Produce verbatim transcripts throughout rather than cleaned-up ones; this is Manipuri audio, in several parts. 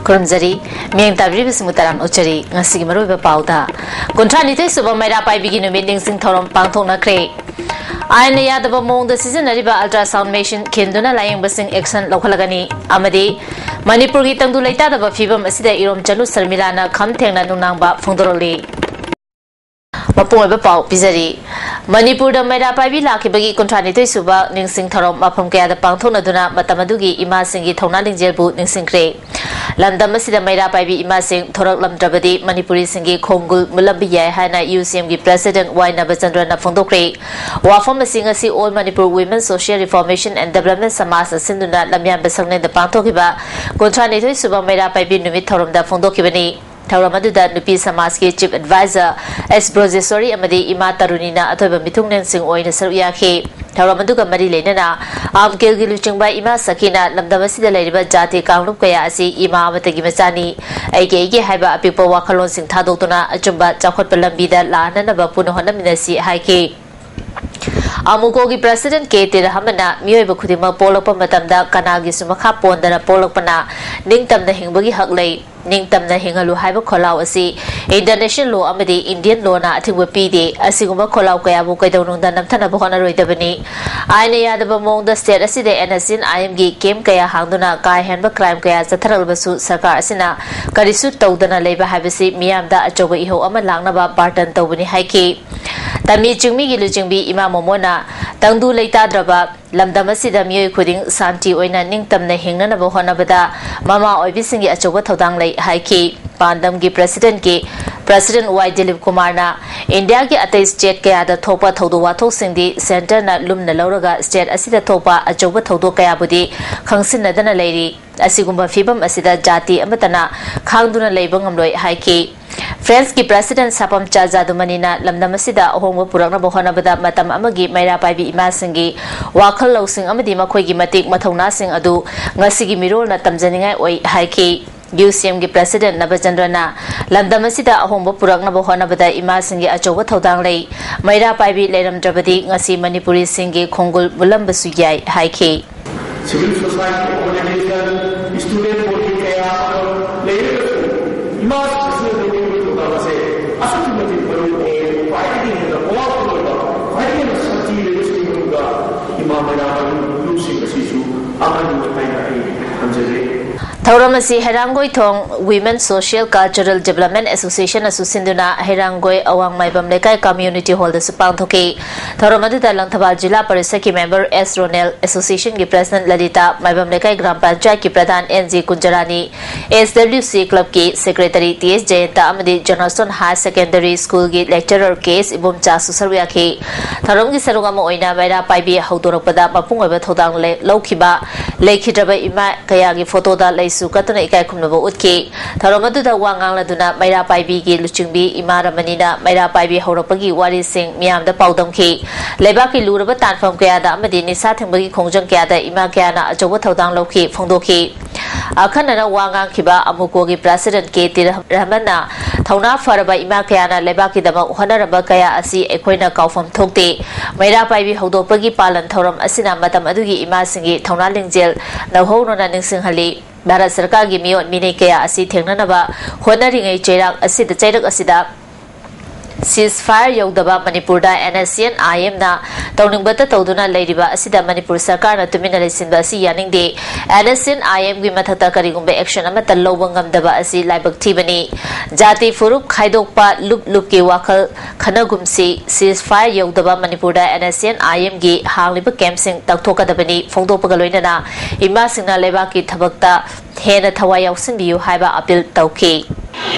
ꯈꯨꯔꯨꯝꯖꯔꯤ꯫ ꯃꯤꯠꯌꯦꯡ ꯇꯥꯕꯤꯔꯤꯕꯁꯤꯡꯕꯨ ꯇꯔꯥꯝꯅ ꯑꯣꯛꯆꯔꯤ꯫ ꯉꯁꯤꯒꯤ ꯃꯔꯨꯑꯣꯏꯕ ꯄꯥꯎꯗ, ꯀꯨꯟꯊ꯭ꯔꯥ ꯅꯤꯊꯣꯏ ꯁꯨꯕ ꯃꯩꯔꯥ ꯄꯥꯏꯕꯤꯒꯤ ꯅꯨꯃꯤꯠ ꯅꯤꯡꯁꯤꯡ ꯊꯧꯔꯝ ꯄꯥꯡꯊꯣꯛꯅꯈ꯭ꯔꯦ꯫ ꯑꯥꯏꯟꯅ ꯌꯥꯗꯕ ꯃꯑꯣꯡꯗ ꯁꯤꯖꯤꯟꯅꯔꯤꯕ ultrasound machine ꯈꯤꯟꯗꯨꯅ ꯂꯥꯌꯦꯡꯕꯁꯤꯡ action ꯂꯧꯈꯠꯂꯒꯅꯤ ꯑꯃꯗꯤ ꯃꯅꯤꯄꯨꯔꯒꯤ ꯇꯪꯗꯨ ꯂꯩꯇꯥꯗꯕ ꯐꯤꯕꯝ ꯑꯁꯤꯗ ꯏꯔꯣꯝ ꯆꯅꯨ ꯁꯔꯃꯤꯂꯥꯅ ꯈꯝ ꯊꯦꯡꯅ ꯅꯨꯡꯅꯥꯡꯕ ꯐꯣꯡꯗꯣꯔꯛꯂꯤ꯫ ꯃꯄꯨꯡ ꯑꯣꯏꯕ ꯄꯥꯎ ꯄꯤꯖꯔꯤ꯫ ꯃꯅꯤꯄꯨꯔꯗ ꯃꯩꯔꯥ ꯄꯥꯏꯕꯤ ꯂꯥꯛꯈꯤꯕꯒꯤ ꯀꯨꯟꯊ꯭ꯔꯥ ꯅꯤꯊꯣꯏ ꯁꯨꯕ ꯅꯤꯡꯁꯤꯡ ꯊꯧꯔꯝ ꯃꯐꯝ ꯀꯌꯥꯗ ꯄꯥꯡꯊꯣꯛꯅꯗꯨꯅ ꯃꯇꯝ ꯑꯗꯨꯒꯤ ꯏꯃꯥꯁꯤꯡꯒꯤ ꯊꯧꯅꯥ ꯂꯤꯡꯖꯦꯜꯕꯨ ꯅꯤꯡꯁꯤꯡꯈ꯭ꯔꯦ꯫ ꯂꯝꯗꯝ ꯑꯁꯤꯗ ꯃꯩꯔꯥ ꯄꯥꯏꯕꯤ ꯏꯃꯥꯁꯤꯡ ꯊꯣꯔꯛꯂꯝꯗ꯭ꯔꯕꯗꯤ ꯃꯅꯤꯄꯨꯔꯤꯁꯤꯡꯒꯤ ꯈꯣꯡꯒꯨꯜ ꯃꯨꯜꯂꯝꯕ ꯌꯥꯏ ꯍꯥꯏꯅ UCMꯒꯤ President ꯋꯥꯏ ꯅꯕꯆꯟꯗ꯭ꯔꯅ ꯐꯣꯡꯗꯣꯛꯈ꯭ꯔꯦ꯫ ꯋꯥꯐꯝ ꯑꯁꯤ ꯉꯁꯤ All Manipur Women Social Reformation and Development ꯁꯃꯥꯖꯅ ꯁꯤꯟꯗꯨꯅ ꯂꯝꯌꯥꯟꯕ ꯁꯪꯂꯦꯟꯗ ꯄꯥꯡꯊꯣꯛꯈꯤꯕ ꯀꯨꯟꯊ꯭ꯔꯥ ꯅꯤꯊꯣꯏ ꯁꯨꯕ ꯃꯩꯔꯥ ꯄꯥꯏꯕꯤ ꯅꯨꯃꯤꯠ ꯊꯧꯔꯝꯗ ꯐꯣꯡꯗꯣꯛꯈꯤꯕꯅꯤ꯫ ꯊꯧꯔꯝ ꯑꯗꯨꯗ ꯅꯨꯄꯤ ꯁꯃꯥꯖꯀꯤ Chief Advisor ꯑꯦꯁ ꯕ꯭ꯔꯣꯖꯦꯁꯣꯔꯤ ꯑꯃꯗꯤ ꯏꯃꯥ ꯇꯔꯨꯅꯤꯅ ꯑꯊꯣꯏꯕ ꯃꯤꯊꯨꯡꯂꯦꯟꯁꯤꯡ ꯑꯣꯏꯅ ꯁꯔꯨꯛ ꯌꯥꯈꯤ꯫ ꯊꯧꯔꯝ ꯑꯗꯨꯒ ꯃꯔꯤ ꯂꯩꯅꯅ ꯑꯥꯝꯀꯦꯜꯒꯤ ꯂꯨꯆꯤꯡꯕ ꯏꯃꯥ ꯁꯈꯤꯅ ꯂꯝꯗꯝ ꯑꯁꯤꯗ ꯂꯩꯔꯤꯕ ꯖꯥꯇꯤ ꯀꯥꯡꯂꯨꯞ ꯀꯌꯥ ꯑꯁꯤ ꯏꯃꯥ ꯑꯃꯠꯇꯒꯤ ꯃꯆꯥꯅꯤ, ꯑꯩꯒꯤ ꯑꯩꯒꯤ ꯍꯥꯏꯕ ꯑꯄꯤꯛꯄ ꯋꯥꯈꯜꯂꯣꯟꯁꯤꯡ ꯊꯥꯗꯣꯛꯇꯨꯅ ꯑꯆꯨꯝꯕ ꯆꯥꯎꯈꯠꯄ ꯂꯝꯕꯤꯗ ꯂꯥꯛꯅꯅꯕ ꯄꯨꯟꯅ ꯍꯣꯠꯅꯃꯤꯟꯅꯁꯤ ꯍꯥꯏꯈꯤ꯫ ꯑꯃꯨꯀꯣꯒꯤ President ꯀꯦ ꯇꯤꯔꯍꯃꯟꯅ ꯃꯤꯑꯣꯏꯕ ꯈꯨꯗꯤꯡꯃꯛ ꯄꯣꯛꯂꯛꯄ ꯃꯇꯝꯗ ꯀꯅꯥꯒꯤꯁꯨ ꯃꯈꯥ ꯄꯣꯟꯗꯅ ꯄꯣꯛꯂꯛꯄꯅ ꯅꯤꯡꯇꯝꯅ ꯍꯤꯡꯕꯒꯤ ꯍꯛ ꯂꯩ꯫ ꯅꯤꯡꯇꯝꯅ ꯍꯤꯡꯍꯜꯂꯨ ꯍꯥꯏꯕ ꯈꯣꯜꯂꯥꯎ ꯑꯁꯤ International Law ꯑꯃꯗꯤ Indian Lawꯅ ꯑꯊꯤꯡꯕ ꯄꯤꯗꯦ꯫ ꯑꯁꯤꯒꯨꯝꯕ ꯈꯣꯜꯂꯥꯎ ꯀꯌꯥꯕꯨ ꯀꯩꯗꯧꯅꯨꯡꯗ ꯅꯝꯊꯅꯕ ꯍꯣꯠꯅꯔꯣꯏꯗꯕꯅꯤ꯫ ꯑꯥꯏꯟꯅ ꯌꯥꯗꯕ ꯃꯑꯣꯡꯗ state ꯑꯁꯤꯗ NSCN-IMꯒꯤ camp ꯀꯌꯥ ꯍꯥꯡꯗꯨꯅ ꯀꯥ ꯍꯦꯟꯕ crime ꯀꯌꯥ ꯆꯠꯊꯔꯛꯂꯕꯁꯨ ꯁꯔꯀꯥꯔ ꯑꯁꯤꯅ ꯀꯔꯤꯁꯨ ꯇꯧꯗꯅ ꯂꯩꯕ ꯍꯥꯏꯕꯁꯤ ꯃꯤꯌꯥꯝꯗ ꯑꯆꯧꯕ ꯏꯍꯧ ꯑꯃ ꯂꯥꯡꯅꯕ ꯕꯥꯔꯇꯟ ꯇꯧꯕꯅꯤ ꯍꯥꯏꯈꯤ꯫ ꯇꯃꯤ ꯆꯤꯡꯃꯤꯒꯤ ꯂꯨꯆꯤꯡꯕꯤ ꯏꯃꯥ ꯃꯣꯃꯣꯅ ꯇꯪꯗꯨ ꯂꯩꯇꯥꯗ꯭ꯔꯕ ꯂꯝꯗꯝ ꯑꯁꯤꯗ ꯃꯤꯑꯣꯏ ꯈꯨꯗꯤꯡ ꯁꯥꯟꯇꯤ ꯑꯣꯏꯅ ꯅꯤꯡꯇꯝꯅ ꯍꯤꯡꯅꯅꯕ ꯍꯣꯠꯅꯕꯗ ꯃꯃꯥ ꯑꯣꯏꯕꯤꯁꯤꯡꯒꯤ ꯑꯆꯧꯕ ꯊꯧꯗꯥꯡ ꯂꯩ ꯍꯥꯏꯈꯤ꯫ ꯄꯥꯟꯗꯝꯒꯤ Presidentꯀꯤ President ꯋꯥꯏ ꯗꯤꯂꯤꯞ ꯀꯨꯃꯥꯔꯅ ꯏꯟꯗꯤꯌꯥꯒꯤ ꯑꯇꯩ state ꯀꯌꯥꯗ ꯊꯣꯛꯄ ꯊꯧꯗꯣꯛ ꯋꯥꯊꯣꯛꯁꯤꯡꯗꯤ centreꯅ ꯂꯨꯝꯅ ꯂꯧꯔꯒ state ꯑꯁꯤꯗ ꯊꯣꯛꯄ ꯑꯆꯧꯕ ꯊꯧꯗꯣꯛ ꯀꯌꯥꯕꯨꯗꯤ ꯈꯪꯁꯤꯟꯅꯗꯅ ꯂꯩꯔꯤ꯫ ꯑꯁꯤꯒꯨꯝꯕ ꯐꯤꯕꯝ ꯑꯁꯤꯗ ꯖꯥꯇꯤ ꯑꯃꯠꯇꯅ ꯈꯥꯡꯗꯨꯅ ꯂꯩꯕ ꯉꯝꯂꯣꯏ ꯍꯥꯏꯈꯤ꯫ Franceꯀꯤ President ꯁꯥꯄꯝ ꯆꯥ ꯖꯥꯗꯨꯃꯅꯤꯅ ꯂꯝꯗꯝ ꯑꯁꯤꯗ ꯑꯍꯣꯡꯕ ꯄꯨꯔꯛꯅꯕ ꯍꯣꯠꯅꯕꯗ ꯃꯇꯝ ꯑꯃꯒꯤ ꯃꯩꯔꯥ ꯄꯥꯏꯕꯤ ꯏꯃꯥꯁꯤꯡꯒꯤ ꯋꯥꯈꯜ ꯂꯧꯁꯤꯡ ꯑꯃꯗꯤ ꯃꯈꯣꯏꯒꯤ ꯃꯇꯤꯛ ꯃꯊꯧꯅꯥꯁꯤꯡ ꯑꯗꯨ ꯉꯁꯤꯒꯤ ꯃꯤꯔꯣꯜꯅ ꯇꯝꯖꯅꯤꯡꯉꯥꯏ ꯑꯣꯏ ꯍꯥꯏꯈꯤ꯫ UCMꯒꯤ President ꯅꯕꯆꯟꯗ꯭ꯔꯅ ꯂꯝꯗꯝ ꯑꯁꯤꯗ ꯑꯍꯣꯡꯕ ꯄꯨꯔꯛꯅꯕ ꯍꯣꯠꯅꯕꯗ ꯏꯃꯥꯁꯤꯡꯒꯤ ꯑꯆꯧꯕ ꯊꯧꯗꯥꯡ ꯂꯩ꯫ ꯃꯩꯔꯥ ꯄꯥꯏꯕꯤ ꯂꯩꯔꯝꯗ꯭ꯔꯕꯗꯤ ꯉꯁꯤ ꯃꯅꯤꯄꯨꯔꯤꯁꯤꯡꯒꯤ ꯈꯣꯡꯒꯨꯜ ꯃꯨꯜꯂꯝꯕꯁꯨ ꯌꯥꯏ ꯍꯥꯏꯈꯤ꯫ Civil society organization, student body ꯀꯌꯥ ꯑꯃꯔꯣꯝ ꯊꯧꯔꯝ ꯑꯁꯤ ꯍꯩꯔꯥꯡꯒꯣꯏꯊꯣꯡ Women Social Cultural Development Association ꯑꯁꯨ ꯁꯤꯟꯗꯨꯅ ꯍꯩꯔꯥꯡꯒꯣꯏ ꯑꯋꯥꯡ ꯃꯥꯏꯕꯝ ꯂꯩꯀꯥꯏ Community Hallꯗꯁꯨ ꯄꯥꯡꯊꯣꯛꯈꯤ꯫ ꯊꯧꯔꯝ ꯑꯗꯨꯗ ꯂꯪꯊꯕꯥꯜ ꯖꯤꯂꯥ ꯄꯔꯤꯁꯠꯀꯤ member ꯑꯦꯁ ꯔꯣꯅꯦꯜ, Associationꯒꯤ President ꯂꯂꯤꯇꯥ, ꯃꯥꯏꯕꯝ ꯂꯩꯀꯥꯏ ꯒ꯭ꯔꯥꯝ ꯄꯟꯆꯥꯌꯠꯀꯤ ꯄ꯭ꯔꯙꯥꯟ N G Kunjarani, S W C Clubꯀꯤ Secretary ꯇꯤ ꯑꯦꯁ ꯖꯌꯟꯇ ꯑꯃꯗꯤ Johnston Higher Secondary Schoolꯒꯤ Lecturer ꯀꯦ ꯑꯦꯁ ꯏꯕꯣꯝꯆꯥꯁꯨ ꯁꯔꯨꯛ ꯌꯥꯈꯤ꯫ ꯊꯧꯔꯝꯒꯤ ꯁꯔꯨꯛ ꯑꯃ ꯑꯣꯏꯅ ꯃꯩꯔꯥ ꯄꯥꯏꯕꯤ ꯍꯧꯗꯣꯔꯛꯄꯗ ꯃꯄꯨꯡ ꯑꯣꯏꯕ ꯊꯧꯗꯥꯡ ꯂꯦ-, ꯂꯧꯈꯤꯕ ꯂꯩꯈꯤꯗ꯭ꯔꯕ ꯏꯃꯥ ꯀꯌꯥꯒꯤ photoꯗ ꯂꯩꯁꯨ ꯀꯠꯇꯨꯅ ꯏꯀꯥꯏ ꯈꯨꯝꯅꯕ ꯎꯠꯈꯤ꯫ ꯊꯧꯔꯝ ꯑꯗꯨꯗ ꯋꯥ ꯉꯥꯡꯂꯗꯨꯅ ꯃꯩꯔꯥ ꯄꯥꯏꯕꯤꯒꯤ ꯂꯨꯆꯤꯡꯕꯤ ꯏꯃꯥ ꯔꯃꯅꯤꯅ ꯃꯩꯔꯥ ꯄꯥꯏꯕꯤ ꯍꯧꯔꯛꯄꯒꯤ ꯋꯥꯔꯤꯁꯤꯡ ꯃꯤꯌꯥꯝꯗ ꯄꯥꯎꯗꯝꯈꯤ꯫ ꯂꯩꯕꯥꯛꯀꯤ ꯂꯨꯔꯕ ꯇꯥꯟꯐꯝ ꯀꯌꯥꯗ ꯑꯃꯗꯤ ꯅꯤꯁꯥ ꯊꯤꯡꯕꯒꯤ ꯈꯣꯡꯖꯪ ꯀꯌꯥꯗ ꯏꯃꯥ ꯀꯌꯥꯅ ꯑꯆꯧꯕ ꯊꯧꯗꯥꯡ ꯂꯧꯈꯤ, ꯐꯣꯡꯗꯣꯛꯈꯤ꯫ ꯑꯈꯟꯅꯅ ꯋꯥ ꯉꯥꯡꯈꯤꯕ ꯑꯃꯨꯀꯣꯒꯤ President ꯀꯦ ꯇꯤ ꯔꯍꯃꯟꯅ ꯊꯧꯅꯥ ꯐꯔꯕ ꯏꯃꯥ ꯀꯌꯥꯅ ꯂꯩꯕꯥꯛꯀꯤꯗꯃꯛ ꯍꯣꯠꯅꯔꯝꯕ ꯀꯌꯥ ꯑꯁꯤ ꯑꯩꯈꯣꯏꯅ ꯀꯥꯎꯐꯝ ꯊꯣꯛꯇꯦ꯫ ꯃꯩꯔꯥ ꯄꯥꯏꯕꯤ ꯍꯧꯗꯣꯛꯄꯒꯤ ꯄꯥꯂꯟ ꯊꯧꯔꯝ ꯑꯁꯤꯅ ꯃꯇꯝ ꯑꯗꯨꯒꯤ ꯏꯃꯥꯁꯤꯡꯒꯤ ꯊꯧꯅꯥ ꯂꯤꯡꯖꯦꯜ ꯅꯧꯍꯧꯅꯅ ꯅꯤꯡꯁꯤꯡꯍꯜꯂꯤ꯫ ꯚꯥꯔꯠ ꯁꯔꯀꯥꯔꯒꯤ ꯃꯤꯑꯣꯠ ꯃꯤꯅꯩ ꯀꯌꯥ ꯑꯁꯤ ꯊꯦꯡꯅꯅꯕ ꯍꯣꯠꯅꯔꯤꯉꯩ ꯆꯩꯔꯥꯛ ꯑꯁꯤꯗ, ꯆꯩꯔꯛ ꯑꯁꯤꯗ ceasefire ꯌꯧꯗꯕ ꯃꯅꯤꯄꯨꯔꯗ N S C N I Mꯅ ꯇꯧꯅꯤꯡꯕꯇ ꯇꯧꯗꯨꯅ ꯂꯩꯔꯤꯕ ꯑꯁꯤꯗ ꯃꯅꯤꯄꯨꯔ ꯁꯔꯀꯥꯔꯅ ꯇꯨꯃꯤꯟꯅ ꯂꯩꯁꯤꯟꯕ ꯑꯁꯤ ꯌꯥꯅꯤꯡꯗꯦ꯫ N S C N I Mꯒꯤ ꯃꯊꯛꯇ ꯀꯔꯤꯒꯨꯝꯕ action ꯑꯃꯠꯇ ꯂꯧꯕ ꯉꯝꯗꯕ ꯑꯁꯤ ꯂꯥꯏꯕꯛ ꯊꯤꯕꯅꯤ꯫ ꯖꯥꯇꯤ ꯐꯨꯔꯨꯞ ꯈꯥꯏꯗꯣꯛꯄ, ꯂꯨꯞ ꯂꯨꯞꯀꯤ ꯋꯥꯈꯜ ꯈꯟꯅꯒꯨꯝꯁꯤ꯫ Ceasefire ꯌꯧꯗꯕ ꯃꯅꯤꯄꯨꯔꯗ N S C N I Mꯒꯤ ꯍꯥꯡꯂꯤꯕ campꯁꯤꯡ ꯇꯧꯊꯣꯛꯀꯗꯕꯅꯤ꯫ ꯐꯣꯡꯗꯣꯛꯄꯒ ꯂꯣꯏꯅꯅ ꯏꯃꯥꯁꯤꯡꯅ ꯂꯩꯕꯥꯛꯀꯤ ꯊꯕꯛꯇ ꯍꯦꯟꯅ ꯊꯋꯥꯏ ꯌꯥꯎꯁꯤꯟꯕꯤꯌꯨ ꯍꯥꯏꯕ appeal ꯇꯧꯈꯤ꯫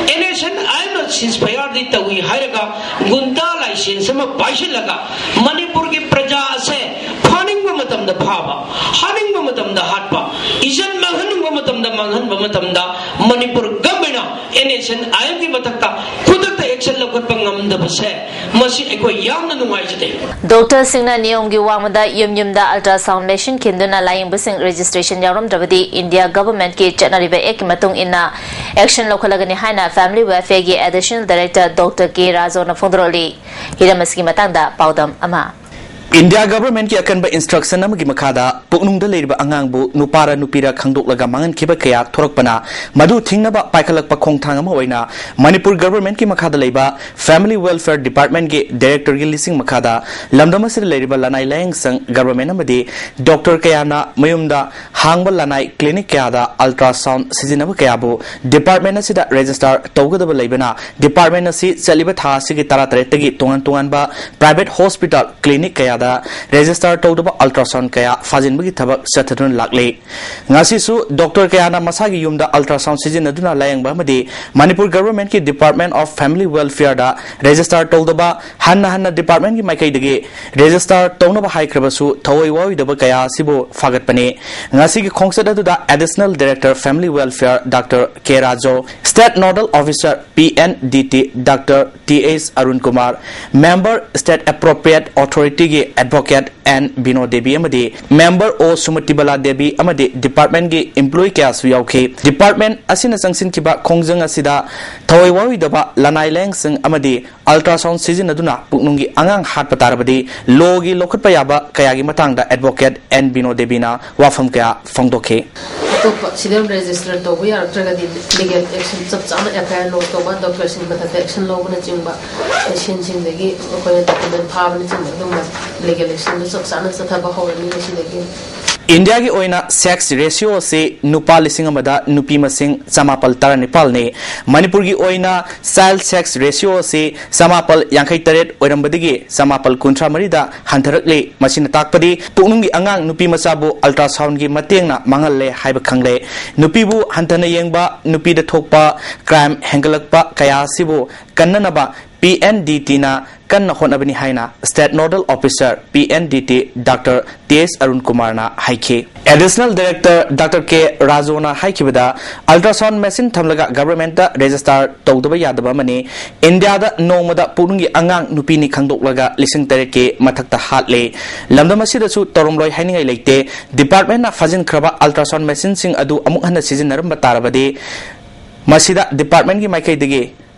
N S C N I Mꯅ ceasefire ꯗꯤ ꯇꯧꯏ ꯍꯥꯏꯔꯒ ꯒꯨꯟꯗꯥ license ꯑꯃ ꯄꯥꯏꯁꯤꯜꯂꯒ ꯃꯅꯤꯄꯨꯔꯒꯤ ꯄ꯭ꯔꯖꯥ ꯑꯁꯦ ꯐꯥꯅꯤꯡꯕ ꯃꯇꯝꯗ ꯐꯥꯕ, ꯍꯥꯠꯅꯤꯡꯕ ꯃꯇꯝꯗ ꯍꯥꯠꯄ, ꯏꯖꯠ ꯃꯥꯡꯍꯟꯅꯤꯡꯕ ꯃꯇꯝꯗ ꯃꯥꯡꯍꯟꯕ ꯃꯇꯝꯗ Manipur governmentꯅ N S C N I Mꯒꯤ ꯃꯊꯛꯇ ꯈꯨꯗꯛꯇ action ꯂꯧꯈꯠꯄ ꯉꯝꯗꯕꯁꯦ, ꯃꯁꯤ ꯑꯩꯈꯣꯏ ꯌꯥꯝꯅ ꯅꯨꯡꯉꯥꯏꯖꯗꯦ꯫ Doctorꯁꯤꯡꯅ ꯅꯤꯌꯣꯝꯒꯤ ꯋꯥꯡꯃꯗ ꯌꯨꯝ ꯌꯨꯝꯗ ultrasound machine ꯈꯤꯟꯗꯨꯅ ꯂꯥꯌꯦꯡꯕꯁꯤꯡ registration ꯌꯥꯎꯔꯝꯗ꯭ꯔꯕꯗꯤ India governmentꯀꯤ ꯆꯠꯅꯔꯤꯕ actꯀꯤ ꯃꯇꯨꯡ ꯏꯟꯅ action ꯂꯧꯈꯠꯂꯒꯅꯤ ꯍꯥꯏꯅ Family Welfareꯒꯤ Additional Director Doctor ꯀꯦ ꯔꯥꯖꯣꯅ ꯐꯣꯡꯗꯣꯔꯛꯂꯤ꯫ ꯍꯤꯔꯝ ꯑꯁꯤꯒꯤ ꯃꯇꯥꯡꯗ ꯄꯥꯎꯗꯝ ꯑꯃ꯫ ꯏꯟꯗꯤꯌꯥ ꯒꯚꯔꯟꯃꯦꯟꯠꯀꯤ ꯑꯀꯟꯕ ꯏꯟꯁꯇ꯭ꯔꯛꯁꯟ ꯑꯃꯒꯤ ꯃꯈꯥꯗ ꯄꯨꯛꯅꯨꯡꯗ ꯂꯩꯔꯤꯕ ꯑꯉꯥꯡꯕꯨ ꯅꯨꯄꯥꯔ ꯅꯨꯄꯤꯔ ꯈꯪꯗꯣꯛꯂꯒ ꯃꯥꯡꯍꯟꯈꯤꯕ ꯀꯌꯥ ꯊꯣꯔꯛꯄꯅ ꯃꯗꯨ ꯊꯤꯡꯅꯕ ꯄꯥꯏꯈꯠꯂꯛꯄ ꯈꯣꯡꯊꯥꯡ ꯑꯃ ꯑꯣꯏꯅ ꯃꯅꯤꯄꯨꯔ ꯒꯚꯔꯟꯃꯦꯟꯠꯀꯤ ꯃꯈꯥꯗ ꯂꯩꯕ ꯐꯦꯃꯤꯂꯤ ꯋꯦꯜꯐꯤꯌꯔ ꯗꯤꯄꯥꯔꯠꯃꯦꯟꯠꯀꯤ ꯗꯥꯏꯔꯦꯛꯇꯔꯒꯤ ꯂꯤꯁꯤꯡ ꯃꯈꯥꯗ ꯂꯝꯗꯝ ꯑꯁꯤꯗ ꯂꯩꯔꯤꯕ ꯂꯅꯥꯏ ꯂꯥꯌꯦꯡ ꯁꯪ, ꯒꯚꯔꯟꯃꯦꯟꯠ ꯑꯃꯗꯤ ꯗꯣꯛꯇꯔ ꯀꯌꯥꯅ ꯃꯌꯨꯝꯗ ꯍꯥꯡꯕ ꯂꯅꯥꯏ ꯀ꯭ꯂꯤꯅꯤꯛ ꯀꯌꯥꯗ ꯑꯜꯇ꯭ꯔꯥꯁꯥꯎꯟ ꯁꯤꯖꯤꯟꯅꯕ ꯀꯌꯥꯕꯨ ꯗꯤꯄꯥꯔꯠꯃꯦꯟꯠ ꯑꯁꯤꯗ ꯔꯦꯖꯤꯁꯇꯥꯔ ꯇꯧꯒꯗꯕ ꯂꯩꯕꯅ, ꯗꯤꯄꯥꯔꯠꯃꯦꯟꯠ ꯑꯁꯤ ꯆꯠꯂꯤꯕ ꯊꯥ ꯑꯁꯤꯒꯤ ꯇꯔꯥꯇꯔꯦꯠꯇꯒꯤ ꯇꯣꯉꯥꯟ ꯇꯣꯉꯥꯟꯕ ꯄ꯭ꯔꯥꯏꯚꯦꯠ ꯍꯣꯁꯄꯤꯇꯥꯜ ꯀ꯭ꯂꯤꯅꯤꯛ ꯀꯌꯥꯗ ꯔꯦꯖꯤꯁꯇꯥꯔ ꯇꯧꯗꯕ ꯑꯜꯇ꯭ꯔꯥꯁꯥꯎꯟ ꯀꯌꯥ ꯐꯥꯖꯤꯟꯕꯒꯤ ꯊꯕꯛ ꯆꯠꯊꯗꯨꯅ ꯂꯥꯛꯂꯤ꯫ ꯉꯁꯤꯁꯨ ꯗꯣꯛꯇꯔ ꯀꯌꯥꯅ ꯃꯁꯥꯒꯤ ꯌꯨꯝꯗ ꯑꯜꯇ꯭ꯔꯥꯁꯥꯎꯟ ꯁꯤꯖꯤꯟꯅꯗꯨꯅ ꯂꯥꯌꯦꯡꯕ ꯑꯃꯗꯤ ꯃꯅꯤꯄꯨꯔ ꯒꯚꯔꯟꯃꯦꯟꯠꯀꯤ ꯗꯤꯄꯥꯔꯠꯃꯦꯟꯠ ꯑꯣꯐ ꯐꯦꯃꯤꯂꯤ ꯋꯦꯜꯐꯤꯌꯔꯗ ꯔꯦꯖꯤꯁꯇꯥꯔ ꯇꯧꯗꯕ, ꯍꯟꯅ ꯍꯟꯅ ꯗꯤꯄꯥꯔꯠꯃꯦꯟꯠꯀꯤ ꯃꯥꯏꯀꯩꯗꯒꯤ ꯔꯦꯖꯤꯁꯇꯥꯔ ꯇꯧꯅꯕ ꯍꯥꯏꯈ꯭ꯔꯕꯁꯨ ꯊꯑꯣꯏ ꯋꯥꯑꯣꯏꯗꯕ ꯀꯌꯥ ꯑꯁꯤꯕꯨ ꯐꯥꯒꯠꯄꯅꯤ꯫ ꯉꯁꯤꯒꯤ ꯈꯣꯡꯆꯠ ꯑꯗꯨꯗ additional director family welfare doctor K Rajo, state nodal officer P N D T doctor T S Arun Kumar, member state appropriate ꯑꯣꯊꯣꯔꯤꯇꯤꯒꯤ ꯑꯦꯗꯚꯣꯀꯦꯠ ꯑꯦꯟ ꯕꯤꯅꯣ ꯗꯦꯕꯤ ꯑꯃꯗꯤ ꯃꯦꯝꯕꯔ ꯑꯣ ꯁꯨꯃꯇꯤꯕꯂꯥ ꯗꯦꯕꯤ ꯑꯃꯗꯤ ꯗꯤꯄꯥꯔꯠꯃꯦꯟꯠꯀꯤ ꯏꯝꯄ꯭ꯂꯣꯌꯤ ꯀꯌꯥꯁꯨ ꯌꯥꯎꯈꯤ꯫ ꯗꯤꯄꯥꯔꯠꯃꯦꯟꯠ ꯑꯁꯤꯅ ꯆꯪꯁꯤꯟꯈꯤꯕ ꯈꯣꯡꯖꯪ ꯑꯁꯤꯗ ꯊꯑꯣꯏ ꯋꯥꯑꯣꯏꯗꯕ ꯂꯅꯥꯏ ꯂꯥꯌꯦꯡꯁꯪ ꯑꯃꯗꯤ ꯑꯜꯇ꯭ꯔꯥꯁꯥꯎꯟ ꯁꯤꯖꯤꯟꯅꯗꯨꯅ ꯄꯨꯛꯅꯨꯡꯒꯤ ꯑꯉꯥꯡ ꯍꯥꯠꯄ ꯇꯥꯔꯕꯗꯤ ꯂꯣꯒꯤ ꯂꯧꯈꯠꯄ ꯌꯥꯕ ꯀꯌꯥꯒꯤ ꯃꯇꯥꯡꯗ ꯑꯦꯗꯚꯣꯀꯦꯠ ꯑꯦꯟ ꯕꯤꯅꯣ ꯗꯦꯕꯤꯅ ꯋꯥꯐꯝ ꯀꯌꯥ ꯐꯣꯡꯗꯣꯛꯈꯤ꯫ ꯑꯇꯣꯞꯄ ꯁꯤꯗ ꯔꯦꯖꯤꯁꯇꯔ ꯇꯧꯕ ꯌꯥꯔꯛꯇ꯭ꯔꯒꯗꯤ ꯂꯤꯒꯦꯜ ꯑꯦꯛꯁꯟ ꯆꯞ ꯆꯥꯅ ꯑꯦꯐ ꯑꯥꯏ ꯑꯥꯔ ꯂꯣꯗ ꯇꯧꯕ, ꯗꯣꯛꯇꯔꯁꯤꯡ ꯃꯊꯛꯇ ꯑꯦꯛꯁꯟ ꯂꯧꯕꯅꯆꯤꯡꯕ, ꯄꯦꯁꯦꯟꯁꯤꯡꯗꯒꯤ ꯑꯩꯈꯣꯏꯅ ꯗꯣꯀꯨꯃꯦꯟ ꯐꯥꯕꯅꯆꯤꯡꯕ ꯑꯗꯨꯒꯨꯝꯕ ꯂꯤꯒꯦꯜ ꯑꯦꯛꯁꯟꯗꯨ ꯆꯞ ꯆꯥꯅ ꯆꯠꯊꯕ ꯍꯧꯔꯅꯤ ꯉꯁꯤꯗꯒꯤ꯫ ꯏꯟꯗꯤꯌꯥꯒꯤ ꯑꯣꯏꯅ ꯁꯦꯛꯁ ꯔꯦꯁꯤꯌꯣ ꯑꯁꯤ ꯅꯨꯄꯥ ꯂꯤꯁꯤꯡ ꯑꯃꯗ ꯅꯨꯄꯤ ꯃꯁꯤꯡ ꯆꯃꯥꯄꯜ ꯇꯔꯥꯅꯤꯄꯥꯜꯅꯤ꯫ ꯃꯅꯤꯄꯨꯔꯒꯤ ꯑꯣꯏꯅ ꯆꯥꯏꯜ ꯁꯦꯛꯁ ꯔꯦꯁꯤꯌꯣ ꯑꯁꯤ ꯆꯃꯥꯄꯜ ꯌꯥꯡꯈꯩ ꯇꯔꯦꯠ ꯑꯣꯏꯔꯝꯕꯗꯒꯤ ꯆꯃꯥꯄꯜ ꯀꯨꯟꯊ꯭ꯔꯥ ꯃꯔꯤꯗ ꯍꯟꯊꯔꯛꯂꯤ꯫ ꯃꯁꯤꯅ ꯇꯥꯛꯄꯗꯤ ꯄꯨꯛꯅꯨꯡꯒꯤ ꯑꯉꯥꯡ ꯅꯨꯄꯤ ꯃꯆꯥꯕꯨ ꯑꯜꯇ꯭ꯔꯥꯁꯥꯎꯟꯒꯤ ꯃꯇꯦꯡꯅ ꯃꯥꯡꯍꯜꯂꯦ ꯍꯥꯏꯕ ꯈꯪꯂꯦ꯫ ꯅꯨꯄꯤꯕꯨ ꯍꯟꯊꯅ ꯌꯦꯡꯕ, ꯅꯨꯄꯤꯗ ꯊꯣꯛꯄ ꯀ꯭ꯔꯥꯏꯝ ꯍꯦꯟꯒꯠꯂꯛꯄ ꯀꯌꯥ ꯑꯁꯤꯕꯨ ꯀꯟꯅꯅꯕ ꯄꯤ ꯑꯦꯟ ꯗꯤ ꯇꯤꯅ ꯀꯟꯅ ꯍꯣꯠꯅꯕꯅꯤ ꯍꯥꯏꯅ state nodal officer P N D T doctor T S Arun ꯀꯨꯃꯥꯔꯅ ꯍꯥꯏꯈꯤ꯫ ꯑꯦꯗꯤꯁꯅꯦꯜ ꯗꯥꯏꯔꯦꯛꯇꯔ ꯗꯥꯛꯇꯔ ꯀꯦ ꯔꯥꯖꯣꯅ ꯍꯥꯏꯈꯤꯕꯗ, ꯑꯜꯇ꯭ꯔꯥꯁꯥꯎꯟ ꯃꯦꯁꯤꯟ ꯊꯝꯂꯒ ꯒꯚꯔꯟꯃꯦꯟꯠꯇ ꯔꯦꯖꯤꯁꯇꯥꯔ ꯇꯧꯗꯕ ꯌꯥꯗꯕ ꯑꯃꯅꯤ꯫ ꯏꯟꯗꯤꯌꯥꯗ ꯅꯣꯡꯃꯗ ꯄꯨꯛꯅꯨꯡꯒꯤ ꯑꯉꯥꯡ ꯅꯨꯄꯤꯅꯤ ꯈꯪꯗꯣꯛꯂꯒ ꯂꯤꯁꯤꯡ ꯇꯔꯦꯠꯀꯤ ꯃꯊꯛꯇ ꯍꯥꯠꯂꯦ꯫ ꯂꯝꯗꯝ ꯑꯁꯤꯗꯁꯨ ꯇꯧꯔꯝꯂꯣꯏ ꯍꯥꯏꯅꯤꯡꯉꯥꯏ ꯂꯩꯇꯦ꯫ ꯗꯤꯄꯥꯔꯠꯃꯦꯟꯠꯅ ꯐꯥꯖꯤꯟꯈ꯭ꯔꯕ ꯑꯜꯇ꯭ꯔꯥꯁꯥꯎꯟ ꯃꯦꯁꯤꯟꯁꯤꯡ ꯑꯗꯨ ꯑꯃꯨꯛ ꯍꯟꯅ ꯁꯤꯖꯤꯟꯅꯔꯝꯕ ꯇꯥꯔꯕꯗꯤ ꯃꯁꯤꯗ ꯗꯤꯄꯥꯔꯠꯃꯦꯟꯠꯀꯤ ꯃꯥꯏꯀꯩꯗꯒꯤ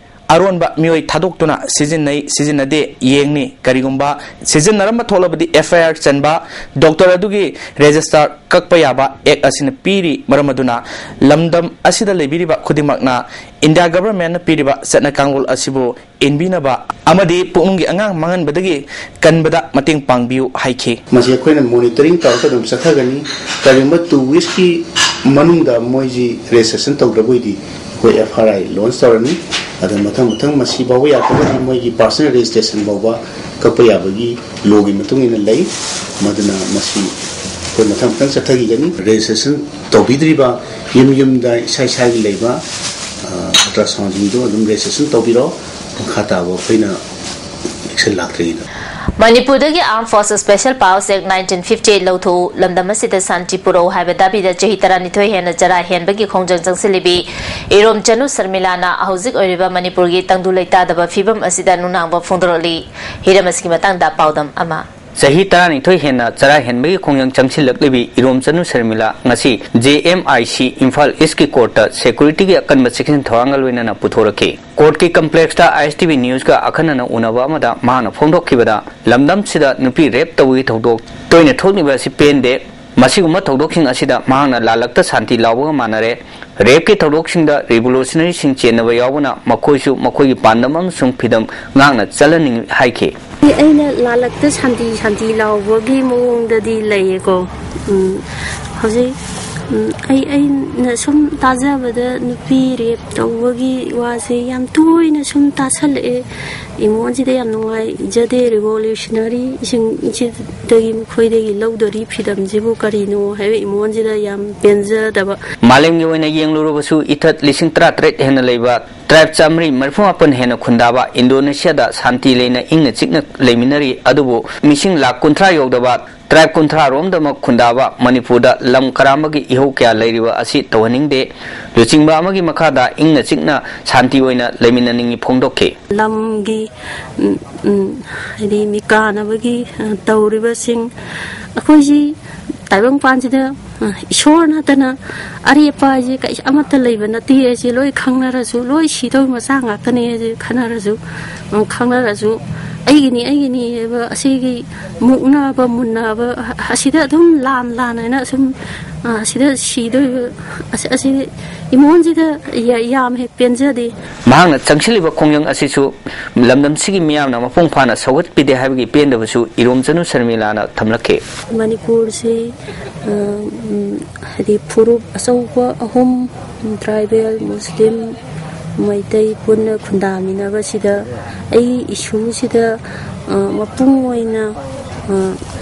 ꯑꯔꯣꯟꯕ ꯃꯤꯑꯣꯏ ꯊꯥꯗꯣꯛꯇꯨꯅ ꯁꯤꯖꯤꯟꯅꯩ, ꯁꯤꯖꯤꯟꯅꯗꯦ ꯌꯦꯡꯅꯤ꯫ ꯀꯔꯤꯒꯨꯝꯕ ꯁꯤꯖꯤꯟꯅꯔꯝꯕ ꯊꯣꯛꯂꯕꯗꯤ F I R ꯆꯟꯕ, ꯗꯣꯛꯇꯔ ꯑꯗꯨꯒꯤ ꯔꯦꯖꯤꯁꯇꯥꯔ ꯀꯛꯄ ꯌꯥꯕ ꯑꯦꯛ ꯑꯁꯤꯅ ꯄꯤꯔꯤ꯫ ꯃꯔꯝ ꯑꯗꯨꯅ ꯂꯝꯗꯝ ꯑꯁꯤꯗ ꯂꯩꯕꯤꯔꯤꯕ ꯈꯨꯗꯤꯡꯃꯛꯅ ꯏꯟꯗꯤꯌꯥ ꯒꯚꯔꯟꯃꯦꯟꯠꯅ ꯄꯤꯔꯤꯕ ꯆꯠꯅ ꯀꯥꯡꯂꯣꯟ ꯑꯁꯤꯕꯨ ꯏꯟꯕꯤꯅꯕ ꯑꯃꯗꯤ ꯄꯨꯛꯅꯨꯡꯒꯤ ꯑꯉꯥꯡ ꯃꯥꯡꯍꯟꯕꯗꯒꯤ ꯀꯟꯕꯗ ꯃꯇꯦꯡ ꯄꯥꯡꯕꯤꯌꯨ ꯍꯥꯏꯈꯤ꯫ ꯃꯁꯤ ꯑꯩꯈꯣꯏꯅ ꯃꯣꯅꯤꯇꯔꯤꯡ ꯇꯧꯔꯒ ꯑꯗꯨꯝ ꯆꯠꯊꯒꯅꯤ꯫ ꯀꯔꯤꯒꯨꯝꯕ ꯇꯨ ꯋꯤꯛꯁꯀꯤ ꯃꯅꯨꯡꯗ ꯃꯣꯏꯁꯤ ꯔꯦꯖꯤꯁꯇ꯭ꯔꯦꯁꯟ ꯇꯧꯗ꯭ꯔꯕ ꯑꯣꯏꯗꯤ ꯑꯩꯈꯣꯏ F I R ꯂꯣꯟꯆ ꯇꯧꯔꯅꯤ꯫ ꯑꯗ ꯃꯊꯪ ꯃꯊꯪ ꯃꯁꯤ ꯐꯥꯎꯕ ꯌꯥꯗ꯭ꯔꯒꯗꯤ ꯃꯣꯏꯒꯤ ꯄꯥꯔꯁꯣꯅꯦꯜ ꯔꯦꯖꯤꯁꯇ꯭ꯔꯦꯁꯟ ꯐꯥꯎꯕ ꯀꯛꯄ ꯌꯥꯕꯒꯤ ꯂꯣꯒꯤ ꯃꯇꯨꯡ ꯏꯟꯅ ꯂꯩ꯫ ꯃꯗꯨꯅ ꯃꯁꯤ ꯑꯩꯈꯣꯏ ꯃꯊꯪ ꯃꯊꯪ ꯆꯠꯊꯈꯤꯒꯅꯤ꯫ ꯔꯦꯖꯤꯁꯇ꯭ꯔꯦꯁꯟ ꯇꯧꯕꯤꯗ꯭ꯔꯤꯕ ꯌꯨꯝ ꯌꯨꯝꯗ ꯏꯁꯥ ꯏꯁꯥꯒꯤ ꯂꯩꯕ ꯑꯜꯇ꯭ꯔꯥꯁꯥꯎꯟꯁꯤꯡꯗꯨ ꯑꯗꯨꯝ ꯔꯦꯖꯤꯁꯇ꯭ꯔꯦꯁꯟ ꯇꯧꯕꯤꯔꯣ꯫ ꯃꯈꯥ ꯇꯥꯕ ꯑꯩꯈꯣꯏꯅ ꯑꯦꯛꯁꯟ ꯂꯥꯛꯇ꯭ꯔꯤꯉꯩꯗ꯫ ꯃꯅꯤꯄꯨꯔꯗꯒꯤ Armed Forces Special Powers Act nineteen fifty eight ꯂꯧꯊꯣꯛꯎ, ꯂꯝꯗꯝ ꯑꯁꯤꯗ ꯁꯥꯟꯇꯤ ꯄꯨꯔꯛꯎ ꯍꯥꯏꯕ ꯗꯥꯕꯤꯗ ꯆꯍꯤ ꯇꯔꯥꯅꯤꯊꯣꯏ ꯍꯦꯟꯅ ꯆꯔꯥ ꯍꯦꯟꯕꯒꯤ ꯈꯣꯡꯖꯪ ꯆꯪꯁꯤꯜꯂꯤꯕꯤ ꯏꯔꯣꯝ ꯆꯅꯨ ꯁꯔꯃꯤꯂꯥꯅ ꯍꯧꯖꯤꯛ ꯑꯣꯏꯔꯤꯕ ꯃꯅꯤꯄꯨꯔꯒꯤ ꯇꯪꯗꯨ ꯂꯩꯇꯥꯗꯕ ꯐꯤꯕꯝ ꯑꯁꯤꯗ ꯅꯨꯡꯅꯥꯡꯕ ꯐꯣꯡꯗꯣꯔꯛꯂꯤ꯫ ꯍꯤꯔꯝ ꯑꯁꯤꯒꯤ ꯃꯇꯥꯡꯗ ꯄꯥꯎꯗꯝ ꯑꯃ꯫ ꯆꯍꯤ ꯇꯔꯥꯅꯤꯊꯣꯏ ꯍꯦꯟꯅ ꯆꯔꯥ ꯍꯦꯟꯕꯒꯤ ꯈꯣꯡꯖꯪ ꯆꯪꯁꯤꯜꯂꯛꯂꯤꯕꯤ ꯏꯔꯣꯝ ꯆꯅꯨ ꯁꯔꯃꯤꯂꯥ ꯉꯁꯤ J M I C Imphal ꯏꯁꯀꯤ ꯀꯣꯔꯠꯇ ꯁꯦꯀ꯭ꯌꯨꯔꯤꯇꯤꯒꯤ ꯑꯀꯟꯕ ꯆꯦꯛꯁꯤꯟ ꯊꯧꯔꯥꯡꯒ ꯂꯣꯏꯅꯅ ꯄꯨꯊꯣꯔꯛꯈꯤ꯫ ꯀꯣꯔꯠꯀꯤ ꯀꯝꯄ꯭ꯂꯦꯛꯁꯇ I S T V ꯅ꯭ꯌꯨꯁꯀ ꯑꯈꯟꯅꯅ ꯎꯅꯕ ꯑꯃꯗ ꯃꯍꯥꯛꯅ ꯐꯣꯡꯗꯣꯛꯈꯤꯕꯗ, ꯂꯝꯗꯝꯁꯤꯗ ꯅꯨꯄꯤ ꯔꯦꯞ ꯇꯧꯕꯒꯤ ꯊꯧꯗꯣꯛ ꯇꯣꯏꯅ ꯊꯣꯛꯂꯤꯕ ꯑꯁꯤ ꯄꯦꯟꯗꯦ꯫ ꯃꯁꯤꯒꯨꯝꯕ ꯊꯧꯗꯣꯛꯁꯤꯡ ꯑꯁꯤꯗ ꯃꯍꯥꯛꯅ ꯂꯥꯜꯂꯛꯇ ꯁꯥꯟꯇꯤ ꯂꯥꯎꯕꯒ ꯃꯥꯟꯅꯔꯦ꯫ ꯔꯦꯞꯀꯤ ꯊꯧꯗꯣꯛꯁꯤꯡꯗ ꯔꯤꯚꯣꯂꯨꯁꯅꯔꯤꯁꯤꯡ ꯆꯦꯟꯅꯕ ꯌꯥꯎꯕꯅ ꯃꯈꯣꯏꯁꯨ ꯃꯈꯣꯏꯒꯤ ꯄꯥꯟꯗꯝ ꯑꯃꯁꯨꯡ ꯐꯤꯗꯝ ꯉꯥꯛꯅ ꯆꯠꯍꯟꯅꯤꯡꯏ ꯍꯥꯏꯈꯤ꯫ ꯑꯩꯅ ꯂꯥꯜꯂꯛꯇ ꯁꯥꯟꯇꯤ, ꯁꯥꯟꯇꯤ ꯂꯥꯎꯕꯒꯤ ꯃꯑꯣꯡꯗꯗꯤ ꯂꯩꯌꯦꯀꯣ꯫ ꯎꯝ, ꯍꯧꯖꯤꯛ, ꯎꯝ, ꯑꯩ, ꯑꯩꯅ ꯁꯨꯝ ꯇꯥꯖꯕꯗ ꯅꯨꯄꯤ ꯔꯦꯞ ꯇꯧꯕꯒꯤ ꯋꯥꯁꯦ ꯌꯥꯝ ꯇꯣꯏꯅ ꯁꯨꯝ ꯇꯥꯁꯜꯂꯛꯑꯦ꯫ ꯏꯃꯣꯟꯁꯤꯗ ꯌꯥꯝ ꯅꯨꯡꯉꯥꯏꯖꯗꯦ꯫ ꯔꯤꯚꯣꯂꯨꯁꯅꯔꯤꯁꯤꯡꯁꯤꯗꯒꯤ ꯃꯈꯣꯏꯗꯒꯤ ꯂꯧꯗꯣꯔꯤ ꯐꯤꯗꯝꯁꯤꯕꯨ ꯀꯔꯤꯅꯣ ꯍꯥꯏꯕ ꯏꯃꯣꯟꯁꯤꯗ ꯌꯥꯝ ꯄꯦꯟꯖꯗꯕ꯫ ꯃꯥꯂꯦꯝꯒꯤ ꯑꯣꯏꯅ ꯌꯦꯡꯂꯨꯔꯕꯁꯨ ꯏꯊꯠ ꯂꯤꯁꯤꯡ ꯇꯔꯥꯇꯔꯦꯠ ꯍꯦꯟꯅ ꯂꯩꯕ ꯇ꯭ꯔꯥꯏꯕ ꯆꯥꯃꯔꯤ ꯃꯔꯤꯐꯨ ꯃꯥꯄꯟ ꯍꯦꯟꯅ ꯈꯨꯟꯗꯥꯕ ꯏꯟꯗꯣꯅꯦꯁꯤꯌꯥꯗ ꯁꯥꯟꯇꯤ ꯂꯩꯅ ꯏꯪꯅ ꯆꯤꯛꯅ ꯂꯩꯃꯤꯟꯅꯔꯤ꯫ ꯑꯗꯨꯕꯨ ꯃꯤꯁꯤꯡ ꯂꯥꯈ ꯀꯨꯟꯊ꯭ꯔꯥ ꯌꯧꯗꯕ ꯇ꯭ꯔꯥꯏꯕ ꯀꯨꯟꯊ꯭ꯔꯥ ꯔꯣꯝꯗꯃꯛ ꯈꯨꯟꯗꯥꯕ ꯃꯅꯤꯄꯨꯔꯗ ꯂꯝ ꯀꯔꯥꯝꯕꯒꯤ ꯏꯍꯧ ꯀꯌꯥ ꯂꯩꯔꯤꯕ ꯑꯁꯤ ꯇꯧꯍꯟꯅꯤꯡꯗꯦ꯫ ꯂꯨꯆꯤꯡꯕ ꯑꯃꯒꯤ ꯃꯈꯥꯗ ꯏꯪꯅ ꯆꯤꯛꯅ ꯁꯥꯟꯇꯤ ꯑꯣꯏꯅ ꯂꯩꯃꯤꯟꯅꯅꯤꯡꯏ ꯐꯣꯡꯗꯣꯛꯈꯤ꯫ ꯂꯝꯒꯤ, ꯎꯝ, ꯎꯝ, ꯍꯥꯏꯗꯤ ꯃꯤꯀꯥꯅꯕꯒꯤ, ꯑ, ꯇꯧꯔꯤꯕꯁꯤꯡ, ꯑꯩꯈꯣꯏꯁꯤ ꯇꯥꯏꯕꯪꯄꯥꯟꯁꯤꯗ, ꯑ, ꯏꯁꯣꯔ ꯅꯠꯇꯅ ꯑꯔꯦꯞꯄ ꯍꯥꯏꯁꯦ ꯀꯩ ꯑꯃꯠꯇ ꯂꯩꯕ ꯅꯠꯇꯦ ꯍꯥꯏꯁꯦ ꯂꯣꯏ ꯈꯪꯅꯔꯁꯨ, ꯂꯣꯏ ꯁꯤꯗꯧ ꯃꯆꯥ ꯉꯥꯛꯇꯅꯦ ꯍꯥꯏꯁꯦ ꯈꯟꯅꯔꯁꯨ, ꯑ, ꯈꯪꯅꯔꯁꯨ, ꯑꯩꯒꯤꯅꯤ, ꯑꯩꯒꯤꯅꯤ ꯍꯥꯏꯕ ꯑꯁꯤꯒꯤ ꯃꯨꯛꯅꯕ, ꯃꯨꯟꯅꯕ, ꯑ-, ꯑꯁꯤꯗ ꯑꯗꯨꯝ ꯂꯥꯟ ꯂꯥꯟ ꯍꯥꯏꯅ ꯑꯁꯨꯝ, ꯑ, ꯑꯁꯤꯗ ꯁꯤꯗꯣꯏꯕ, ꯑꯁ-, ꯑꯁꯤ ꯏꯃꯣꯟꯁꯤꯗ ꯌꯥ-, ꯌꯥꯝ ꯍꯦꯛ ꯄꯦꯟꯖꯗꯦ꯫ ꯃꯍꯥꯛꯅ ꯆꯪꯁꯤꯜꯂꯤꯕ ꯈꯣꯡꯖꯪ ꯑꯁꯤꯁꯨ ꯂꯝꯗꯝꯁꯤꯒꯤ ꯃꯤꯌꯥꯝꯅ ꯃꯄꯨꯡ ꯐꯥꯅ ꯁꯧꯒꯠꯄꯤꯗꯦ ꯍꯥꯏꯕꯒꯤ ꯄꯦꯟꯗꯕꯁꯨ ꯏꯔꯣꯝꯆꯅꯨ ꯁꯔꯃꯤꯂꯥꯅ ꯊꯝꯂꯛꯈꯤ꯫ ꯃꯅꯤꯄꯨꯔꯁꯤ, ꯑ, ꯎꯝ, ꯍꯥꯏꯗꯤ ꯐꯨꯔꯨꯞ ꯑꯆꯧꯕ ꯑꯍꯨꯝ, ꯇ꯭ꯔꯥꯏꯕꯦꯜ, ꯃꯨꯁꯂꯤꯝ, ꯃꯩꯇꯩ ꯄꯨꯟꯅ ꯈꯨꯟꯗꯥꯃꯤꯟꯅꯕꯁꯤꯗ ꯑꯩ ꯏꯁꯨꯁꯤꯗ, ꯑ, ꯃꯄꯨꯡ ꯑꯣꯏꯅ, ꯑ,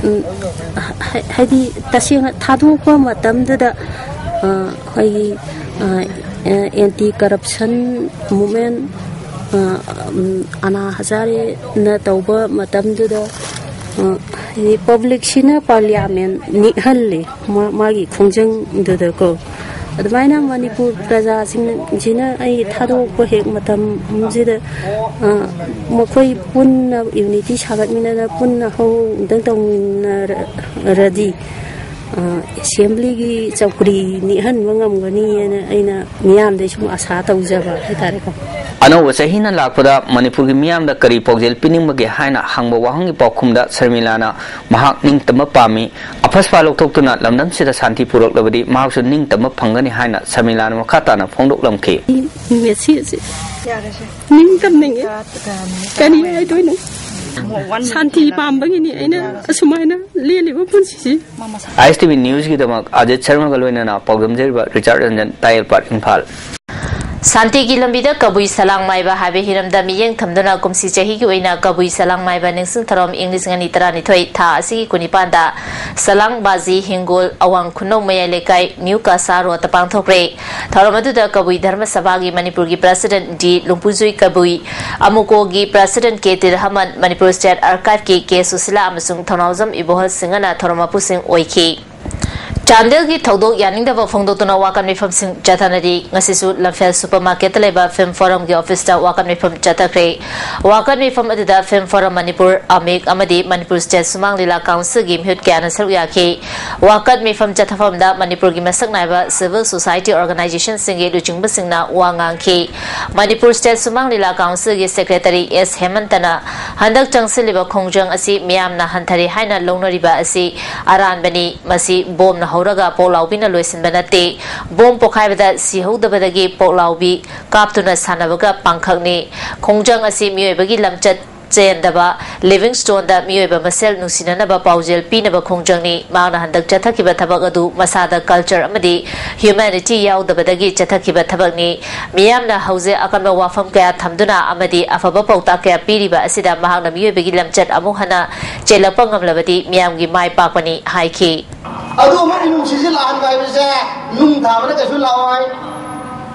ꯎꯝ, ꯍꯥꯏ-, ꯍꯥꯏꯗꯤ ꯇꯁꯦꯡꯅ ꯊꯥꯗꯣꯛꯄ ꯃꯇꯝꯗꯨꯗ, ꯑ, ꯑꯩꯈꯣꯏꯒꯤ, ꯑ, ꯑꯦꯟꯇꯤ ꯀꯔꯞꯁꯟ ꯃꯨꯞꯃꯦꯟ, ꯑ, ꯎꯝ, ꯑꯅꯥ ꯍꯖꯥꯔꯦꯅ ꯇꯧꯕ ꯃꯇꯝꯗꯨꯗ, ꯑ, ꯍꯥꯏꯗꯤ ꯄꯕ꯭ꯂꯤꯛꯁꯤꯅ ꯄꯥꯔꯂꯤꯌꯥꯃꯦꯟ ꯅꯤꯛꯍꯜꯂꯤ ꯃꯥ-, ꯃꯥꯒꯤ ꯈꯣꯡꯖꯪꯗꯨꯗꯀꯣ꯫ ꯑꯗꯨꯃꯥꯏꯅ ꯃꯅꯤꯄꯨꯔ ꯄ꯭ꯔꯖꯥꯁꯤꯡꯁꯤꯅ ꯑꯩ ꯊꯥꯗꯣꯛꯄ ꯍꯦꯛ ꯃꯇꯝꯁꯤꯗ, ꯑ, ꯃꯈꯣꯏ ꯄꯨꯟꯅ ꯌꯨꯅꯤꯇꯤ ꯁꯥꯒꯠꯃꯤꯟꯅꯗꯅ ꯄꯨꯟꯅ ꯍꯧ ꯑꯃꯨꯛꯇꯪ ꯇꯧꯃꯤꯟꯅꯔꯗꯤ, ꯑ, ꯑꯦꯁꯦꯝꯕ꯭ꯂꯤꯒꯤ ꯆꯧꯀ꯭ꯔꯤ ꯅꯤꯛꯍꯟꯕ ꯉꯝꯒꯅꯤ ꯍꯥꯏꯅ ꯑꯩꯅ ꯃꯤꯌꯥꯝꯗꯩ ꯁꯨꯝ ꯑꯁꯥ ꯇꯧꯖꯕ ꯍꯥꯏꯇꯥꯔꯦꯀꯣ꯫ ꯑꯅꯧꯕ ꯆꯍꯤꯅ ꯂꯥꯛꯄꯗ ꯃꯅꯤꯄꯨꯔꯒꯤ ꯃꯤꯌꯥꯝꯗ ꯀꯔꯤ ꯄꯥꯎꯖꯦꯜ ꯄꯤꯅꯤꯡꯕꯒꯦ ꯍꯥꯏꯅ ꯍꯪꯕ ꯋꯥꯍꯪꯒꯤ ꯄꯥꯎꯈꯨꯝꯗ ꯁꯔꯃꯤꯂꯥꯅ ꯃꯍꯥꯛ ꯅꯤꯡꯇꯝꯕ ꯄꯥꯝꯃꯤ, ꯑꯐꯁꯄꯥ ꯂꯧꯊꯣꯛꯇꯨꯅ ꯂꯝꯗꯝꯁꯤꯗ ꯁꯥꯟꯇꯤ ꯄꯨꯔꯛꯂꯕꯗꯤ ꯃꯍꯥꯛꯁꯨ ꯅꯤꯡꯇꯝꯕ ꯐꯪꯒꯅꯤ ꯍꯥꯏꯅ ꯁꯔꯃꯤꯂꯥꯅ ꯃꯈꯥ ꯇꯥꯅ ꯐꯣꯡꯗꯣꯛꯂꯝꯈꯤ꯫ ꯃꯦꯁꯤꯁꯦ ꯅꯤꯡꯇꯝꯅꯤꯡꯉꯤ꯫ ꯀꯔꯤ ꯍꯥꯏꯗꯣꯏꯅꯣ? ꯁꯥꯟꯇꯤ ꯄꯥꯝꯕꯒꯤꯅꯤ ꯑꯩꯅ ꯑꯁꯨꯃꯥꯏꯅ ꯂꯦꯜꯂꯤꯕ ꯄꯨꯟꯁꯤꯁꯤ꯫ ꯑꯥꯏ ꯑꯦꯁ ꯇꯤ ꯚꯤ ꯅ꯭ꯌꯨꯁꯀꯤꯗꯃꯛ ꯑꯖꯤꯠ ꯁꯔꯃꯒ ꯂꯣꯏꯅꯅ ꯄꯥꯎꯗꯝꯖꯔꯤꯕ ꯔꯤꯆꯥꯔꯗ ꯔꯟꯖꯟ, ꯇꯥꯌꯦꯜꯄꯥꯠ, ꯏꯝꯐꯥꯜ꯫ ꯁꯥꯟꯇꯤꯒꯤ ꯂꯝꯕꯤꯗ ꯀꯕꯨꯏ ꯁꯂꯥꯡ ꯃꯥꯏꯕ ꯍꯥꯏꯕ ꯍꯤꯔꯝꯗ ꯃꯤꯠꯌꯦꯡ ꯊꯝꯗꯨꯅ ꯀꯨꯝꯁꯤ ꯆꯍꯤꯒꯤ ꯑꯣꯏꯅ ꯀꯕꯨꯏ ꯁꯂꯥꯡ ꯃꯥꯏꯕ ꯅꯤꯡꯁꯤꯡ ꯊꯧꯔꯝ ꯏꯪ ꯂꯤꯁꯤꯡ ꯑꯅꯤ ꯇꯔꯥꯅꯤꯊꯣꯏ ꯊꯥ ꯑꯁꯤꯒꯤ ꯀꯨꯟꯅꯤꯄꯥꯟꯗ ꯁꯂꯥꯡ ꯕꯥꯖꯤ ꯍꯤꯡꯒꯣꯜ, ꯑꯋꯥꯡ ꯈꯨꯅꯧ ꯃꯌꯥꯏ ꯂꯩꯀꯥꯏ, ꯅ꯭ꯌꯨ ꯀꯥꯁꯥ ꯔꯣꯗꯇ ꯄꯥꯡꯊꯣꯛꯈ꯭ꯔꯦ꯫ ꯊꯧꯔꯝ ꯑꯗꯨꯗ ꯀꯕꯨꯏ ꯙꯔꯃ ꯁꯚꯥꯒꯤ ꯃꯅꯤꯄꯨꯔꯒꯤ ꯄ꯭ꯔꯁꯤꯗꯦꯟꯠ ꯗꯤ ꯂꯨꯝꯄꯨꯖꯨꯏ ꯀꯕꯨꯏ, ꯑꯃꯨꯀꯣꯒꯤ ꯄ꯭ꯔꯁꯤꯗꯦꯟꯠ ꯀꯦ ꯇꯤꯔꯍꯃꯟ, ꯃꯅꯤꯄꯨꯔ ꯁ꯭ꯇꯦꯠ ꯑꯥꯔꯀꯥꯏꯚꯀꯤ ꯀꯦ ꯁꯨꯁꯤꯂꯥ ꯑꯃꯁꯨꯡ ꯊꯧꯅꯥꯎꯖꯝ ꯏꯕꯣꯍꯜ ꯁꯤꯡꯍꯅ ꯊꯧꯔꯝ ꯃꯄꯨꯁꯤꯡ ꯑꯣꯏꯈꯤ꯫ ꯆꯥꯟꯗꯦꯜꯒꯤ ꯊꯧꯗꯣꯛ ꯌꯥꯅꯤꯡꯗꯕ ꯐꯣꯡꯗꯣꯛꯇꯨꯅ ꯋꯥꯀꯠ ꯃꯤꯐꯝꯁꯤꯡ ꯆꯠꯊꯅꯔꯤ꯫ ꯉꯁꯤꯁꯨ ꯂꯝꯐꯦꯜ ꯁꯨꯄꯔ ꯃꯥꯔꯀꯦꯠꯇ ꯂꯩꯕ ꯐꯤꯜꯝ ꯐꯣꯔꯝꯒꯤ ꯑꯣꯐꯤꯁꯇ ꯋꯥꯀꯠ ꯃꯤꯐꯝ ꯆꯠꯊꯈ꯭ꯔꯦ꯫ ꯋꯥꯀꯠ ꯃꯤꯐꯝ ꯑꯗꯨꯗ ꯐꯤꯜꯝ ꯐꯣꯔꯝ ꯃꯅꯤꯄꯨꯔ, ꯑꯃꯤꯛ ꯑꯃꯗꯤ ꯃꯅꯤꯄꯨꯔ ꯁ꯭ꯇꯦꯠ ꯁꯨꯃꯥꯡ ꯂꯤꯂꯥ ꯀꯥꯎꯟꯁꯤꯜꯒꯤ ꯃꯤꯍꯨꯠ ꯀꯌꯥꯅ ꯁꯔꯨꯛ ꯌꯥꯈꯤ꯫ ꯋꯥꯀꯠ ꯃꯤꯐꯝ ꯆꯠꯊꯐꯝꯗ ꯃꯅꯤꯄꯨꯔꯒꯤ ꯃꯁꯛ ꯅꯥꯏꯕ ꯁꯤꯚꯤꯜ ꯁꯣꯁꯥꯏꯇꯤ ꯑꯣꯔꯒꯅꯥꯏꯖꯦꯁꯟꯁꯤꯡꯒꯤ ꯂꯨꯆꯤꯡꯕꯁꯤꯡꯅ ꯋꯥ ꯉꯥꯡꯈꯤ꯫ ꯃꯅꯤꯄꯨꯔ ꯁ꯭ꯇꯦꯠ ꯁꯨꯃꯥꯡ ꯂꯤꯂꯥ ꯀꯥꯎꯟꯁꯤꯜꯒꯤ ꯁꯦꯀ꯭ꯔꯦꯇꯔꯤ ꯑꯦꯁ ꯍꯦꯃꯟꯇꯅ ꯍꯟꯗꯛ ꯆꯪꯁꯤꯜꯂꯤꯕ ꯈꯣꯡꯖꯪ ꯑꯁꯤ ꯃꯤꯌꯥꯝꯅ ꯍꯟꯊꯔꯦ ꯍꯥꯏꯅ ꯂꯧꯅꯔꯤꯕ ꯑꯁꯤ ꯑꯔꯥꯟꯕꯅꯤ꯫ ꯃꯁꯤ ꯕꯣꯝꯅ ꯍꯧꯔꯒ ꯄꯣꯛꯂꯥꯎꯕꯤꯅ ꯂꯣꯏꯁꯤꯟꯕ ꯅꯠꯇꯦ꯫ ꯕꯣꯝ ꯄꯣꯈꯥꯏꯕꯗ ꯁꯤꯍꯧꯗꯕꯗꯒꯤ ꯄꯣꯛꯂꯥꯎꯕꯤ ꯀꯥꯞꯇꯨꯅ ꯁꯥꯟꯅꯕꯒ ꯄꯥꯡꯈꯛꯅꯤ꯫ ꯈꯣꯡꯖꯪ ꯑꯁꯤ ꯃꯤꯑꯣꯏꯕꯒꯤ ꯂꯝꯆꯠ ꯆꯦꯟꯗꯕ, ꯂꯤꯚꯤꯡꯁ꯭ꯇꯣꯟꯗ ꯃꯤꯑꯣꯏꯕ ꯃꯁꯦꯜ ꯅꯨꯡꯁꯤꯅꯅꯕ ꯄꯥꯎꯖꯦꯜ ꯄꯤꯅꯕ ꯈꯣꯡꯖꯪꯅꯤ꯫ ꯃꯍꯥꯛꯅ ꯍꯟꯗꯛ ꯆꯠꯊꯈꯤꯕ ꯊꯕꯛ ꯑꯗꯨ ꯃꯁꯥꯗ ꯀꯜꯆꯔ ꯑꯃꯗꯤ ꯍ꯭ꯌꯨꯃꯦꯅꯤꯇꯤ ꯌꯥꯎꯗꯕꯗꯒꯤ ꯆꯠꯊꯈꯤꯕ ꯊꯕꯛꯅꯤ꯫ ꯃꯤꯌꯥꯝꯅ ꯍꯧꯖꯤꯛ ꯑꯀꯟꯕ ꯋꯥꯐꯝ ꯀꯌꯥ ꯊꯝꯗꯨꯅ ꯑꯃꯗꯤ ꯑꯐꯕ ꯄꯥꯎꯇꯥꯛ ꯀꯌꯥ ꯄꯤꯔꯤꯕ ꯑꯁꯤꯗ ꯃꯍꯥꯛꯅ ꯃꯤꯑꯣꯏꯕꯒꯤ ꯂꯝꯆꯠ ꯑꯃꯨꯛ ꯍꯟꯅ ꯆꯦꯜꯂꯛꯄ ꯉꯝꯂꯕꯗꯤ ꯃꯤꯌꯥꯝꯒꯤ ꯃꯥꯏ ꯄꯥꯛꯄꯅꯤ ꯍꯥꯏꯈꯤ꯫ ꯑꯗꯨꯒꯨꯝꯕ ꯃꯤꯅꯨꯡꯁꯤꯁꯦ ꯂꯥꯛꯍꯟꯕ ꯍꯥꯏꯕꯁꯦ ꯅꯨꯡ ꯊꯥꯕꯅ ꯀꯩꯁꯨ ꯂꯥꯛꯑꯣꯏ,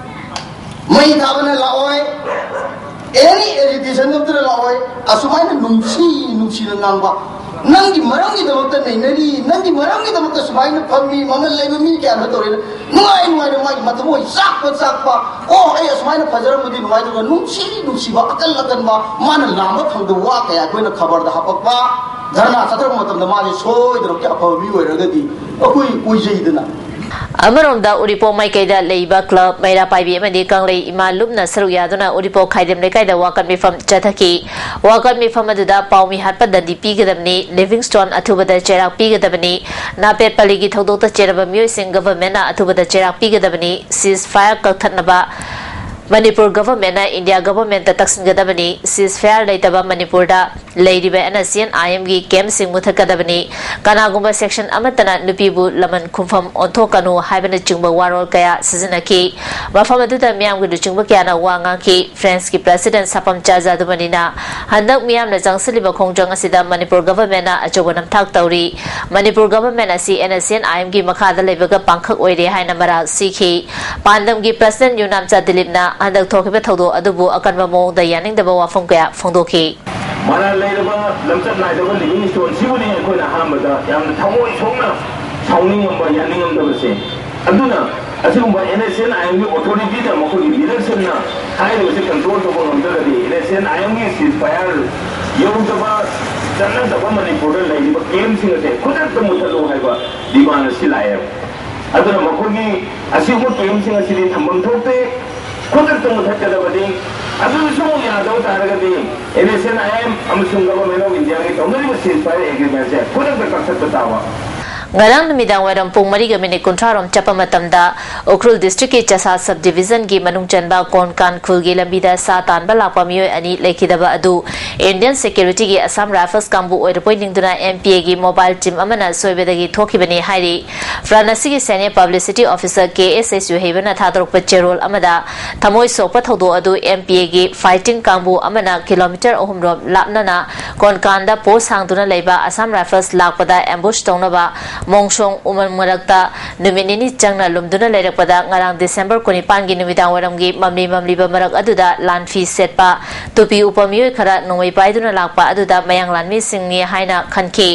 ꯃꯩ ꯊꯥꯕꯅ ꯂꯥꯛꯑꯣꯏ, ꯑꯦꯅꯤ ꯑꯦꯖꯤꯇꯦꯁꯟ ꯑꯃꯠꯇꯅ ꯂꯥꯛꯑꯣꯏ꯫ ꯑꯁꯨꯃꯥꯏꯅ ꯅꯨꯡꯁꯤ ꯅꯨꯡꯁꯤꯅ ꯉꯥꯡꯕ, ꯅꯪꯒꯤ ꯃꯔꯝꯒꯤꯗꯃꯛꯇ ꯅꯩꯅꯔꯤ, ꯅꯪꯒꯤ ꯃꯔꯝꯒꯤꯗꯃꯛꯇ ꯁꯨꯃꯥꯏꯅ ꯐꯝꯃꯤ, ꯃꯃꯜ ꯂꯩꯕ ꯃꯤ ꯀꯌꯥꯅꯣ ꯇꯧꯔꯦꯅ ꯅꯨꯡꯉꯥꯏ ꯅꯨꯡꯉꯥꯏꯅ ꯃꯥꯒꯤ ꯃꯊꯃꯣꯏ ꯆꯥꯛꯄ ꯆꯥꯛꯄ, "ꯑꯣ, ꯑꯩ ꯑꯁꯨꯃꯥꯏꯅ ꯐꯖꯔꯝꯕꯗꯤ ꯅꯨꯡꯉꯥꯏꯗꯧꯕ", ꯅꯨꯡꯁꯤ ꯅꯨꯡꯁꯤꯕ ꯑꯀꯜ ꯑꯀꯟꯕ, ꯃꯥꯅ ꯂꯥꯝꯕ ꯐꯪꯗꯕ ꯋꯥ ꯀꯌꯥ ꯑꯩꯈꯣꯏꯅ ꯈꯕꯔꯗ ꯍꯥꯄꯛꯄ, ꯙꯔꯅꯥ ꯆꯠꯊꯔꯛꯄ ꯃꯇꯝꯗ ꯃꯥꯁꯦ ꯁꯣꯏꯗꯅꯃꯛꯀꯤ ꯑꯐꯕ ꯃꯤ ꯑꯣꯏꯔꯒꯗꯤ ꯑꯩꯈꯣꯏ ꯑꯣꯏꯖꯩꯗꯅ꯫ ꯑꯃꯔꯣꯝꯗ ꯎꯔꯤꯄꯣꯛ ꯃꯥꯏꯀꯩꯗ ꯂꯩꯕ ꯀ꯭ꯂꯕ, ꯃꯩꯔꯥ ꯄꯥꯏꯕꯤ ꯑꯃꯗꯤ ꯀꯪꯂꯩ ꯏꯃꯥ ꯂꯨꯞꯅ ꯁꯔꯨꯛ ꯌꯥꯗꯨꯅ ꯎꯔꯤꯄꯣꯛ ꯈꯥꯏꯗꯦꯝ ꯂꯩꯀꯥꯏꯗ ꯋꯥꯀꯠ ꯃꯤꯐꯝ ꯆꯠꯊꯈꯤ꯫ ꯋꯥꯀꯠ ꯃꯤꯐꯝ ꯑꯗꯨꯗ ꯄꯥꯎꯃꯤ ꯍꯥꯠꯄ ꯗꯟꯗꯤ ꯄꯤꯒꯗꯕꯅꯤ, ꯂꯤꯚꯤꯡꯁ꯭ꯇꯣꯟ ꯑꯊꯨꯕꯗ ꯆꯩꯔꯥꯛ ꯄꯤꯒꯗꯕꯅꯤ, ꯅꯥꯄꯦꯠ ꯄꯂꯤꯒꯤ ꯊꯧꯗꯣꯛꯇ ꯆꯦꯟꯅꯕ ꯃꯤꯑꯣꯏꯁꯤꯡ ꯒꯚꯔꯟꯃꯦꯟꯠꯅ ꯑꯊꯨꯕꯗ ꯆꯩꯔꯥꯛ ꯄꯤꯒꯗꯕꯅꯤ, ꯁꯤꯖ ꯐꯥꯌꯔ ꯀꯛꯊꯠꯅꯕ ꯃꯅꯤꯄꯨꯔ ꯒꯚꯔꯟꯃꯦꯟꯠꯅ ꯏꯟꯗꯤꯌꯥ ꯒꯚꯔꯟꯃꯦꯟꯠꯇ ꯇꯛꯁꯤꯟꯒꯗꯕꯅꯤ, ꯁꯤꯖ ꯐꯥꯌꯔ ꯂꯩꯇꯕ ꯃꯅꯤꯄꯨꯔꯗ ꯂꯩꯔꯤꯕ ꯑꯦꯟ ꯑꯦꯁ ꯁꯤ ꯑꯦꯟ ꯑꯥꯏ ꯑꯦꯝꯒꯤ ꯀꯦꯝꯞꯁꯤꯡ ꯃꯨꯊꯠꯀꯗꯕꯅꯤ꯫ ꯀꯅꯥꯒꯨꯝꯕ ꯁꯦꯛꯁꯟ ꯑꯃꯠꯇꯅ ꯅꯨꯄꯤꯕꯨ ꯂꯃꯟ ꯈꯨꯝꯐꯝ ꯑꯣꯟꯊꯣꯛꯀꯅꯨ ꯍꯥꯏꯕꯅꯆꯤꯡꯕ ꯋꯥꯔꯣꯜ ꯀꯌꯥ ꯁꯤꯖꯤꯟꯅꯈꯤ꯫ ꯃꯐꯝ ꯑꯗꯨꯗ ꯃꯤꯌꯥꯝꯒꯤ ꯂꯨꯆꯤꯡꯕ ꯀꯌꯥꯅ ꯋꯥ ꯉꯥꯡꯈꯤ꯫ ꯐ꯭ꯔꯦꯟꯁꯀꯤ ꯄ꯭ꯔꯦꯁꯤꯗꯦꯟꯠ ꯁꯥꯄꯝꯆꯥ ꯖꯥꯗꯨꯃꯅꯤꯅ ꯍꯟꯗꯛ ꯃꯤꯌꯥꯝꯅ ꯆꯪꯁꯤꯜꯂꯤꯕ ꯈꯣꯡꯖꯪ ꯑꯁꯤꯗ ꯃꯅꯤꯄꯨꯔ ꯒꯚꯔꯟꯃꯦꯟꯠꯅ ꯑꯆꯧꯕ ꯅꯝꯊꯥꯛ ꯇꯧꯔꯤ꯫ ꯃꯅꯤꯄꯨꯔ ꯒꯚꯔꯟꯃꯦꯟꯠ ꯑꯁꯤ ꯑꯦꯟ ꯑꯦꯁ ꯁꯤ ꯑꯦꯟ ꯑꯥꯏ ꯑꯦꯝꯒꯤ ꯃꯈꯥꯗ ꯂꯩꯕꯒ ꯄꯥꯡꯈꯛ ꯑꯣꯏꯔꯦ ꯍꯥꯏꯅ ꯃꯔꯥꯜ ꯁꯤꯈꯤ꯫ ꯄꯥꯟꯗꯝꯒꯤ ꯄ꯭ꯔꯦꯁꯤꯗꯦꯟꯠ ꯌꯨꯅꯥꯝꯆꯥ ꯗꯤꯂꯤꯞꯅ ꯍꯟꯗꯛ ꯊꯣꯛꯈꯤꯕ ꯊꯧꯗꯣꯛ ꯑꯗꯨꯕꯨ ꯑꯀꯟꯕ ꯃꯑꯣꯡꯗ ꯌꯥꯅꯤꯡꯗꯕ ꯋꯥꯐꯝ ꯀꯌꯥ ꯐꯣꯡꯗꯣꯛꯈꯤ꯫ ꯃꯔꯥꯜ ꯂꯩꯔꯕ ꯂꯝꯆꯠ ꯅꯥꯏꯗꯕ ꯂꯤꯚꯤꯡꯁ꯭ꯇꯣꯟꯁꯤꯕꯨꯅꯤ ꯑꯩꯈꯣꯏꯅ ꯑꯍꯥꯟꯕꯗ ꯌꯥꯝꯅ ꯊꯃꯣꯏ ꯁꯣꯛꯅ ꯁꯥꯎꯅꯤꯡꯉꯝꯕ, ꯌꯥꯅꯤꯡꯉꯝꯗꯕꯁꯦ꯫ ꯑꯗꯨꯅ ꯑꯁꯤꯒꯨꯝꯕ NSCN-IMꯒꯤ authorityꯗ ꯃꯈꯣꯏꯒꯤ leadershipꯅ ꯍꯥꯏꯔꯤꯕꯁꯤ control ꯇꯧꯕ ꯉꯝꯗ꯭ꯔꯒꯗꯤ NSCN-IMꯒꯤ ceasefire ꯌꯧꯗꯕ, ꯆꯠꯅꯗꯕ ꯃꯅꯤꯄꯨꯔꯗ ꯂꯩꯔꯤꯕ campꯁꯤꯡ ꯑꯁꯦ ꯈꯨꯗꯛꯇ ꯃꯨꯊꯠꯂꯨ ꯍꯥꯏꯕ demand ꯑꯁꯤ ꯂꯥꯛꯑꯦꯕ꯫ ꯑꯗꯨꯅ ꯃꯈꯣꯏꯒꯤ ꯑꯁꯤꯒꯨꯝꯕ campꯁꯤꯡ ꯑꯁꯤꯗꯤ ꯊꯝꯐꯝ ꯊꯣꯛꯇꯦ꯫ ꯈꯨꯗꯛꯇ ꯃꯨꯊꯠꯀꯗꯕꯅꯤ꯫ ꯑꯗꯨꯁꯨ ꯑꯃꯨꯛ ꯌꯥꯗꯕ ꯇꯥꯔꯒꯗꯤ NSCN-IM ꯑꯃꯁꯨꯡ Government of Indiaꯒꯤ ꯇꯧꯅꯔꯤꯕ ceasefire agreementꯁꯦ ꯈꯨꯗꯛꯇ ꯀꯛꯊꯠꯄ ꯇꯥꯕ꯫ ꯉꯔꯥꯡ ꯅꯨꯃꯤꯗꯥꯡ ꯋꯥꯏꯔꯝ ꯄꯨꯡ ꯃꯔꯤꯒ ꯃꯤꯅꯤꯠ ꯀꯨꯟꯊ꯭ꯔꯥ ꯔꯣꯝ ꯆꯠꯄ ꯃꯇꯝꯗ ꯎꯈ꯭ꯔꯨꯜ districtꯀꯤ ꯆꯁꯥ sub divisionꯒꯤ ꯃꯅꯨꯡ ꯆꯟꯕ ꯀꯣꯟꯀꯥꯟ ꯈꯨꯜꯒꯤ ꯂꯝꯕꯤꯗ ꯁꯥ ꯇꯥꯟꯕ ꯂꯥꯛꯄ ꯃꯤꯑꯣꯏ ꯑꯅꯤ ꯂꯩꯈꯤꯗꯕ ꯑꯗꯨ Indian securityꯒꯤ Assam Rifles ꯀꯥꯡꯕꯨ ꯑꯣꯏꯔꯕꯣꯏ ꯅꯤꯡꯗꯨꯅ MPAꯒꯤ mobile team ꯑꯃꯅ ꯁꯣꯏꯕꯗꯒꯤ ꯊꯣꯛꯈꯤꯕꯅꯤ ꯍꯥꯏꯔꯤ꯫ ꯐ꯭ꯔꯟ ꯑꯁꯤꯒꯤ senior publicity officer ꯀꯦ ꯑꯦꯁ ꯑꯩꯆ ꯌꯨ ꯍꯩꯕꯅ ꯊꯥꯗꯣꯔꯛꯄ ꯆꯦꯔꯣꯜ ꯑꯃꯗ, ꯊꯃꯣꯏ ꯁꯣꯛꯄ ꯊꯧꯗꯣꯛ ꯑꯗꯨ MPAꯒꯤ fighting ꯀꯥꯡꯕꯨ ꯑꯃꯅ kilometre ꯑꯍꯨꯝ ꯔꯣꯝ ꯂꯥꯞꯅꯅ ꯀꯣꯟꯀꯥꯟꯗ post ꯍꯥꯡꯗꯨꯅ ꯂꯩꯕ Assam Rifles ꯂꯥꯛꯄꯗ ambush ꯇꯧꯅꯕ ꯃꯣꯡꯁꯣꯡ ꯎꯃꯪ ꯃꯔꯛꯇ ꯅꯨꯃꯤꯠ ꯅꯤꯅꯤ ꯆꯪꯅ ꯂꯨꯝꯗꯨꯅ ꯂꯩꯔꯛꯄꯗ ꯉꯔꯥꯡ December ꯀꯨꯟꯅꯤꯄꯥꯟꯒꯤ ꯅꯨꯃꯤꯗꯥꯡ ꯋꯥꯏꯔꯝꯒꯤ ꯃꯝꯂꯤ ꯃꯝꯂꯤꯕ ꯃꯔꯛ ꯑꯗꯨꯗ ꯂꯥꯟꯐꯤ ꯁꯦꯠꯄ ꯇꯨꯄꯤ ꯎꯞꯄ ꯃꯤꯑꯣꯏ ꯈꯔ ꯅꯣꯡꯃꯩ ꯄꯥꯏꯗꯨꯅ ꯂꯥꯛꯄ ꯑꯗꯨꯗ ꯃꯌꯥꯡ ꯂꯥꯟꯃꯤꯁꯤꯡꯅꯤ ꯍꯥꯏꯅ ꯈꯟꯈꯤ꯫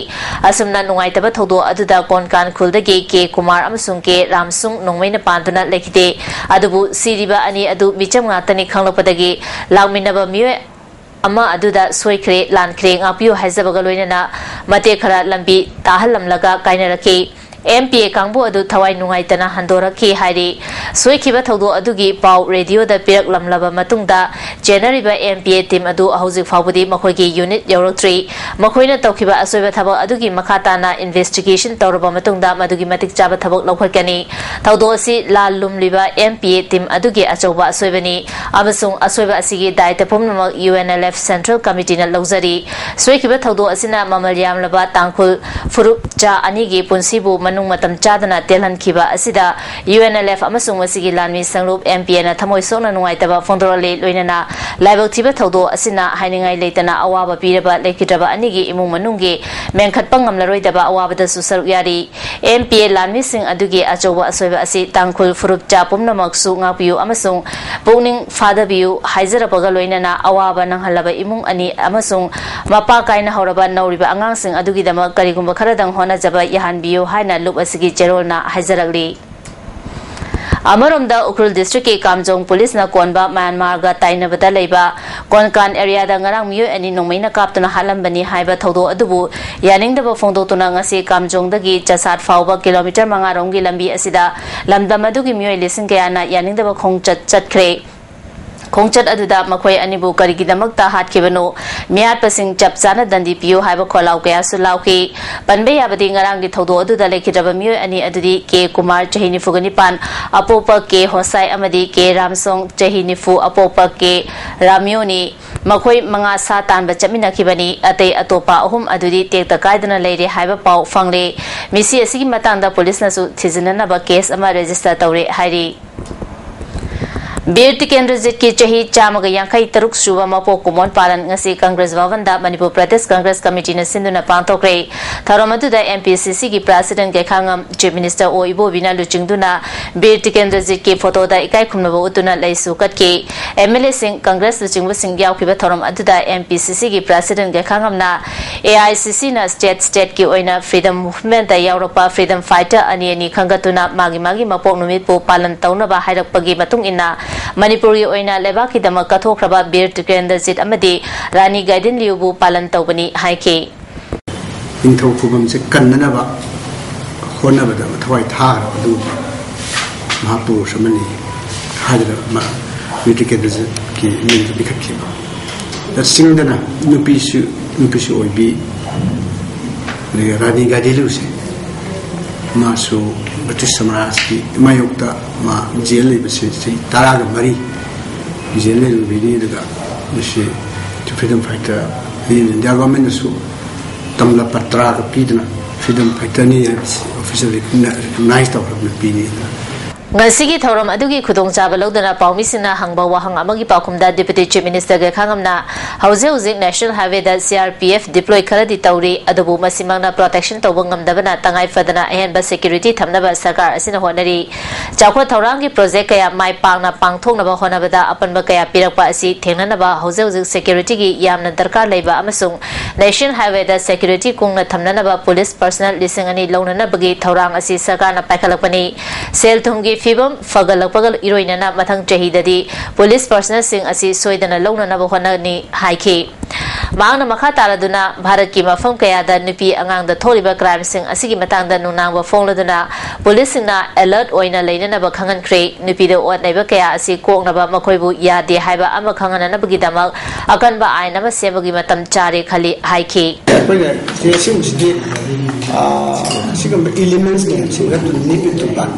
ꯑꯁꯨꯝꯅ ꯅꯨꯡꯉꯥꯏꯇꯕ ꯊꯧꯗꯣꯛ ꯑꯗꯨꯗ ꯀꯣꯟꯀꯥꯟ ꯈꯨꯜꯗꯒꯤ ꯀꯦ ꯀꯨꯃꯥꯔ ꯑꯃꯁꯨꯡ ꯀꯦ ꯔꯥꯝꯁꯨꯡ ꯅꯣꯡꯃꯩꯅ ꯄꯥꯟꯗꯨꯅ ꯂꯩꯈꯤꯗꯦ꯫ ꯑꯗꯨꯕꯨ ꯁꯤꯔꯤꯕ ꯑꯅꯤ ꯑꯗꯨ ꯃꯤꯆꯝ ꯉꯥꯛꯇꯅꯤ ꯈꯪꯂꯛꯄꯗꯒꯤ ꯂꯥꯛꯃꯤꯟꯅꯕ ꯃꯤꯑꯣꯏ ꯑꯃ ꯑꯗꯨꯗ ꯁꯣꯏꯈ꯭ꯔꯦ, ꯂꯥꯟꯈ꯭ꯔꯦ, ꯉꯥꯛꯄꯤꯌꯨ ꯍꯥꯏꯖꯕꯒ ꯂꯣꯏꯅꯅ ꯃꯇꯦꯛ ꯈꯔ ꯂꯝꯕꯤ ꯇꯥꯍꯜꯂꯝꯂꯒ ꯀꯥꯏꯅꯔꯛꯈꯤ꯫ MPA ꯀꯥꯡꯕꯨ ꯑꯗꯨ ꯊꯋꯥꯏ ꯅꯨꯡꯉꯥꯏꯇꯅ ꯍꯟꯗꯣꯔꯛꯈꯤ ꯍꯥꯏꯔꯤ꯫ ꯁꯣꯏꯈꯤꯕ ꯊꯧꯗꯣꯛ ꯑꯗꯨꯒꯤ ꯄꯥꯎ radioꯗ ꯄꯤꯔꯛꯂꯝꯂꯕ ꯃꯇꯨꯡꯗ ꯆꯦꯟꯅꯔꯤꯕ MPA team ꯑꯗꯨ ꯍꯧꯖꯤꯛ ꯐꯥꯎꯕꯗꯤ ꯃꯈꯣꯏꯒꯤ unit ꯌꯧꯔꯛꯇ꯭ꯔꯤ꯫ ꯃꯈꯣꯏꯅ ꯇꯧꯈꯤꯕ ꯑꯁꯣꯏꯕ ꯊꯕꯛ ꯑꯗꯨꯒꯤ ꯃꯈꯥ ꯇꯥꯅ investigation ꯇꯧꯔꯕ ꯃꯇꯨꯡꯗ ꯃꯗꯨꯒꯤ ꯃꯇꯤꯛ ꯆꯥꯕ ꯊꯕꯛ ꯂꯧꯈꯠꯀꯅꯤ꯫ ꯊꯧꯗꯣꯛ ꯑꯁꯤ ꯂꯥꯜ ꯂꯨꯝꯂꯤꯕ MPA team ꯑꯗꯨꯒꯤ ꯑꯆꯧꯕ ꯑꯁꯣꯏꯕꯅꯤ ꯑꯃꯁꯨꯡ ꯑꯁꯣꯏꯕ ꯑꯁꯤꯒꯤ ꯗꯥꯏꯇ ꯄꯨꯝꯅꯃꯛ UNLF Central Committeeꯅ ꯂꯧꯖꯔꯤ꯫ ꯁꯣꯏꯈꯤꯕ ꯊꯧꯗꯣꯛ ꯑꯁꯤꯅ ꯃꯃꯜ ꯌꯥꯝꯂꯕ ꯇꯥꯡꯈꯨꯜ ꯐꯨꯔꯨꯞ ꯆꯥ ꯑꯅꯤꯒꯤ ꯄꯨꯟꯁꯤꯕꯨ ꯃꯅꯨꯡ ꯃꯇꯝ ꯆꯥꯗꯅ ꯇꯦꯜꯍꯟꯈꯤꯕ ꯑꯁꯤꯗ UNLF ꯑꯃꯁꯨꯡ ꯃꯁꯤꯒꯤ ꯂꯥꯟꯃꯤ ꯁꯪꯂꯨꯞ MPAꯅ ꯊꯃꯣꯏ ꯁꯣꯛꯅ ꯅꯨꯡꯉꯥꯏꯇꯕ ꯐꯣꯡꯗꯣꯔꯛꯂꯤ꯫ ꯂꯣꯏꯅꯅ ꯂꯥꯏꯕꯛ ꯊꯤꯕ ꯊꯧꯗꯣꯛ ꯑꯁꯤꯅ ꯍꯥꯏꯅꯤꯡꯉꯥꯏ ꯂꯩꯇꯅ ꯑꯋꯥꯕ ꯄꯤꯔꯕ ꯂꯩꯈꯤꯗ꯭ꯔꯕ ꯑꯅꯤꯒꯤ ꯏꯃꯨꯡ ꯃꯅꯨꯡꯒꯤ ꯃꯦꯟꯈꯠꯄ ꯉꯝꯂꯔꯣꯏꯗꯕ ꯑꯋꯥꯕꯗꯁꯨ ꯁꯔꯨꯛ ꯌꯥꯔꯤ꯫ MPA ꯂꯥꯟꯃꯤꯁꯤꯡ ꯑꯗꯨꯒꯤ ꯑꯆꯧꯕ ꯑꯁꯣꯏꯕ ꯑꯁꯤ ꯇꯥꯡꯈꯨꯜ ꯐꯨꯔꯨꯞ ꯆꯥ ꯄꯨꯝꯅꯃꯛꯁꯨ ꯉꯥꯛꯄꯤꯌꯨ ꯑꯃꯁꯨꯡ ꯄꯨꯛꯅꯤꯡ ꯐꯥꯗꯕꯤꯌꯨ ꯍꯥꯏꯖꯔꯛꯄꯒ ꯂꯣꯏꯅꯅ ꯑꯋꯥꯕ ꯅꯪꯍꯜꯂꯕ ꯏꯃꯨꯡ ꯑꯅꯤ ꯑꯃꯁꯨꯡ ꯃꯄꯥ ꯀꯥꯏꯅ ꯍꯧꯔꯕ ꯅꯧꯔꯤꯕ ꯑꯉꯥꯡꯁꯤꯡ ꯑꯗꯨꯒꯤꯗꯃꯛ ꯀꯔꯤꯒꯨꯝꯕ ꯈꯔꯗꯪ ꯍꯣꯠꯅꯖꯕ ꯌꯥꯍꯟꯕꯤꯌꯨ ꯍꯥꯏꯅ ꯂꯨꯞ ꯑꯁꯤꯒꯤ ꯆꯦꯔꯣꯜꯅ ꯍꯥꯏꯖꯔꯛꯂꯤ꯫ ꯑꯃꯔꯣꯝꯗ ꯎꯈ꯭ꯔꯨꯜ ꯗꯤꯁꯇ꯭ꯔꯤꯛꯀꯤ ꯀꯥꯝꯖꯣꯡ ꯄꯨꯂꯤꯁꯅ ꯀꯣꯟꯕ ꯃ꯭ꯌꯥꯟꯃꯥꯔꯒ ꯇꯥꯏꯅꯕꯗ ꯂꯩꯕ ꯀꯣꯟꯀꯥꯟ ꯑꯦꯔꯤꯌꯥꯗ ꯉꯔꯥꯡ ꯃꯤꯑꯣꯏ ꯑꯅꯤ ꯅꯣꯡꯃꯩꯅ ꯀꯥꯞꯇꯨꯅ ꯍꯥꯠꯂꯝꯕꯅꯤ ꯍꯥꯏꯕ ꯊꯧꯗꯣꯛ ꯑꯗꯨꯕꯨ ꯌꯥꯅꯤꯡꯗꯕ ꯐꯣꯡꯗꯣꯛꯇꯨꯅ ꯉꯁꯤ ꯀꯥꯝꯖꯣꯡꯗꯒꯤ ꯆꯁꯥꯠ ꯐꯥꯎꯕ ꯀꯤꯂꯣꯃꯤꯇꯔ ꯃꯉꯥ ꯔꯣꯝꯒꯤ ꯂꯝꯕꯤ ꯑꯁꯤꯗ ꯂꯝꯗꯝ ꯑꯗꯨꯒꯤ ꯃꯤꯑꯣꯏ ꯂꯤꯁꯤꯡ ꯀꯌꯥꯅ ꯌꯥꯅꯤꯡꯗꯕ ꯈꯣꯡꯆꯠ ꯆꯠꯈ꯭ꯔꯦ꯫ ꯈꯣꯡꯆꯠ ꯑꯗꯨꯗ ꯃꯈꯣꯏ ꯑꯅꯤꯕꯨ ꯀꯔꯤꯒꯤꯗꯃꯛꯇ ꯍꯥꯠꯈꯤꯕꯅꯣ, ꯃꯤꯍꯥꯠꯄꯁꯤꯡ ꯆꯞ ꯆꯥꯅ ꯗꯟꯗꯤ ꯄꯤꯌꯨ ꯍꯥꯏꯕ ꯈꯣꯜꯂꯥꯎ ꯀꯌꯥꯁꯨ ꯂꯥꯎꯈꯤ꯫ ꯄꯟꯕ ꯌꯥꯕꯗꯤ ꯉꯔꯥꯡꯒꯤ ꯊꯧꯗꯣꯛ ꯑꯗꯨꯗ ꯂꯩꯈꯤꯗ꯭ꯔꯕ ꯃꯤꯑꯣꯏ ꯑꯅꯤ ꯑꯗꯨꯗꯤ ꯀꯦ ꯀꯨꯃꯥꯔ, ꯆꯍꯤ ꯅꯤꯐꯨꯒ ꯅꯤꯄꯥꯟ, ꯑꯄꯣꯛꯄ ꯀꯦ ꯍꯣꯁꯥꯏ, ꯑꯃꯗꯤ ꯀꯦ ꯔꯥꯝꯁꯣꯡ, ꯆꯍꯤ ꯅꯤꯐꯨ, ꯑꯄꯣꯛꯄ ꯀꯦ ꯔꯥꯝꯌꯣꯅꯤ꯫ ꯃꯈꯣꯏ ꯃꯉꯥ ꯁꯥ ꯇꯥꯟꯕ ꯆꯠꯃꯤꯟꯅꯈꯤꯕꯅꯤ꯫ ꯑꯇꯩ ꯑꯇꯣꯞꯄ ꯑꯍꯨꯝ ꯑꯗꯨꯗꯤ ꯇꯦꯛꯇ ꯀꯥꯏꯗꯅ ꯂꯩꯔꯦ ꯍꯥꯏꯕ ꯄꯥꯎ ꯐꯪꯂꯦ꯫ ꯃꯤꯁꯤ ꯑꯁꯤꯒꯤ ꯃꯇꯥꯡꯗ ꯄꯨꯂꯤꯁꯅꯁꯨ ꯊꯤꯖꯤꯟꯅꯅꯕ ꯀꯦꯁ ꯑꯃ ꯔꯦꯖꯤꯁꯇꯔ ꯇꯧꯔꯦ ꯍꯥꯏꯔꯤ꯫ ꯕꯤꯔ ꯇꯤꯀꯦꯟꯗ꯭ꯔꯖꯤꯠꯀꯤ ꯆꯍꯤ ꯆꯥꯝꯃꯒ ꯌꯥꯡꯈꯩ ꯇꯔꯨꯛ ꯁꯨꯕ ꯃꯄꯣꯛ ꯀꯨꯝꯑꯣꯟ ꯄꯥꯂꯟ ꯉꯁꯤ ꯀꯪꯒ꯭ꯔꯦꯁ ꯚꯕꯟꯗ ꯃꯅꯤꯄꯨꯔ ꯄ꯭ꯔꯗꯦꯁ ꯀꯪꯒ꯭ꯔꯦꯁ ꯀꯃꯤꯇꯤꯅ ꯁꯤꯟꯗꯨꯅ ꯄꯥꯡꯊꯣꯛꯈ꯭ꯔꯦ꯫ ꯊꯧꯔꯝ ꯑꯗꯨꯗ ꯑꯦꯝ ꯄꯤ ꯁꯤ ꯁꯤꯒꯤ ꯄ꯭ꯔꯁꯤꯗꯦꯟ ꯒꯩꯈꯥꯉꯝ, ꯆꯤꯐ ꯃꯤꯅꯤꯁꯇꯔ ꯑꯣ ꯏꯕꯣꯕꯤꯅ ꯂꯨꯆꯤꯡꯗꯨꯅ ꯕꯤꯔ ꯇꯤꯀꯦꯟꯗ꯭ꯔꯖꯤꯠꯀꯤ ꯐꯣꯇꯣꯗ ꯏꯀꯥꯏ ꯈꯨꯝꯅꯕ ꯎꯠꯇꯨꯅ ꯂꯩꯁꯨ ꯀꯠꯈꯤ꯫ ꯑꯦꯝ ꯑꯦꯜ ꯑꯦꯁꯤꯡ, ꯀꯪꯒ꯭ꯔꯦꯁ ꯂꯨꯆꯤꯡꯕꯁꯤꯡ ꯌꯥꯎꯈꯤꯕ ꯊꯧꯔꯝ ꯑꯗꯨꯗ ꯑꯦꯝ ꯄꯤ ꯁꯤ ꯁꯤꯒꯤ ꯄ꯭ꯔꯁꯤꯗꯦꯟ ꯒꯩꯈꯥꯉꯝꯅ ꯑꯦ ꯑꯥꯏ ꯁꯤ ꯁꯤꯅ ꯁ꯭ꯇꯦꯠ ꯁ꯭ꯇꯦꯠꯀꯤ ꯑꯣꯏꯅ ꯐ꯭ꯔꯤꯗꯝ ꯃꯨꯚꯃꯦꯟꯠꯇ ꯌꯥꯎꯔꯛꯄ ꯐ꯭ꯔꯤꯗꯝ ꯐꯥꯏꯇꯔ ꯑꯅꯤ ꯑꯅꯤ ꯈꯟꯒꯠꯇꯨꯅ ꯃꯥꯒꯤ ꯃꯥꯒꯤ ꯃꯄꯣꯛ ꯅꯨꯃꯤꯠꯄꯨ ꯄꯥꯂꯟ ꯇꯧꯅꯕ ꯍꯥꯏꯔꯛꯄꯒꯤ ꯃꯇꯨꯡ ꯏꯟꯅ ꯃꯅꯤꯄꯨꯔꯒꯤ ꯑꯣꯏꯅ ꯂꯩꯕꯥꯛꯀꯤꯗꯃꯛ ꯀꯠꯊꯣꯛꯈ꯭ꯔꯕ ꯕꯤꯔ ꯇꯤꯀꯦꯟꯗ꯭ꯔꯖꯤꯠ ꯑꯃꯗꯤ ꯔꯥꯅꯤ ꯒꯥꯏꯗꯤꯟꯂꯤꯌꯨꯕꯨ ꯄꯥꯂꯟ ꯇꯧꯕꯅꯤ ꯍꯥꯏꯈꯤ꯫ ꯅꯤꯡꯊꯧ ꯈꯨꯕꯝꯁꯦ ꯀꯟꯅꯅꯕ ꯍꯣꯠꯅꯕꯗ ꯊꯋꯥꯏ ꯊꯥꯈ꯭ꯔꯕ ꯑꯗꯨꯒꯨꯝꯕ ꯃꯍꯥꯄꯨꯔꯨꯁ ꯑꯃꯅꯤ ꯍꯥꯏꯗꯅ ꯃꯥ ꯕꯤꯔ ꯇꯤꯀꯦꯟꯗ꯭ꯔꯖꯤꯠꯀꯤ ꯃꯤꯡꯗ ꯂꯤꯈꯠꯈꯤꯕ꯫ ꯆꯤꯡꯗꯅ ꯅꯨꯄꯤꯁꯨ, ꯅꯨꯄꯤꯁꯨ ꯑꯣꯏꯕꯤ, ꯑꯗꯒꯤ ꯔꯥꯅꯤ ꯒꯥꯏꯗꯤꯟꯂꯤꯌꯨꯁꯦ, ꯃꯥꯁꯨ ꯕ꯭ꯔꯤꯇꯤꯁ ꯁꯥꯝꯔꯥꯖꯀꯤ ꯃꯥꯌꯣꯛꯇ ꯃꯥ ꯖꯦꯜ ꯂꯩꯕꯁꯦ ꯆꯍꯤ ꯇꯔꯥꯒ ꯃꯔꯤ ꯖꯦꯜ ꯂꯩꯔꯨꯕꯤꯅꯤ꯫ ꯑꯗꯨꯒ ꯃꯁꯤ ꯐ꯭ꯔꯤꯗꯝ ꯐꯥꯏꯇꯔ, ꯏꯟꯗꯤꯌꯥ ꯒꯣꯔꯃꯦꯟꯅꯁꯨ ꯇꯝꯂ ꯄꯇ꯭ꯔꯥꯒ ꯄꯤꯗꯨꯅ ꯐ꯭ꯔꯤꯗꯝ ꯐꯥꯏꯇꯔꯅꯤ ꯍꯥꯏꯕꯁꯤ ꯑꯣꯐꯤꯁꯦꯜ ꯔꯤꯀꯣꯛꯅꯥꯏꯖ ꯇꯧꯈ꯭ꯔꯕ ꯅꯨꯄꯤꯅꯤ꯫ ꯉꯁꯤꯒꯤ ꯊꯧꯔꯝ ꯑꯗꯨꯒꯤ ꯈꯨꯗꯣꯡꯆꯥꯕ ꯂꯧꯗꯨꯅ ꯄꯥꯎꯃꯤꯁꯤꯡꯅ ꯍꯪꯕ ꯋꯥꯍꯪ ꯑꯃꯒꯤ ꯄꯥꯎꯈꯨꯝꯗ ꯗꯤꯄꯨꯇꯤ ꯆꯤꯐ ꯃꯤꯅꯤꯁꯇꯔ ꯒꯩꯈꯥꯉꯝꯅ ꯍꯧꯖꯤꯛ ꯍꯧꯖꯤꯛ National Highwayꯗ C R P F deploy ꯈꯔꯗꯤ ꯇꯧꯔꯤ, ꯑꯗꯨꯕꯨ ꯃꯁꯤꯃꯛꯅ protection ꯇꯧꯕ ꯉꯝꯗꯕꯅ ꯇꯉꯥꯏ ꯐꯗꯅ ꯑꯍꯦꯟꯕ security ꯊꯝꯅꯕ ꯁꯔꯀꯥꯔ ꯑꯁꯤꯅ ꯍꯣꯠꯅꯔꯤ꯫ ꯆꯥꯎꯈꯠ ꯊꯧꯔꯥꯡꯒꯤ project ꯀꯌꯥ ꯃꯥꯏ ꯄꯥꯛꯅ ꯄꯥꯡꯊꯣꯛꯅꯕ ꯍꯣꯠꯅꯕꯗ ꯑꯄꯟꯕ ꯀꯌꯥ ꯄꯤꯔꯛꯄ ꯑꯁꯤ ꯊꯦꯡꯅꯅꯕ ꯍꯧꯖꯤꯛ ꯍꯧꯖꯤꯛ securityꯒꯤ ꯌꯥꯝꯅ ꯗꯔꯀꯥꯔ ꯂꯩꯕ ꯑꯃꯁꯨꯡ National Highwayꯗ security ꯀꯨꯡꯅ ꯊꯝꯅꯅꯕ police personnel ꯂꯤꯁꯤꯡ ꯑꯅꯤ ꯂꯧꯅꯅꯕꯒꯤ ꯊꯧꯔꯥꯡ ꯑꯁꯤ ꯁꯔꯀꯥꯔꯅ ꯄꯥꯏꯈꯠꯂꯛꯄꯅꯤ꯫ ꯁꯦꯜ ꯊꯨꯝꯒꯤ ꯐꯤꯕꯝ ꯐꯒꯠꯂꯛꯄꯒ ꯏꯔꯣꯏꯅꯅ ꯃꯊꯪ ꯆꯍꯤꯗꯗꯤ police personnelꯁꯤꯡ ꯑꯁꯤ ꯁꯣꯏꯗꯅ ꯂꯧꯅꯅꯕ ꯍꯣꯠꯅꯅꯤ ꯍꯥꯏꯈꯤ꯫ ꯃꯍꯥꯛꯅ ꯃꯈꯥ ꯇꯥꯔꯗꯨꯅ ꯚꯥꯔꯠꯀꯤ ꯃꯐꯝ ꯀꯌꯥꯗ ꯅꯨꯄꯤ ꯑꯉꯥꯡꯗ ꯊꯣꯛꯂꯤꯕ crimeꯁꯤꯡ ꯑꯁꯤꯒꯤ ꯃꯇꯥꯡꯗ ꯅꯨꯡꯅꯥꯡꯕ ꯐꯣꯡꯂꯗꯨꯅ policeꯁꯤꯡꯅ alert ꯑꯣꯏꯅ ꯂꯩꯅꯅꯕ ꯈꯪꯍꯟꯈ꯭ꯔꯦ꯫ ꯅꯨꯄꯤꯗ ꯑꯣꯠ ꯅꯩꯕ ꯀꯌꯥ ꯑꯁꯤ ꯀꯣꯛꯅꯕ ꯃꯈꯣꯏꯕꯨ ꯌꯥꯗꯦ ꯍꯥꯏꯕ ꯑꯃ ꯈꯪꯍꯟꯅꯅꯕꯒꯤꯗꯃꯛ ꯑꯀꯟꯕ ꯑꯥꯏꯟ ꯑꯃ ꯁꯦꯝꯕꯒꯤ ꯃꯇꯝ ꯆꯥꯔꯦ ꯈꯜꯂꯤ ꯍꯥꯏꯈꯤ꯫ ꯑꯩꯈꯣꯏꯅ ꯁꯤ ꯑꯁꯤꯒꯨꯝꯕꯁꯤꯗꯤ, ꯑꯥ, ꯁꯤꯒꯨꯝꯕ elementsꯅꯦ ꯁꯤꯡꯒ ꯅꯤꯄꯤ ꯇꯨꯄꯥꯟ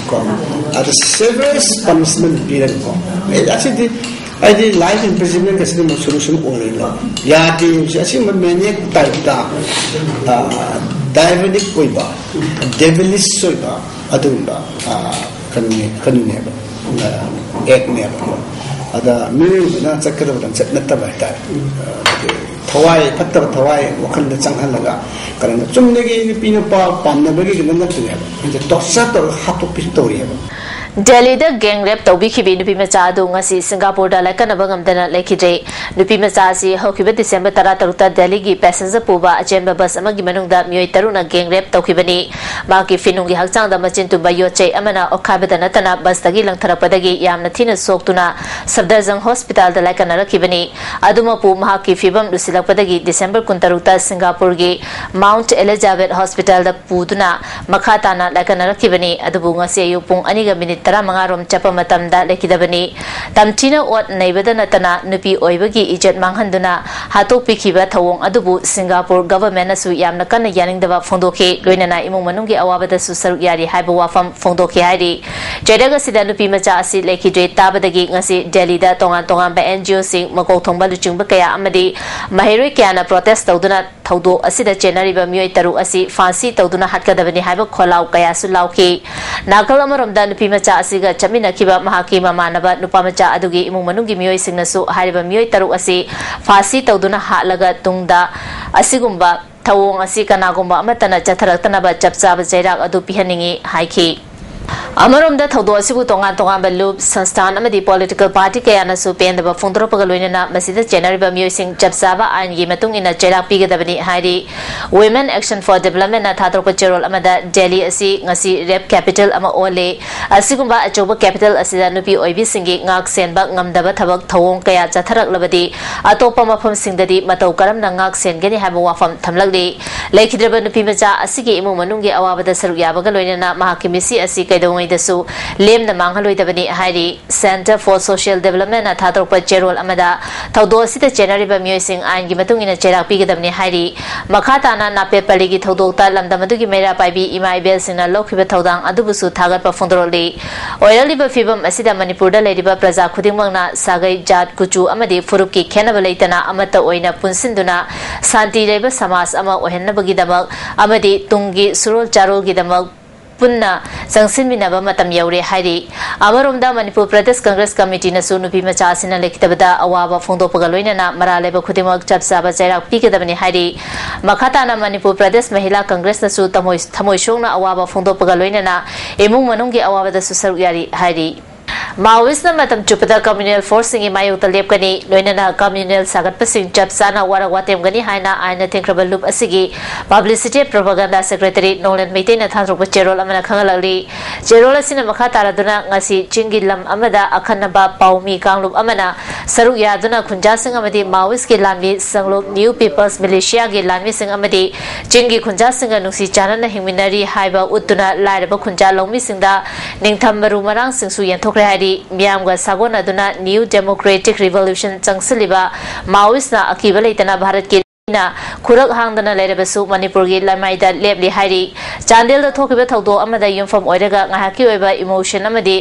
ꯀꯣ, ꯑꯗ severest punishment ꯄꯤꯔꯒꯀꯣ, ꯑꯦ, ꯑꯁꯤꯗꯤ ꯑꯩꯗꯤ life imprisonment ꯑꯁꯤꯗꯤ ꯑꯃꯨꯛ solution ꯑꯣꯏꯔꯣꯏꯅ ꯌꯥꯗꯦ꯫ ꯑꯁꯤꯒꯨꯝꯕ maniac typeꯇ, ꯑꯥ, diabolic ꯑꯣꯏꯕ, devilish ꯑꯣꯏꯕ ꯑꯗꯨꯒꯨꯝꯕ, ꯑꯥ, ꯀꯩꯅꯣꯅꯦ, ꯀꯩꯅꯣꯅꯦꯕ, ꯑꯥ, actꯅꯦꯕ꯫ ꯑꯗ ꯃꯤꯑꯣꯏꯕꯅ ꯆꯠꯀꯗꯕ ꯂꯝꯆꯠ ꯅꯠꯇꯕ ꯍꯥꯏꯇꯥꯔꯦ꯫ ꯑꯗꯒꯤ ꯊꯋꯥꯏ ꯐꯠꯇꯕ, ꯊꯋꯥꯏ ꯋꯥꯈꯜꯗ ꯆꯪꯍꯜꯂꯒ ꯀꯩꯅꯣ, ꯆꯨꯝꯅꯒꯤ ꯅꯨꯄꯤ ꯅꯨꯄꯥ ꯄꯥꯝꯅꯕꯒꯤ ꯀꯩꯅꯣ ꯅꯠꯇ꯭ꯔꯦꯕ, ꯍꯥꯏꯗꯤ torture ꯇꯧꯔꯒ ꯍꯥꯠꯇꯣꯛꯄꯤꯁꯨ ꯇꯧꯔꯤꯑꯕ꯫ ꯗꯦꯜꯂꯤꯗ gang rape ꯇꯧꯕꯤꯈꯤꯕꯤ ꯅꯨꯄꯤ ꯃꯆꯥ ꯑꯗꯨ ꯉꯁꯤ ꯁꯤꯡꯒꯥꯄꯨꯔꯗ ꯂꯥꯏꯀꯠꯅꯕ ꯉꯝꯗꯅ ꯂꯩꯈꯤꯗ꯭ꯔꯦ꯫ ꯅꯨꯄꯤ ꯃꯆꯥ ꯑꯁꯤ ꯍꯧꯈꯤꯕ ꯗꯤꯁꯦꯝꯕꯔ ꯇꯔꯥꯇꯔꯨꯛꯇ ꯗꯦꯜꯂꯤꯒꯤ passenger ꯄꯨꯕ ꯑꯆꯦꯟꯕ bus ꯑꯃꯒꯤ ꯃꯅꯨꯡꯗ ꯃꯤꯑꯣꯏ ꯇꯔꯨꯛꯅ gang rape ꯇꯧꯈꯤꯕꯅꯤ꯫ ꯃꯍꯥꯛꯀꯤ ꯐꯤꯅꯨꯡꯒꯤ ꯍꯛꯆꯥꯡꯗ ꯃꯆꯤꯟ ꯇꯨꯝꯕ ꯌꯣꯠ ꯆꯩ ꯑꯃꯅ ꯑꯣꯠꯈꯥꯏꯕꯗ ꯅꯠꯇꯅ busꯇꯒꯤ ꯂꯪꯊꯔꯛꯄꯗꯒꯤ ꯌꯥꯝꯅ ꯊꯤꯅ ꯁꯣꯛꯇꯨꯅ ꯁꯐꯗꯔꯖꯪ hospitalꯗ ꯂꯥꯏꯀꯠꯅꯔꯛꯈꯤꯕꯅꯤ꯫ ꯑꯗꯨꯃꯛꯄꯨ ꯃꯍꯥꯛꯀꯤ ꯐꯤꯕꯝ ꯂꯨꯁꯤꯜꯂꯛꯄꯗꯒꯤ ꯗꯤꯁꯦꯝꯕꯔ ꯀꯨꯟꯇꯔꯨꯛꯇ ꯁꯤꯡꯒꯥꯄꯨꯔꯒꯤ Mount Elizabeth hospitalꯗ ꯄꯨꯗꯨꯅ ꯃꯈꯥ ꯇꯥꯅ ꯂꯥꯏꯀꯠꯅꯔꯛꯈꯤꯕꯅꯤ꯫ ꯑꯗꯨꯕꯨ ꯉꯁꯤ ꯑꯌꯨꯛ ꯄꯨꯡ ꯑꯅꯤꯒ ꯃꯤꯅꯤꯠ ꯇꯔꯥꯃꯉꯥ ꯔꯣꯝ ꯆꯠꯄ ꯃꯇꯝꯗ ꯂꯩꯈꯤꯗꯕꯅꯤ꯫ ꯇꯝꯊꯤꯅ ꯑꯣꯠ ꯅꯩꯕꯗ ꯅꯠꯇꯅ ꯅꯨꯄꯤ ꯑꯣꯏꯕꯒꯤ ꯏꯖꯠ ꯃꯥꯡꯍꯟꯗꯨꯅ ꯍꯥꯠꯇꯣꯛꯄꯤꯈꯤꯕ ꯊꯧꯑꯣꯡ ꯑꯗꯨꯕꯨ ꯁꯤꯡꯒꯥꯄꯨꯔ governmentꯅꯁꯨ ꯌꯥꯝꯅ ꯀꯟꯅ ꯌꯥꯅꯤꯡꯗꯕ ꯐꯣꯡꯗꯣꯛꯈꯤ꯫ ꯂꯣꯏꯅꯅ ꯏꯃꯨꯡ ꯃꯅꯨꯡꯒꯤ ꯑꯋꯥꯕꯗꯁꯨ ꯁꯔꯨꯛ ꯌꯥꯔꯤ ꯍꯥꯏꯕ ꯋꯥꯐꯝ ꯐꯣꯡꯗꯣꯛꯈꯤ ꯍꯥꯏꯔꯤ꯫ ꯆꯩꯔꯛ ꯑꯁꯤꯗ ꯅꯨꯄꯤ ꯃꯆꯥ ꯑꯁꯤ ꯂꯩꯈꯤꯗ꯭ꯔꯦ ꯇꯥꯕꯗꯒꯤ ꯉꯁꯤ ꯗꯦꯜꯂꯤꯗ ꯇꯣꯉꯥꯟ ꯇꯣꯉꯥꯟꯕ NGOꯁꯤꯡ, ꯃꯀꯣꯛ ꯊꯣꯡꯕ ꯂꯨꯆꯤꯡꯕ ꯀꯌꯥ ꯑꯃꯗꯤ ꯃꯍꯩꯔꯣꯏ ꯀꯌꯥꯅ protest ꯇꯧꯗꯨꯅ ꯊꯧꯗꯣꯛ ꯑꯁꯤꯗ ꯆꯦꯟꯅꯔꯤꯕ ꯃꯤꯑꯣꯏ ꯇꯔꯨꯛ ꯑꯁꯤ ꯐꯥꯁꯤ ꯇꯧꯗꯨꯅ ꯍꯥꯠꯀꯗꯕꯅꯤ ꯍꯥꯏꯕ ꯈꯣꯜꯂꯥꯎ ꯀꯌꯥꯁꯨ ꯂꯥꯎꯈꯤ꯫ ꯅꯥꯀꯜ ꯑꯃꯔꯣꯝꯗ ꯅꯨꯄꯤ ꯃꯆꯥ ꯑꯁꯤꯒ ꯆꯠꯃꯤꯟꯅꯈꯤꯕ ꯃꯍꯥꯛꯀꯤ ꯃꯃꯥꯟꯅꯕ ꯅꯨꯄꯥ ꯃꯆꯥ ꯑꯗꯨꯒꯤ ꯏꯃꯨꯡ ꯃꯅꯨꯡꯒꯤ ꯃꯤꯑꯣꯏꯁꯤꯡꯅꯁꯨ ꯍꯥꯏꯔꯤꯕ ꯃꯤꯑꯣꯏ ꯇꯔꯨꯛ ꯑꯁꯤ ꯐꯥꯁꯤ ꯇꯧꯗꯨꯅ ꯍꯥꯠꯂꯒ ꯇꯨꯡꯗ ꯑꯁꯤꯒꯨꯝꯕ ꯊꯧꯑꯣꯡ ꯑꯁꯤ ꯀꯅꯥꯒꯨꯝꯕ ꯑꯃꯠꯇꯅ ꯆꯠꯊꯔꯛꯇꯅꯕ ꯆꯞ ꯆꯥꯕ ꯆꯩꯔꯥꯛ ꯑꯗꯨ ꯄꯤꯍꯟꯅꯤꯡꯏ ꯍꯥꯏꯈꯤ꯫ ꯑꯃꯔꯣꯝꯗ ꯊꯧꯗꯣꯛ ꯑꯁꯤꯕꯨ ꯇꯣꯉꯥꯟ ꯇꯣꯉꯥꯟꯕ ꯂꯨꯞ, ꯁꯪꯁꯊꯥꯟ ꯑꯃꯗꯤ political party ꯀꯌꯥꯅꯁꯨ ꯄꯦꯟꯗꯕ ꯐꯣꯡꯗꯣꯔꯛꯄꯒ ꯂꯣꯏꯅꯅ ꯃꯁꯤꯗ ꯆꯦꯟꯅꯔꯤꯕ ꯃꯤꯑꯣꯏꯁꯤꯡ ꯆꯞ ꯆꯥꯕ ꯑꯥꯏꯟꯒꯤ ꯃꯇꯨꯡ ꯏꯟꯅ ꯆꯩꯔꯥꯛ ꯄꯤꯒꯗꯕꯅꯤ ꯍꯥꯏꯔꯤ꯫ Women Action for Developmentꯅ ꯊꯥꯗꯣꯔꯛꯄ ꯆꯦꯔꯣꯜ ꯑꯃꯗ ꯗꯦꯜꯂꯤ ꯑꯁꯤ ꯉꯁꯤ rape capital ꯑꯃ ꯑꯣꯜꯂꯦ꯫ ꯑꯁꯤꯒꯨꯝꯕ ꯑꯆꯧꯕ capital ꯑꯁꯤꯗ ꯅꯨꯄꯤ ꯑꯣꯏꯕꯤꯁꯤꯡꯒꯤ ꯉꯥꯛ ꯁꯦꯟꯕ ꯉꯝꯗꯕ ꯊꯕꯛ ꯊꯧꯑꯣꯡ ꯀꯌꯥ ꯆꯠꯊꯔꯛꯂꯕꯗꯤ ꯑꯇꯣꯞꯄ ꯃꯐꯝꯁꯤꯡꯗꯗꯤ ꯃꯇꯧ ꯀꯔꯝꯅ ꯉꯥꯛ ꯁꯦꯟꯒꯅꯤ ꯍꯥꯏꯕ ꯋꯥꯐꯝ ꯊꯝꯂꯛꯂꯤ꯫ ꯂꯩꯈꯤꯗ꯭ꯔꯕ ꯅꯨꯄꯤ ꯃꯆꯥ ꯑꯁꯤꯒꯤ ꯏꯃꯨꯡ ꯃꯅꯨꯡꯒꯤ ꯑꯋꯥꯕꯗ ꯁꯔꯨꯛ ꯌꯥꯕꯒ ꯂꯣꯏꯅꯅ ꯃꯍꯥꯛꯀꯤ ꯃꯤꯠꯁꯤ ꯑꯁꯤ ꯀꯩꯗꯧꯉꯩꯗꯁꯨ ꯂꯦꯝꯅ ꯃꯥꯡꯍꯜꯂꯣꯏꯗꯕꯅꯤ ꯍꯥꯏꯔꯤ꯫ Center for Social Developmentꯅ ꯊꯥꯗꯣꯔꯛꯄ ꯆꯦꯔꯣꯜ ꯑꯃꯗ ꯊꯧꯗꯣꯛ ꯑꯁꯤꯗ ꯆꯦꯟꯅꯔꯤꯕ ꯃꯤꯑꯣꯏꯁꯤꯡ ꯑꯥꯏꯟꯒꯤ ꯃꯇꯨꯡ ꯏꯟꯅ ꯆꯩꯔꯥꯛ ꯄꯤꯒꯗꯕꯅꯤ ꯍꯥꯏꯔꯤ꯫ ꯃꯈꯥ ꯇꯥꯅ ꯅꯥꯄꯦꯠ ꯄꯂꯤꯒꯤ ꯊꯧꯗꯣꯛꯇ ꯂꯝꯗꯝ ꯑꯗꯨꯒꯤ ꯃꯩꯔꯥ ꯄꯥꯏꯕꯤ ꯏꯃꯥ ꯏꯕꯦꯜꯁꯤꯡꯅ ꯂꯧꯈꯤꯕ ꯊꯧꯗꯥꯡ ꯑꯗꯨꯕꯨꯁꯨ ꯊꯥꯒꯠꯄ ꯐꯣꯡꯗꯣꯔꯛꯂꯤ꯫ ꯑꯣꯏꯔꯛꯂꯤꯕ ꯐꯤꯕꯝ ꯑꯁꯤꯗ ꯃꯅꯤꯄꯨꯔꯗ ꯂꯩꯔꯤꯕ ꯄ꯭ꯔꯖꯥ ꯈꯨꯗꯤꯡꯃꯛꯅ ꯁꯥꯒꯩ, ꯖꯥꯠ, ꯀꯨꯆꯨ ꯑꯃꯗꯤ ꯐꯨꯔꯨꯞꯀꯤ ꯈꯦꯠꯅꯕ ꯂꯩꯇꯅ ꯑꯃꯠꯇ ꯑꯣꯏꯅ ꯄꯨꯟꯁꯤꯟꯗꯨꯅ ꯁꯥꯟꯇꯤ ꯂꯩꯕ ꯁꯃꯥꯖ ꯑꯃ ꯑꯣꯏꯍꯟꯅꯕꯒꯤꯗꯃꯛ ꯑꯃꯗꯤ ꯇꯨꯡꯒꯤ ꯁꯨꯔꯣꯜ ꯆꯥꯔꯣꯜꯒꯤꯗꯃꯛ ꯄꯨꯟꯅ ꯆꯪꯁꯤꯟꯃꯤꯟꯅꯕ ꯃꯇꯝ ꯌꯧꯔꯦ ꯍꯥꯏꯔꯤ꯫ ꯑꯃꯔꯣꯝꯗ ꯃꯅꯤꯄꯨꯔ ꯄ꯭ꯔꯗꯦꯁ ꯀꯪꯒ꯭ꯔꯦꯁ ꯀꯃꯤꯇꯤꯅꯁꯨ ꯅꯨꯄꯤ ꯃꯆꯥ ꯑꯁꯤꯅ ꯂꯩꯈꯤꯗꯕꯗ ꯑꯋꯥꯕ ꯐꯣꯡꯗꯣꯛꯄꯒ ꯂꯣꯏꯅꯅ ꯃꯔꯥꯜ ꯂꯩꯕ ꯈꯨꯗꯤꯡꯃꯛ ꯆꯞ ꯆꯥꯕ ꯆꯩꯔꯥꯛ ꯄꯤꯒꯗꯕꯅꯤ ꯍꯥꯏꯔꯤ꯫ ꯃꯈꯥ ꯇꯥꯅ ꯃꯅꯤꯄꯨꯔ ꯄ꯭ꯔꯗꯦꯁ ꯃꯍꯤꯂꯥ ꯀꯪꯒ꯭ꯔꯦꯁꯅꯁꯨ ꯊꯃꯣꯏ-, ꯊꯃꯣꯏ ꯁꯣꯛꯅ ꯑꯋꯥꯕ ꯐꯣꯡꯗꯣꯛꯄꯒ ꯂꯣꯏꯅꯅ ꯏꯃꯨꯡ ꯃꯅꯨꯡꯒꯤ ꯑꯋꯥꯕꯗꯁꯨ ꯁꯔꯨꯛ ꯌꯥꯔꯤ ꯍꯥꯏꯔꯤ꯫ ꯃꯥꯑꯣꯏꯁꯅ ꯃꯇꯝ ꯆꯨꯞꯄꯗ communal forceꯁꯤꯡꯒꯤ ꯃꯥꯌꯣꯛꯇ ꯂꯦꯞꯀꯅꯤ, ꯂꯣꯏꯅꯅ communal ꯁꯥꯒꯠꯄꯁꯤꯡ ꯆꯞ ꯆꯥꯅ ꯋꯥꯔꯛ ꯋꯥꯇꯦꯝꯒꯅꯤ ꯍꯥꯏꯅ ꯑꯥꯏꯟꯅ ꯊꯤꯡꯈ꯭ꯔꯕ ꯂꯨꯞ ꯑꯁꯤꯒꯤ publicity and propaganda secretary ꯅꯣꯡꯂꯦꯟ ꯃꯩꯇꯩꯅ ꯊꯥꯗꯣꯔꯛꯄ ꯆꯦꯔꯣꯜ ꯑꯃꯅ ꯈꯪꯍꯜꯂꯛꯂꯤ꯫ ꯆꯦꯔꯣꯜ ꯑꯁꯤꯅ ꯃꯈꯥ ꯇꯥꯔꯗꯨꯅ ꯉꯁꯤ ꯆꯤꯡꯒꯤ ꯂꯝ ꯑꯃꯗ ꯑꯈꯟꯅꯕ ꯄꯥꯎꯃꯤ ꯀꯥꯡꯂꯨꯞ ꯑꯃꯅ ꯁꯔꯨꯛ ꯌꯥꯗꯨꯅ ꯈꯨꯟꯖꯥꯁꯤꯡ ꯑꯃꯗꯤ ꯃꯥꯑꯣꯏꯁꯀꯤ ꯂꯥꯟꯃꯤ ꯁꯪꯂꯨꯞ New People's Militiaꯒꯤ ꯂꯥꯟꯃꯤꯁꯤꯡ ꯑꯃꯗꯤ ꯆꯤꯡꯒꯤ ꯈꯨꯟꯖꯥꯁꯤꯡꯒ ꯅꯨꯡꯁꯤ ꯆꯥꯟꯅꯅ ꯍꯤꯡꯃꯤꯟꯅꯔꯤ ꯍꯥꯏꯕ ꯎꯠꯇꯨꯅ ꯂꯥꯏꯔꯕ ꯈꯨꯟꯖꯥ ꯂꯧꯃꯤꯁꯤꯡꯗ ꯅꯤꯡꯊꯝ ꯃꯔꯨ ꯃꯔꯥꯡꯁꯤꯡꯁꯨ ꯌꯦꯟꯊꯣꯛꯈ꯭ꯔꯦ ꯍꯥꯏꯔꯤ꯫ ꯃꯤꯌꯥꯝꯒ ꯁꯥꯒꯣꯟꯅꯗꯨꯅ New Democratic Revolution ꯆꯪꯁꯤꯜꯂꯤꯕ ꯃꯥꯑꯣꯏꯁꯅ ꯑꯀꯤꯕ ꯂꯩꯇꯅ ꯚꯥꯔꯠꯀꯤ ꯈꯨꯔꯛ ꯍꯥꯡꯗꯅ ꯂꯩꯔꯕꯁꯨ ꯃꯅꯤꯄꯨꯔꯒꯤ ꯂꯃꯥꯏꯗ ꯂꯦꯞꯂꯤ ꯍꯥꯏꯔꯤ꯫ ꯆꯥꯟꯗꯦꯜꯗ ꯊꯣꯛꯈꯤꯕ ꯊꯧꯗꯣꯛ ꯑꯃꯗ ꯌꯨꯝꯐꯝ ꯑꯣꯏꯔꯒ ꯉꯥꯏꯍꯥꯛꯀꯤ ꯑꯣꯏꯕ emotion ꯑꯃꯗꯤ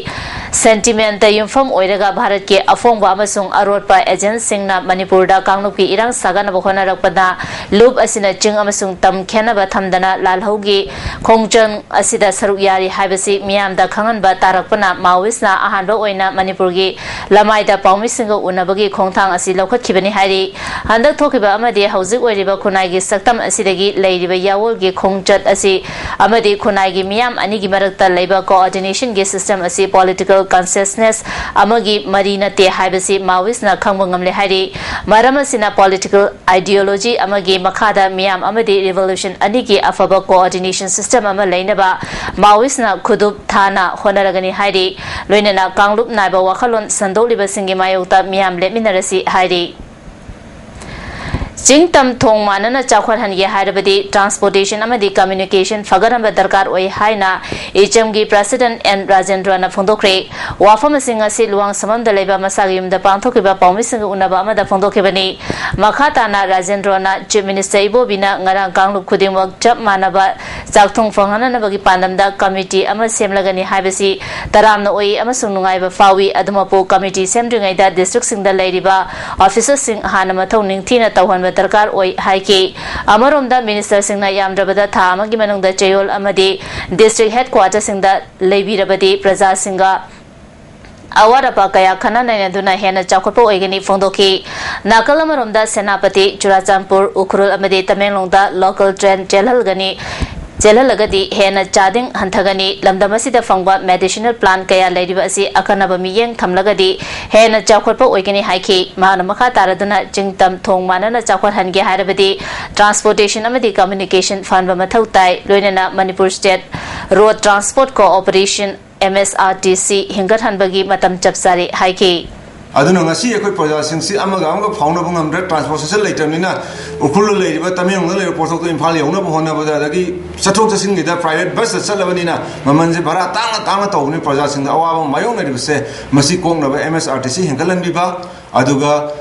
ꯁꯦꯟꯇꯤꯃꯦꯟꯇ ꯌꯨꯝꯐꯝ ꯑꯣꯏꯔꯒ ꯚꯥꯔꯠꯀꯤ ꯑꯐꯣꯡꯕ ꯑꯃꯁꯨꯡ ꯑꯔꯣꯠꯄ ꯑꯦꯖꯦꯟꯁꯤꯡꯅ ꯃꯅꯤꯄꯨꯔꯗ ꯀꯥꯡꯂꯨꯞꯀꯤ ꯏꯔꯥꯡ ꯁꯥꯒꯠꯅꯕ ꯍꯣꯠꯅꯔꯛꯄꯗ ꯂꯨꯞ ꯑꯁꯤꯅ ꯆꯤꯡ ꯑꯃꯁꯨꯡ ꯇꯝ ꯈꯦꯠꯅꯕ ꯊꯝꯗꯅ ꯂꯥꯜꯍꯧꯒꯤ ꯈꯣꯡꯖꯪ ꯑꯁꯤꯗ ꯁꯔꯨꯛ ꯌꯥꯔꯤ ꯍꯥꯏꯕꯁꯤ ꯃꯤꯌꯥꯝꯗ ꯈꯪꯍꯟꯕ ꯇꯥꯔꯛꯄꯅ ꯃꯥꯑꯣꯏꯁꯅ ꯑꯍꯥꯟꯕ ꯑꯣꯏꯅ ꯃꯅꯤꯄꯨꯔꯒꯤ ꯂꯃꯥꯏꯗ ꯄꯥꯎꯃꯤꯁꯤꯡꯒ ꯎꯅꯕꯒꯤ ꯈꯣꯡꯊꯥꯡ ꯑꯁꯤ ꯂꯧꯈꯠꯈꯤꯕꯅꯤ ꯍꯥꯏꯔꯤ꯫ ꯍꯟꯗꯛ ꯊꯣꯛꯈꯤꯕ ꯑꯃꯗꯤ ꯍꯧꯖꯤꯛ ꯑꯣꯏꯔꯤꯕ ꯈꯨꯟꯅꯥꯏꯒꯤ ꯁꯛꯇꯝ ꯑꯁꯤꯗꯒꯤ ꯂꯩꯔꯤꯕ ꯌꯥꯋꯣꯜꯒꯤ ꯈꯣꯡꯆꯠ ꯑꯁꯤ ꯑꯃꯗꯤ ꯈꯨꯟꯅꯥꯏꯒꯤ ꯃꯤꯌꯥꯝ ꯑꯅꯤꯒꯤ ꯃꯔꯛꯇ ꯂꯩꯕ ꯀꯣꯑꯣꯔꯗꯤꯅꯦꯁꯟꯒꯤ ꯁꯤꯁꯇꯦꯝ ꯑꯁꯤ ꯄꯣꯂꯤꯇꯤꯀꯦꯜ ꯀꯟꯁꯤꯌꯁꯅꯦꯁ ꯑꯃꯒꯤ ꯃꯔꯤ ꯅꯠꯇꯦ ꯍꯥꯏꯕꯁꯤ ꯃꯥꯑꯣꯏꯁꯅ ꯈꯪꯕ ꯉꯝꯂꯦ ꯍꯥꯏꯔꯤ꯫ ꯃꯔꯝ ꯑꯁꯤꯅ ꯄꯣꯂꯤꯇꯤꯀꯦꯜ ꯑꯥꯏꯗꯤꯌꯣꯂꯣꯖꯤ ꯑꯃꯒꯤ ꯃꯈꯥꯗ ꯃꯤꯌꯥꯝ ꯑꯃꯗꯤ ꯔꯤꯚꯣꯂꯨꯁꯟ ꯑꯅꯤꯒꯤ ꯑꯐꯕ ꯀꯣꯑꯣꯔꯗꯤꯅꯦꯁꯟ ꯁꯤꯁꯇꯦꯝ ꯑꯃ ꯂꯩꯅꯕ ꯃꯥꯑꯣꯏꯁꯅ ꯈꯨꯗꯨꯞ ꯊꯥꯅ ꯍꯣꯠꯅꯔꯒꯅꯤ ꯍꯥꯏꯔꯤ꯫ ꯂꯣꯏꯅꯅ ꯀꯥꯡꯂꯨꯞ ꯅꯥꯏꯕ ꯋꯥꯈꯜꯂꯣꯟ ꯁꯟꯗꯣꯛꯂꯤꯕꯁꯤꯡꯒꯤ ꯃꯥꯌꯣꯛꯇ ꯃꯤꯌꯥꯝ ꯂꯦꯞꯃꯤꯟꯅꯔꯁꯤ ꯍꯥꯏꯔꯤ꯫ ꯆꯤꯡ ꯇꯝ ꯊꯣꯡ ꯃꯥꯟꯅꯅ ꯆꯥꯎꯈꯠꯍꯟꯒꯦ ꯍꯥꯏꯔꯕꯗꯤ ꯇ꯭ꯔꯥꯟꯁꯄꯣꯔꯇꯦꯁꯟ ꯑꯃꯗꯤ ꯀꯝꯃ꯭ꯌꯨꯅꯤꯀꯦꯁꯟ ꯐꯒꯠꯍꯟꯕ ꯗꯔꯀꯥꯔ ꯑꯣꯏ ꯍꯥꯏꯅ ꯏꯆꯝꯒꯤ ꯄ꯭ꯔꯁꯤꯗꯦꯟꯠ ꯑꯦꯟ ꯔꯥꯖꯦꯟꯗ꯭ꯔꯅ ꯐꯣꯡꯗꯣꯛꯈ꯭ꯔꯦ꯫ ꯋꯥꯐꯝ ꯑꯁꯤ ꯉꯁꯤ ꯂꯨꯋꯥꯡꯁꯪꯕꯝꯗ ꯂꯩꯕ ꯃꯁꯥꯒꯤ ꯌꯨꯝꯗ ꯄꯥꯡꯊꯣꯛꯈꯤꯕ ꯄꯥꯎꯃꯤꯁꯤꯡꯒ ꯎꯅꯕ ꯑꯃꯗ ꯐꯣꯡꯗꯣꯛꯈꯤꯕꯅꯤ꯫ ꯃꯈꯥ ꯇꯥꯅ ꯔꯥꯖꯦꯟꯗ꯭ꯔꯣꯅ ꯆꯤꯐ ꯃꯤꯅꯤꯁꯇꯔ ꯏꯕꯣꯕꯤꯅ ꯉꯔꯥꯡ ꯀꯥꯡꯂꯨꯞ ꯈꯨꯗꯤꯡꯃꯛ ꯆꯞ ꯃꯥꯟꯅꯕ ꯆꯥꯛꯊꯨꯡ ꯐꯪꯍꯟꯅꯕꯒꯤ ꯄꯥꯟꯗꯝꯗ ꯀꯃꯤꯇꯤ ꯑꯃ ꯁꯦꯝꯂꯒꯅꯤ ꯍꯥꯏꯕꯁꯤ ꯇꯔꯥꯝꯅ ꯑꯣꯏ ꯑꯃꯁꯨꯡ ꯅꯨꯡꯉꯥꯏꯕ ꯐꯥꯎꯏ꯫ ꯑꯗꯨꯃꯛꯄꯨ ꯀꯃꯤꯇꯤ ꯁꯦꯝꯗ꯭ꯔꯤꯉꯩꯗ ꯗꯤꯁꯇ꯭ꯔꯤꯛꯁꯤꯡꯗ ꯂꯩꯔꯤꯕ ꯑꯣꯐꯤꯁꯔꯁꯤꯡ ꯍꯥꯟꯅ ꯃꯊꯧ ꯅꯤꯡꯊꯤꯅ ꯇꯧꯍꯟꯕ ꯗꯔꯀꯥꯔ ꯑꯣꯏ ꯍꯥꯏꯈꯤ꯫ ꯑꯃꯔꯣꯝꯗ ꯃꯤꯅꯤꯁꯇꯔꯁꯤꯡꯅ ꯌꯥꯝꯗ꯭ꯔꯕꯗ ꯊꯥ ꯑꯃꯒꯤ ꯃꯅꯨꯡꯗ ꯆꯌꯣꯜ ꯑꯃꯗꯤ ꯗꯤꯁꯇ꯭ꯔꯤꯛ ꯍꯦꯗꯀ꯭ꯋꯥꯇꯔꯁꯤꯡꯗ ꯂꯩꯕꯤꯔꯕꯗꯤ ꯄ꯭ꯔꯖꯥꯁꯤꯡꯒ ꯑꯋꯥꯠ ꯑꯄꯥ ꯀꯌꯥ ꯈꯟꯅ ꯅꯩꯅꯗꯨꯅ ꯍꯦꯟꯅ ꯆꯥꯎꯈꯠꯄ ꯑꯣꯏꯒꯅꯤ ꯐꯣꯡꯗꯣꯛꯈꯤ꯫ ꯅꯥꯀꯜ ꯑꯃꯔꯣꯝꯗ ꯁꯦꯅꯥꯄꯇꯤ, ꯆꯨꯔꯥꯆꯥꯟꯄꯨꯔ, ꯎꯈ꯭ꯔꯨꯜ ꯑꯃꯗꯤ ꯇꯃꯦꯡꯂꯣꯡꯗ ꯂꯣꯀꯦꯜ ꯇ꯭ꯔꯦꯟ ꯆꯦꯜꯍꯜꯒꯅꯤ, ꯆꯦꯜꯍꯜꯂꯒꯗꯤ ꯍꯦꯟꯅ ꯆꯥꯗꯤꯡ ꯍꯟꯊꯒꯅꯤ꯫ ꯂꯝꯗꯝ ꯑꯁꯤꯗ ꯐꯪꯕ ꯃꯦꯗꯤꯁꯤꯅꯦꯜ ꯄ꯭ꯂꯥꯟ ꯀꯌꯥ ꯂꯩꯔꯤꯕ ꯑꯁꯤ ꯑꯀꯟꯅꯕ ꯃꯤꯠꯌꯦꯡ ꯊꯝꯂꯒꯗꯤ ꯍꯦꯟꯅ ꯆꯥꯎꯈꯠꯄ ꯑꯣꯏꯒꯅꯤ ꯍꯥꯏꯈꯤ꯫ ꯃꯍꯥꯛꯅ ꯃꯈꯥ ꯇꯥꯔꯗꯨꯅ ꯆꯤꯡ ꯇꯝ ꯊꯣꯡ ꯃꯥꯟꯅꯅ ꯆꯥꯎꯈꯠꯍꯟꯒꯦ ꯍꯥꯏꯔꯕꯗꯤ ꯇ꯭ꯔꯥꯟꯁꯄꯣꯔꯇꯦꯁꯟ ꯑꯃꯗꯤ ꯀꯝꯃ꯭ꯌꯨꯅꯤꯀꯦꯁꯟ ꯐꯍꯟꯕ ꯃꯊꯧ ꯇꯥꯏ꯫ ꯂꯣꯏꯅꯅ Manipur state road transport corporation, M S R T C, ꯍꯤꯡꯒꯠꯍꯟꯕꯒꯤ ꯃꯇꯝ ꯆꯞ ꯆꯥꯔꯦ ꯍꯥꯏꯈꯤ꯫ ꯑꯗꯨꯅ ꯉꯁꯤ ꯑꯩꯈꯣꯏ ꯄ꯭ꯔꯖꯥꯁꯤꯡꯁꯤ ꯑꯃꯒ ꯑꯃꯒ ꯐꯥꯎꯅꯕ ꯉꯝꯗ꯭ꯔꯦ, ꯇ꯭ꯔꯥꯟꯁꯄꯣꯔꯇꯦꯁꯟ ꯂꯩꯇꯕꯅꯤꯅ꯫ ꯎꯈ꯭ꯔꯨꯜꯗ ꯂꯩꯔꯤꯕ, ꯇꯃꯦꯡꯂꯣꯡꯗ ꯂꯩꯔꯤꯕ ꯄꯣꯠꯊꯣꯛꯇꯣ ꯏꯝꯐꯥꯜ ꯌꯧꯅꯕ ꯍꯣꯠꯅꯕꯗ, ꯑꯗꯒꯤ ꯆꯠꯊꯣꯛ ꯆꯠꯁꯤꯟꯒꯤꯗ ꯄ꯭ꯔꯥꯏꯚꯦꯠ ꯕꯁꯇ ꯆꯠꯂꯕꯅꯤꯅ ꯃꯃꯜꯁꯦ ꯚꯔꯥ ꯇꯥꯡꯅ ꯇꯥꯡꯅ ꯇꯧꯕꯅꯤ꯫ ꯄ꯭ꯔꯖꯥꯁꯤꯡꯗ ꯑꯋꯥꯕ ꯃꯥꯌꯣꯛꯅꯔꯤꯕꯁꯦ ꯃꯁꯤ ꯀꯣꯛꯅꯕ ꯑꯦꯝ ꯑꯦꯁ ꯑꯥꯔ ꯇꯤ ꯁꯤ ꯍꯦꯟꯒꯠꯍꯟꯕꯤꯕ, ꯑꯗꯨꯒ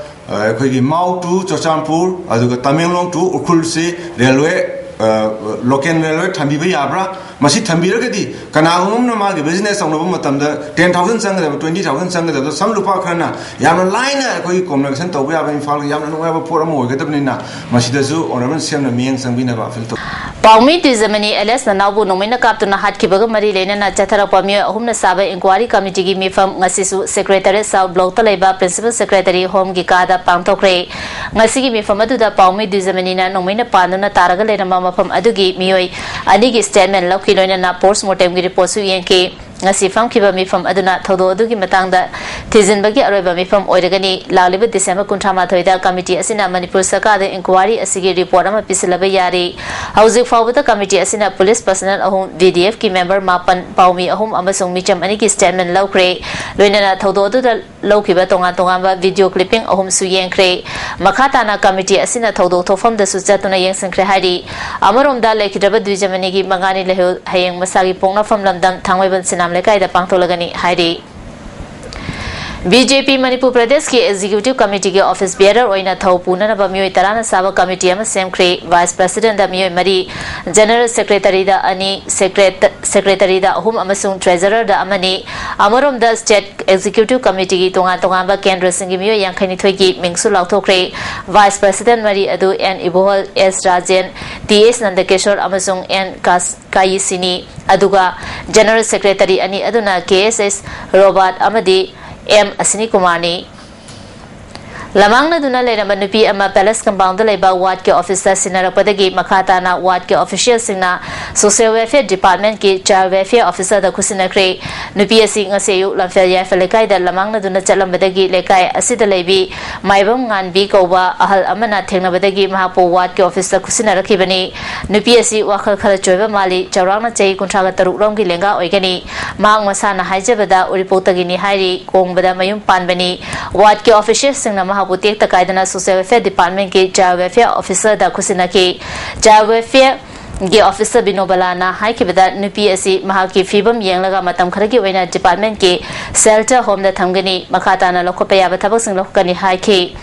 ꯑ, ꯑꯩꯈꯣꯏꯒꯤ ꯃꯥꯎ to ꯆꯨꯔꯆꯥꯟꯄꯨꯔ, ꯑꯗꯨꯒ ꯇꯃꯦꯡꯂꯣꯡ to ꯎꯈ꯭ꯔꯨꯜꯁꯤ ꯔꯦꯜꯋꯦ, ꯑ, ꯂꯣꯀꯦꯜ ꯔꯦꯜꯋꯦ ꯊꯝꯕꯤꯕ ꯌꯥꯕ꯭ꯔꯥ? ꯃꯁꯤ ꯊꯝꯕꯤꯔꯒꯗꯤ ꯀꯅꯥꯒꯨꯝꯕ ꯑꯃꯅ ꯃꯥꯒꯤ ꯕꯤꯖꯤꯅꯦꯁ ꯇꯧꯅꯕ ꯃꯇꯝꯗ ꯇꯦꯟ ꯊꯥꯎꯖꯟ ꯆꯪꯒꯗꯕ, ꯇ꯭ꯋꯦꯟꯇꯤ ꯊꯥꯎꯖꯟ ꯆꯪꯒꯗꯕꯗ ꯁꯝ ꯂꯨꯄꯥ ꯈꯔꯅ ꯌꯥꯝꯅ ꯂꯥꯏꯅ ꯑꯩꯈꯣꯏꯒꯤ ꯀꯣꯃꯨꯅꯤꯀꯦꯁꯟ ꯇꯧꯕ ꯌꯥꯕ, ꯏꯝꯐꯥꯜꯒꯤ ꯌꯥꯝꯅ ꯅꯨꯡꯉꯥꯏꯕ ꯄꯣꯠ ꯑꯃ ꯑꯣꯏꯒꯗꯕꯅꯤꯅ ꯃꯁꯤꯗꯁꯨ ꯑꯣꯅꯔꯦꯕꯜ ꯁꯤ ꯑꯦꯝꯅ ꯃꯤꯠꯌꯦꯡ ꯆꯪꯕꯤꯅꯕ ꯑꯄꯤꯜ ꯇꯧ꯫ ꯄꯥꯎꯃꯤ ꯗ꯭ꯋꯤꯖꯃꯅꯤ ꯑꯦꯂꯦꯁ ꯅꯅꯥꯎꯕꯨ ꯅꯣꯡꯃꯩꯅ ꯀꯥꯞꯇꯨꯅ ꯍꯥꯠꯈꯤꯕꯒ ꯃꯔꯤ ꯂꯩꯅꯅ ꯆꯠꯊꯔꯛꯄ ꯃꯤꯑꯣꯏ ꯑꯍꯨꯝꯅ ꯁꯥꯕ ꯏꯟꯀ꯭ꯋꯥꯔꯤ ꯀꯃꯤꯇꯤꯒꯤ ꯃꯤꯐꯝ ꯉꯁꯤꯁꯨ ꯁꯦꯀ꯭ꯔꯦꯇꯔꯤ ꯁꯥꯎꯠ ꯕ꯭ꯂꯣꯛꯇ ꯂꯩꯕ ꯄ꯭ꯔꯤꯟꯁꯤꯄꯜ ꯁꯦꯀ꯭ꯔꯦꯇꯔꯤ ꯍꯣꯝꯒꯤ ꯀꯥꯗ ꯄꯥꯡꯊꯣꯛꯈ꯭ꯔꯦ꯫ ꯉꯁꯤꯒꯤ ꯃꯤꯐꯝ ꯑꯗꯨꯗ ꯄꯥꯎꯃꯤ ꯗ꯭ꯋꯤꯖꯃꯅꯤꯅ ꯅꯣꯡꯃꯩꯅ ꯄꯥꯟꯗꯨꯅ ꯇꯥꯔꯒ ꯂꯩꯔꯝꯕ ꯃꯐꯝ ꯑꯗꯨꯒꯤ ꯃꯤꯑꯣꯏ ꯑꯅꯤꯒꯤ ꯁ꯭ꯇꯦꯠꯃꯦꯟ ꯂꯧꯈꯤ, ꯂꯣꯏꯅꯅ ꯄꯣꯁꯠꯃꯣꯔꯇꯦꯝꯒꯤ ꯔꯤꯄꯣꯔꯠꯁꯨ ꯌꯦꯡꯈꯤ꯫ ꯉꯁꯤ ꯐꯝꯈꯤꯕ ꯃꯤꯐꯝ ꯑꯗꯨꯅ ꯊꯧꯗꯣꯛ ꯑꯗꯨꯒꯤ ꯃꯇꯥꯡꯗ ꯊꯤꯖꯤꯟꯕꯒꯤ ꯑꯔꯣꯏꯕ ꯃꯤꯐꯝ ꯑꯣꯏꯔꯒꯅꯤ꯫ ꯂꯥꯛꯂꯤꯕ ꯗꯤꯁꯦꯝꯕꯔ ꯀꯨꯟꯊ꯭ꯔꯥ ꯃꯥꯊꯣꯏꯗ ꯀꯃꯤꯇꯤ ꯑꯁꯤꯅ ꯃꯅꯤꯄꯨꯔ ꯁꯔꯀꯥꯔꯗ ꯏꯟꯀ꯭ꯋꯥꯔꯤ ꯑꯁꯤꯒꯤ ꯔꯤꯄꯣꯔꯠ ꯑꯃ ꯄꯤꯁꯤꯜꯂꯕ ꯌꯥꯔꯤ꯫ ꯍꯧꯖꯤꯛ ꯐꯥꯎꯕꯗ ꯀꯃꯤꯇꯤ ꯑꯁꯤꯅ ꯄꯨꯂꯤꯁ ꯄꯔꯁꯅꯦꯜ ꯑꯍꯨꯝ, ꯚꯤ ꯗꯤ ꯑꯦꯐꯀꯤ ꯃꯦꯝꯕꯔ ꯃꯥꯄꯟ, ꯄꯥꯎꯃꯤ ꯑꯍꯨꯝ ꯑꯃꯁꯨꯡ ꯃꯤꯆꯝ ꯑꯅꯤꯒꯤ ꯁ꯭ꯇꯦꯠꯃꯦꯟ ꯂꯧꯈ꯭ꯔꯦ꯫ ꯂꯣꯏꯅꯅ ꯊꯧꯗꯣꯛ ꯑꯗꯨꯗ ꯂꯧꯈꯤꯕ ꯇꯣꯉꯥꯟ ꯇꯣꯉꯥꯟꯕ ꯚꯤꯗꯤꯑꯣ ꯀ꯭ꯂꯤꯞꯄꯤꯡ ꯑꯍꯨꯝꯁꯨ ꯌꯦꯡꯈ꯭ꯔꯦ꯫ ꯃꯈꯥ ꯇꯥꯅ ꯀꯃꯤꯇꯤ ꯑꯁꯤꯅ ꯊꯧꯗꯣꯛ ꯊꯣꯛꯐꯝꯗꯁꯨ ꯆꯠꯇꯨꯅ ꯌꯦꯡꯁꯤꯟꯈ꯭ꯔꯦ ꯍꯥꯏꯔꯤ꯫ ꯑꯃꯔꯣꯝꯗ ꯂꯩꯈꯤꯗ꯭ꯔꯕ ꯗ꯭ꯋꯤꯖꯃꯅꯤꯒꯤ ꯃꯉꯥꯅꯤ ꯂꯩꯍꯧ ꯍꯌꯦꯡ ꯃꯁꯥꯒꯤ ꯄꯣꯛꯅꯐꯝ ꯂꯝꯗꯝ ꯊꯥꯡꯃꯩꯕꯟ ꯁꯤꯅꯥꯝ ꯂꯩꯀꯥꯏꯗ ꯄꯥꯡꯊꯣꯛꯂꯒꯅꯤ ꯍꯥꯏꯔꯤ꯫ ꯕꯤ ꯖꯦ ꯄꯤ ꯃꯅꯤꯄꯨꯔ ꯄ꯭ꯔꯗꯦꯁꯀꯤ ꯑꯦꯛꯖꯤꯀ꯭ꯌꯨꯇꯤꯚ ꯀꯃꯤꯇꯤꯒꯤ ꯑꯣꯐꯤꯁ ꯕꯤꯌꯔꯔ ꯑꯣꯏꯅ ꯊꯧ ꯄꯨꯅꯅꯕ ꯃꯤꯑꯣꯏ ꯇꯔꯥꯅ ꯁꯥꯕ ꯀꯃꯤꯇꯤ ꯑꯃ ꯁꯦꯝꯈ꯭ꯔꯦ꯫ ꯚꯥꯏꯁ ꯄ꯭ꯔꯁꯤꯗꯦꯟꯗ ꯃꯤꯑꯣꯏ ꯃꯔꯤ, ꯖꯦꯅꯔꯦꯜ ꯁꯦꯀ꯭ꯔꯦꯇꯔꯤꯗ ꯑꯅꯤ, ꯁꯦꯀ꯭ꯔꯦꯇ-, ꯁꯦꯀ꯭ꯔꯦꯇꯔꯤꯗ ꯑꯍꯨꯝ ꯑꯃꯁꯨꯡ ꯇ꯭ꯔꯦꯖꯔꯔꯗ ꯑꯃꯅꯤ꯫ ꯑꯃꯔꯣꯝꯗ ꯁ꯭ꯇꯦꯠ ꯑꯦꯛꯖꯤꯀ꯭ꯌꯨꯇꯤꯚ ꯀꯃꯤꯇꯤꯒꯤ ꯇꯣꯉꯥꯟ ꯇꯣꯉꯥꯟꯕ ꯀꯦꯟꯗ꯭ꯔꯁꯤꯡꯒꯤ ꯃꯤꯑꯣꯏ ꯌꯥꯡꯈꯩꯅꯤꯊꯣꯏꯒꯤ ꯃꯤꯡꯁꯨ ꯂꯥꯎꯊꯣꯛꯈ꯭ꯔꯦ꯫ ꯚꯥꯏꯁ ꯄ꯭ꯔꯁꯤꯗꯦꯟ ꯃꯔꯤ ꯑꯗꯨ ꯑꯦꯟ ꯏꯕꯣꯍꯜ, ꯑꯦꯁ ꯔꯥꯖꯦꯟ, ꯇꯤ ꯑꯦꯁ ꯅꯟꯗꯀꯤꯁꯣꯔ ꯑꯃꯁꯨꯡ ꯑꯦꯟ ꯀꯥꯁ-, ꯀꯥꯌꯤꯁꯤꯅꯤ꯫ ꯑꯗꯨꯒ ꯖꯦꯅꯔꯦꯜ ꯁꯦꯀ꯭ꯔꯦꯇꯔꯤ ꯑꯅꯤ ꯑꯗꯨꯅ ꯀꯦ ꯑꯦꯁ ꯑꯦꯁ ꯔꯣꯕꯥꯔꯠ ꯑꯃꯗꯤ ꯑꯦꯝ ꯑꯁꯤꯅꯤ ꯀꯨꯃꯥꯔꯅꯤ꯫ ꯂꯃꯥꯡꯅꯗꯨꯅ ꯂꯩꯔꯝꯕ ꯅꯨꯄꯤ ꯑꯃ ꯄꯦꯂꯦꯁ ꯀꯝꯄꯥꯎꯟꯗ ꯂꯩꯕ ꯋꯥꯔꯗꯀꯤ ꯑꯣꯐꯤꯁꯇ ꯁꯤꯟꯅꯔꯛꯄꯗꯒꯤ ꯃꯈꯥ ꯇꯥꯅ ꯋꯥꯔꯗꯀꯤ ꯑꯣꯐꯤꯁꯤꯌꯦꯜꯁꯤꯡꯅ ꯁꯣꯁꯤꯌꯦꯜ ꯋꯦꯜꯐꯤꯌꯔ ꯗꯤꯄꯥꯔꯠꯃꯦꯟꯠꯀꯤ ꯆꯥꯏꯜ ꯋꯦꯜꯐꯤꯌꯔ ꯑꯣꯐꯤꯁꯔꯗ ꯈꯨꯠꯁꯤꯟꯅꯈ꯭ꯔꯦ꯫ ꯅꯨꯄꯤ ꯑꯁꯤ ꯉꯁꯤ ꯑꯌꯨꯛ ꯂꯝꯐꯦꯜ ꯌꯥꯏꯐ ꯂꯩꯀꯥꯏꯗ ꯂꯃꯥꯡꯅꯗꯨꯅ ꯆꯠꯂꯝꯕꯗꯒꯤ ꯂꯩꯀꯥꯏ ꯑꯁꯤꯗ ꯂꯩꯕꯤ ꯃꯥꯏꯕꯝ ꯉꯥꯟꯕꯤ ꯀꯧꯕ ꯑꯍꯜ ꯑꯃꯅ ꯊꯦꯡꯅꯕꯗꯒꯤ ꯃꯍꯥꯛꯄꯨ ꯋꯥꯔꯗꯀꯤ ꯑꯣꯐꯤꯁꯇ ꯈꯨꯠꯁꯤꯟꯅꯔꯛꯈꯤꯕꯅꯤ꯫ ꯅꯨꯄꯤ ꯑꯁꯤ ꯋꯥꯈꯜ ꯈꯔ ꯆꯣꯏꯕ ꯃꯥꯜꯂꯤ, ꯆꯥꯎꯔꯥꯛꯅ ꯆꯍꯤ ꯀꯨꯟꯊ꯭ꯔꯥꯒ ꯇꯔꯨꯛ ꯔꯣꯝꯒꯤ ꯂꯦꯡꯒꯥ ꯑꯣꯏꯒꯅꯤ꯫ ꯃꯍꯥꯛ ꯃꯁꯥꯅ ꯍꯥꯏꯖꯕꯗ ꯎꯔꯤꯄꯣꯛꯇꯒꯤꯅꯤ ꯍꯥꯏꯔꯤ, ꯀꯣꯡꯕꯗ ꯃꯌꯨꯝ ꯄꯥꯟꯕꯅꯤ꯫ ꯋꯥꯔꯗꯀꯤ ꯑꯣꯐꯤꯁꯤꯌꯦꯜꯁꯤꯡꯅ ꯃꯍꯥꯛꯄꯨ ꯇꯦꯛꯇ ꯀꯥꯏꯗꯅ ꯁꯣꯁꯤꯌꯦꯜ ꯋꯦꯜꯐꯤꯌꯔ ꯗꯤꯄꯥꯔꯠꯃꯦꯟꯠꯀꯤ ꯆꯥꯏꯜ ꯋꯦꯜꯐꯤꯌꯔ ꯑꯣꯐꯤꯁꯔꯗ ꯈꯨꯠꯁꯤꯟꯅꯈꯤ꯫ ꯆꯥꯏꯜ ꯋꯦꯜꯐꯤꯌꯔ ꯒꯤ ꯑꯣꯐꯤꯁꯔ ꯕꯤꯅꯣꯕꯂꯥꯅ ꯍꯥꯏꯈꯤꯕꯗ, ꯅꯨꯄꯤ ꯑꯁꯤ ꯃꯍꯥꯛꯀꯤ ꯐꯤꯕꯝ ꯌꯦꯡꯂꯒ ꯃꯇꯝ ꯈꯔꯒꯤ ꯑꯣꯏꯅ ꯗꯤꯄꯥꯔꯠꯃꯦꯟꯠꯀꯤ ꯁꯦꯜꯇꯔ ꯍꯣꯝꯗ ꯊꯝꯒꯅꯤ꯫ ꯃꯈꯥ ꯇꯥꯅ ꯂꯧꯈꯠꯄ ꯌꯥꯕ ꯊꯕꯛꯁꯤꯡ ꯂꯧꯈꯠꯀꯅꯤ ꯍꯥꯏꯈꯤ꯫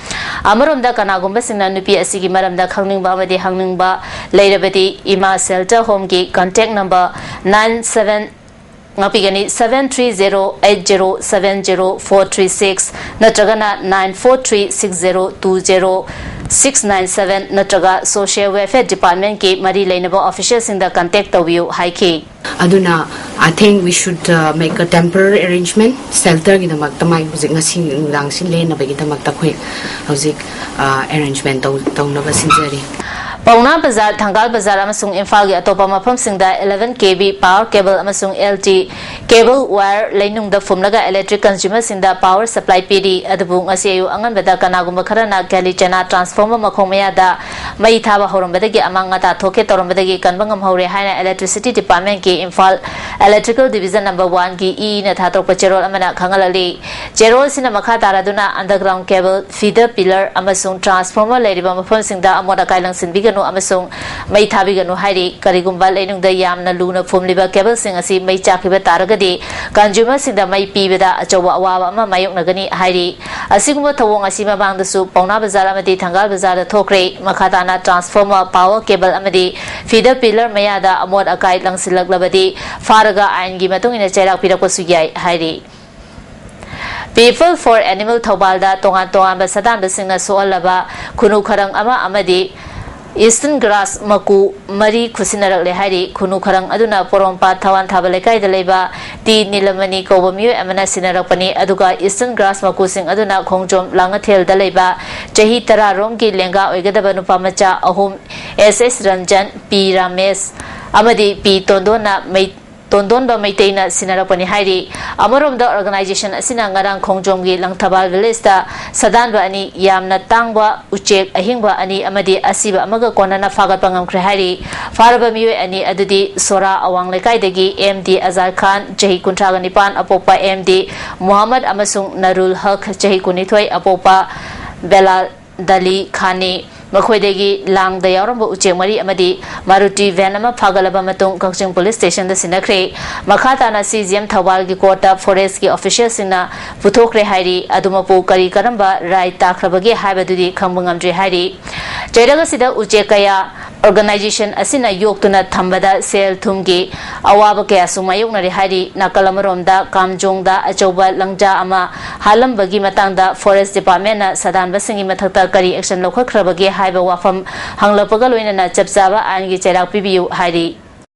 ꯑꯃꯔꯣꯝꯗ, ꯀꯅꯥꯒꯨꯝꯕꯁꯤꯡꯅ ꯅꯨꯄꯤ ꯑꯁꯤꯒꯤ ꯃꯔꯝꯗ ꯈꯪꯅꯤꯡꯕ ꯑꯃꯗꯤ ꯍꯪꯅꯤꯡꯕ ꯂꯩꯔꯕꯗꯤ, ꯏꯃꯥ ꯁꯦꯜꯇꯔ ꯍꯣꯝꯒꯤ ꯀꯟꯇꯦꯛ ꯅꯝꯕꯔ nine seven, ꯉꯥꯛꯄꯤꯒꯅꯤ, seven three zero eight zero seven zero four three six ꯅꯠꯇ꯭ꯔꯒꯅ nine four three six zero two zero six nine seven ꯅꯠꯇ꯭ꯔꯒ ꯁꯣꯁꯤꯌꯦꯜ ꯋꯦꯜꯐꯤꯌꯔ ꯗꯤꯄꯥꯔꯠꯃꯦꯟꯠꯀꯤ ꯃꯔꯤ ꯂꯩꯅꯕ ꯑꯣꯐꯤꯁꯤꯌꯦꯜꯁꯤꯡꯗ ꯀꯟꯇꯦꯛ ꯇꯧꯕꯤꯌꯨ ꯍꯥꯏꯈꯤ꯫ ꯑꯗꯨꯅ I think we should uh, make a temporary arrangement ꯁꯦꯜꯇꯔꯒꯤꯗꯃꯛꯇ, ꯃꯥꯏ ꯍꯧꯖꯤꯛ ꯉꯁꯤ ꯅꯨꯡꯗꯥꯡꯁꯤ ꯂꯦꯟꯅꯕꯒꯤꯗꯃꯛꯇ ꯑꯩꯈꯣꯏ ꯍꯧꯖꯤꯛ ꯑꯦꯔꯦꯟꯖꯃꯦꯟ ꯇꯧꯅꯕ ꯁꯤꯟꯖꯔꯤ꯫ ꯄꯥꯎꯅꯥ ꯕꯖꯥꯔ, ꯊꯪꯒꯥꯜ ꯕꯖꯥꯔ ꯑꯃꯁꯨꯡ ꯏꯝꯐꯥꯜꯒꯤ ꯑꯇꯣꯞꯄ ꯃꯐꯝꯁꯤꯡꯗ eleven K V power cable ꯑꯃꯁꯨꯡ L T cable wire ꯂꯩꯅꯨꯡꯗ ꯐꯨꯝꯂꯒ electric consumerꯁꯤꯡꯗ power supply ꯄꯤꯔꯤ꯫ ꯑꯗꯨꯕꯨ ꯉꯁꯤ ꯑꯌꯨꯛ ꯑꯉꯟꯕꯗ ꯀꯅꯥꯒꯨꯝꯕ ꯈꯔꯅ ꯀꯦꯂꯤꯆꯅꯥ transformer ꯃꯈꯣꯡ ꯃꯌꯥꯗ ꯃꯩ ꯊꯥꯕ ꯍꯧꯔꯝꯕꯗꯒꯤ ꯑꯃꯥꯡ ꯑꯇꯥ ꯊꯣꯛꯀꯦ ꯇꯧꯔꯝꯕꯗꯒꯤ ꯀꯟꯕ ꯉꯝꯍꯧꯔꯦ ꯍꯥꯏꯅ Electricity Departmentꯀꯤ Imphal Electrical Division number oneꯒꯤ EEꯅ ꯊꯥꯗꯣꯔꯛꯄ ꯆꯦꯔꯣꯜ ꯑꯃꯅ ꯈꯪꯍꯜꯂꯤ꯫ ꯆꯦꯔꯣꯜꯁꯤꯅ ꯃꯈꯥ ꯇꯥꯔꯗꯨꯅ underground cable, feeder pillar ꯑꯃꯁꯨꯡ transformer ꯂꯩꯔꯤꯕ ꯃꯐꯝꯁꯤꯡꯗ ꯑꯃꯣꯠ ꯑꯀꯥꯏ ꯂꯪꯁꯤꯟꯕꯤꯒꯅꯨ ꯑꯃꯁꯨꯡ ꯃꯩ ꯊꯥꯕꯤꯒꯅꯨ ꯍꯥꯏꯔꯤ꯫ ꯀꯔꯤꯒꯨꯝꯕ ꯂꯩꯅꯨꯡꯗ ꯌꯥꯝꯅ ꯂꯨꯅ ꯐꯨꯝꯂꯤꯕ cableꯁꯤꯡ ꯑꯁꯤ ꯃꯩ ꯆꯥꯛꯈꯤꯕ ꯇꯥꯔꯒꯗꯤ, consumerꯁꯤꯡꯗ ꯃꯩ ꯄꯤꯕꯗ ꯑꯆꯧꯕ ꯑꯋꯥꯕ ꯑꯃ ꯃꯥꯌꯣꯛꯅꯒꯅꯤ ꯍꯥꯏꯔꯤ꯫ ꯑꯁꯤꯒꯨꯝꯕ ꯊꯧꯑꯣꯡ ꯑꯁꯤ ꯃꯃꯥꯡꯗꯁꯨ ꯄꯥꯎꯅꯥ ꯕꯖꯥꯔ ꯑꯃꯗꯤ ꯊꯪꯒꯥꯜ ꯕꯖꯥꯔꯗ ꯊꯣꯛꯈ꯭ꯔꯦ꯫ ꯃꯈꯥ ꯇꯥꯅ transformer, power cable ꯑꯃꯗꯤ feeder pillar ꯃꯌꯥꯗ ꯑꯃꯣꯠ ꯑꯀꯥꯏ ꯂꯪꯁꯤꯜꯂꯛꯂꯕꯗꯤ ꯐꯥꯔꯒ ꯑꯥꯏꯟꯒꯤ ꯃꯇꯨꯡ ꯏꯟꯅ ꯆꯩꯔꯥꯛ ꯄꯤꯔꯛꯄꯁꯨ ꯌꯥꯏ ꯍꯥꯏꯔꯤ꯫ People for Animal ꯊꯧꯕꯥꯜꯗ ꯇꯣꯉꯥꯟ ꯇꯣꯉꯥꯟꯕ ꯁꯥꯗꯥꯟꯕꯁꯤꯡꯅ ꯁꯣꯛꯍꯜꯂꯕ ꯈꯨꯅꯨ ꯈꯔꯪ ꯑꯃ ꯑꯃꯗꯤ Eastern grass ꯃꯀꯨ ꯃꯔꯤ ꯈꯨꯠꯁꯤꯟꯅꯔꯛꯂꯦ ꯍꯥꯏꯔꯤ꯫ ꯈꯨꯅꯨ ꯈꯔꯪ ꯑꯗꯨꯅ ꯄꯣꯔꯣꯝꯄꯥꯠ ꯊꯋꯥꯟ ꯊꯥꯕ ꯂꯩꯀꯥꯏꯗ ꯂꯩꯕ ꯇꯤ ꯅꯤꯂꯃꯅꯤ ꯀꯧꯕ ꯃꯤꯑꯣꯏ ꯑꯃꯅ ꯁꯤꯟꯅꯔꯛꯄꯅꯤ꯫ ꯑꯗꯨꯒ Eastern grass ꯃꯀꯨꯁꯤꯡ ꯑꯗꯨꯅ ꯈꯣꯡꯖꯣꯝ ꯂꯥꯡꯉꯊꯦꯜꯗ ꯂꯩꯕ ꯆꯍꯤ ꯇꯔꯥ ꯔꯣꯝꯒꯤ ꯂꯦꯡꯒꯥ ꯑꯣꯏꯒꯗꯕ ꯅꯨꯄꯥ ꯃꯆꯥ ꯑꯍꯨꯝ, S S ꯔꯟꯖꯟ, ꯄꯤ ꯔꯥꯃꯦꯁ ꯑꯃꯗꯤ ꯄꯤ ꯇꯣꯟꯗꯣꯟꯅ ꯃꯩ-, ꯇꯣꯟꯗꯣꯟꯕ ꯃꯩꯇꯩꯅ ꯁꯤꯟꯅꯔꯛꯄꯅꯤ ꯍꯥꯏꯔꯤ꯫ ꯑꯃꯔꯣꯝꯗ, organization ꯑꯁꯤꯅ ꯉꯔꯥꯡ ꯈꯣꯡꯖꯣꯝꯒꯤ ꯂꯪꯊꯕꯥꯜ villageꯇ ꯁꯥꯗꯥꯟꯕ ꯑꯅꯤ ꯌꯥꯝꯅ ꯇꯥꯡꯕ ꯎꯆꯦꯛ ꯑꯍꯤꯡꯕ ꯑꯅꯤ ꯑꯃꯗꯤ ꯑꯁꯤꯕ ꯑꯃꯒ ꯀꯣꯟꯅꯅ ꯐꯥꯒꯠꯄ ꯉꯝꯈ꯭ꯔꯦ ꯍꯥꯏꯔꯤ꯫ ꯐꯥꯔꯕ ꯃꯤꯑꯣꯏ ꯑꯅꯤ ꯑꯗꯨꯗꯤ ꯁꯣꯔꯥ ꯑꯋꯥꯡ ꯂꯩꯀꯥꯏꯗꯒꯤ M D ꯑꯖꯥꯗ ꯈꯥꯟ, ꯆꯍꯤ ꯀꯨꯟꯊ꯭ꯔꯥꯒ ꯅꯤꯄꯥꯟ ꯑꯄꯣꯛꯄ M D ꯃꯨꯍꯝꯃꯗ ꯑꯃꯁꯨꯡ ꯅꯔꯨꯜ ꯍꯛ, ꯆꯍꯤ ꯀꯨꯟꯅꯤꯊꯣꯏ ꯑꯄꯣꯛꯄ ꯕꯦꯂꯥꯜ ꯗꯂꯤ ꯈꯥꯟꯅꯤ꯫ ꯃꯈꯣꯏꯗꯒꯤ ꯂꯥꯡꯗ ꯌꯥꯎꯔꯝꯕ ꯎꯆꯦꯛ ꯃꯔꯤ ꯑꯃꯗꯤ ꯃꯥꯔꯨꯇꯤ ꯚꯦꯟ ꯑꯃ ꯐꯥꯒꯠꯂꯕ ꯃꯇꯨꯡ ꯀꯛꯆꯤꯡ ꯄꯨꯂꯤꯁ ꯁ꯭ꯇꯦꯁꯟꯗ ꯁꯤꯟꯅꯈ꯭ꯔꯦ꯫ ꯃꯈꯥ ꯇꯥꯅ ꯁꯤ ꯖꯤ ꯑꯦꯝ ꯊꯧꯕꯥꯜꯒꯤ ꯀꯣꯔꯠꯇ ꯐꯣꯔꯦꯁ꯭ꯠꯀꯤ ꯑꯣꯐꯤꯁꯤꯌꯦꯜꯁꯤꯡꯅ ꯄꯨꯊꯣꯛꯈ꯭ꯔꯦ ꯍꯥꯏꯔꯤ꯫ ꯑꯗꯨꯃꯛꯄꯨ ꯀꯔꯤ ꯀꯔꯝꯕ ꯔꯥꯏꯠ ꯇꯥꯈ꯭ꯔꯕꯒꯦ ꯍꯥꯏꯕꯗꯨꯗꯤ ꯈꯪꯕ ꯉꯝꯗ꯭ꯔꯤ ꯍꯥꯏꯔꯤ꯫ ꯆꯩꯔꯛ ꯑꯁꯤꯗ ꯎꯆꯦꯛ ꯀꯌꯥ ꯑꯣꯔꯒꯅꯥꯏꯖꯦꯁꯟ ꯑꯁꯤꯅ ꯌꯣꯛꯇꯨꯅ ꯊꯝꯕꯗ ꯁꯦꯜ ꯊꯨꯝꯒꯤ ꯑꯋꯥꯕ ꯀꯌꯥꯁꯨ ꯃꯥꯌꯣꯛꯅꯔꯦ ꯍꯥꯏꯔꯤ꯫ ꯅꯥꯀꯜ ꯑꯃꯔꯣꯝꯗ ꯀꯥꯝꯖꯣꯡꯗ ꯑꯆꯧꯕ ꯂꯪꯖꯥ ꯑꯃ ꯍꯥꯠꯂꯝꯕꯒꯤ ꯃꯇꯥꯡꯗ ꯐꯣꯔꯦꯁ꯭ꯠ ꯗꯤꯄꯥꯔꯠꯃꯦꯟꯅ ꯁꯥꯗꯥꯟꯕꯁꯤꯡꯒꯤ ꯃꯊꯛꯇ ꯀꯔꯤ ꯑꯦꯛꯁꯟ ꯂꯧꯈꯠꯈ꯭ꯔꯕꯒꯦ ꯍꯥꯏꯕ ꯋꯥꯐꯝ ꯍꯪꯂꯛꯄꯒ ꯂꯣꯏꯅꯅ ꯆꯞ ꯆꯥꯕ ꯑꯥꯏꯟꯒꯤ ꯆꯩꯔꯥꯛ ꯄꯤꯕꯤꯌꯨ ꯍꯥꯏꯔꯤ꯫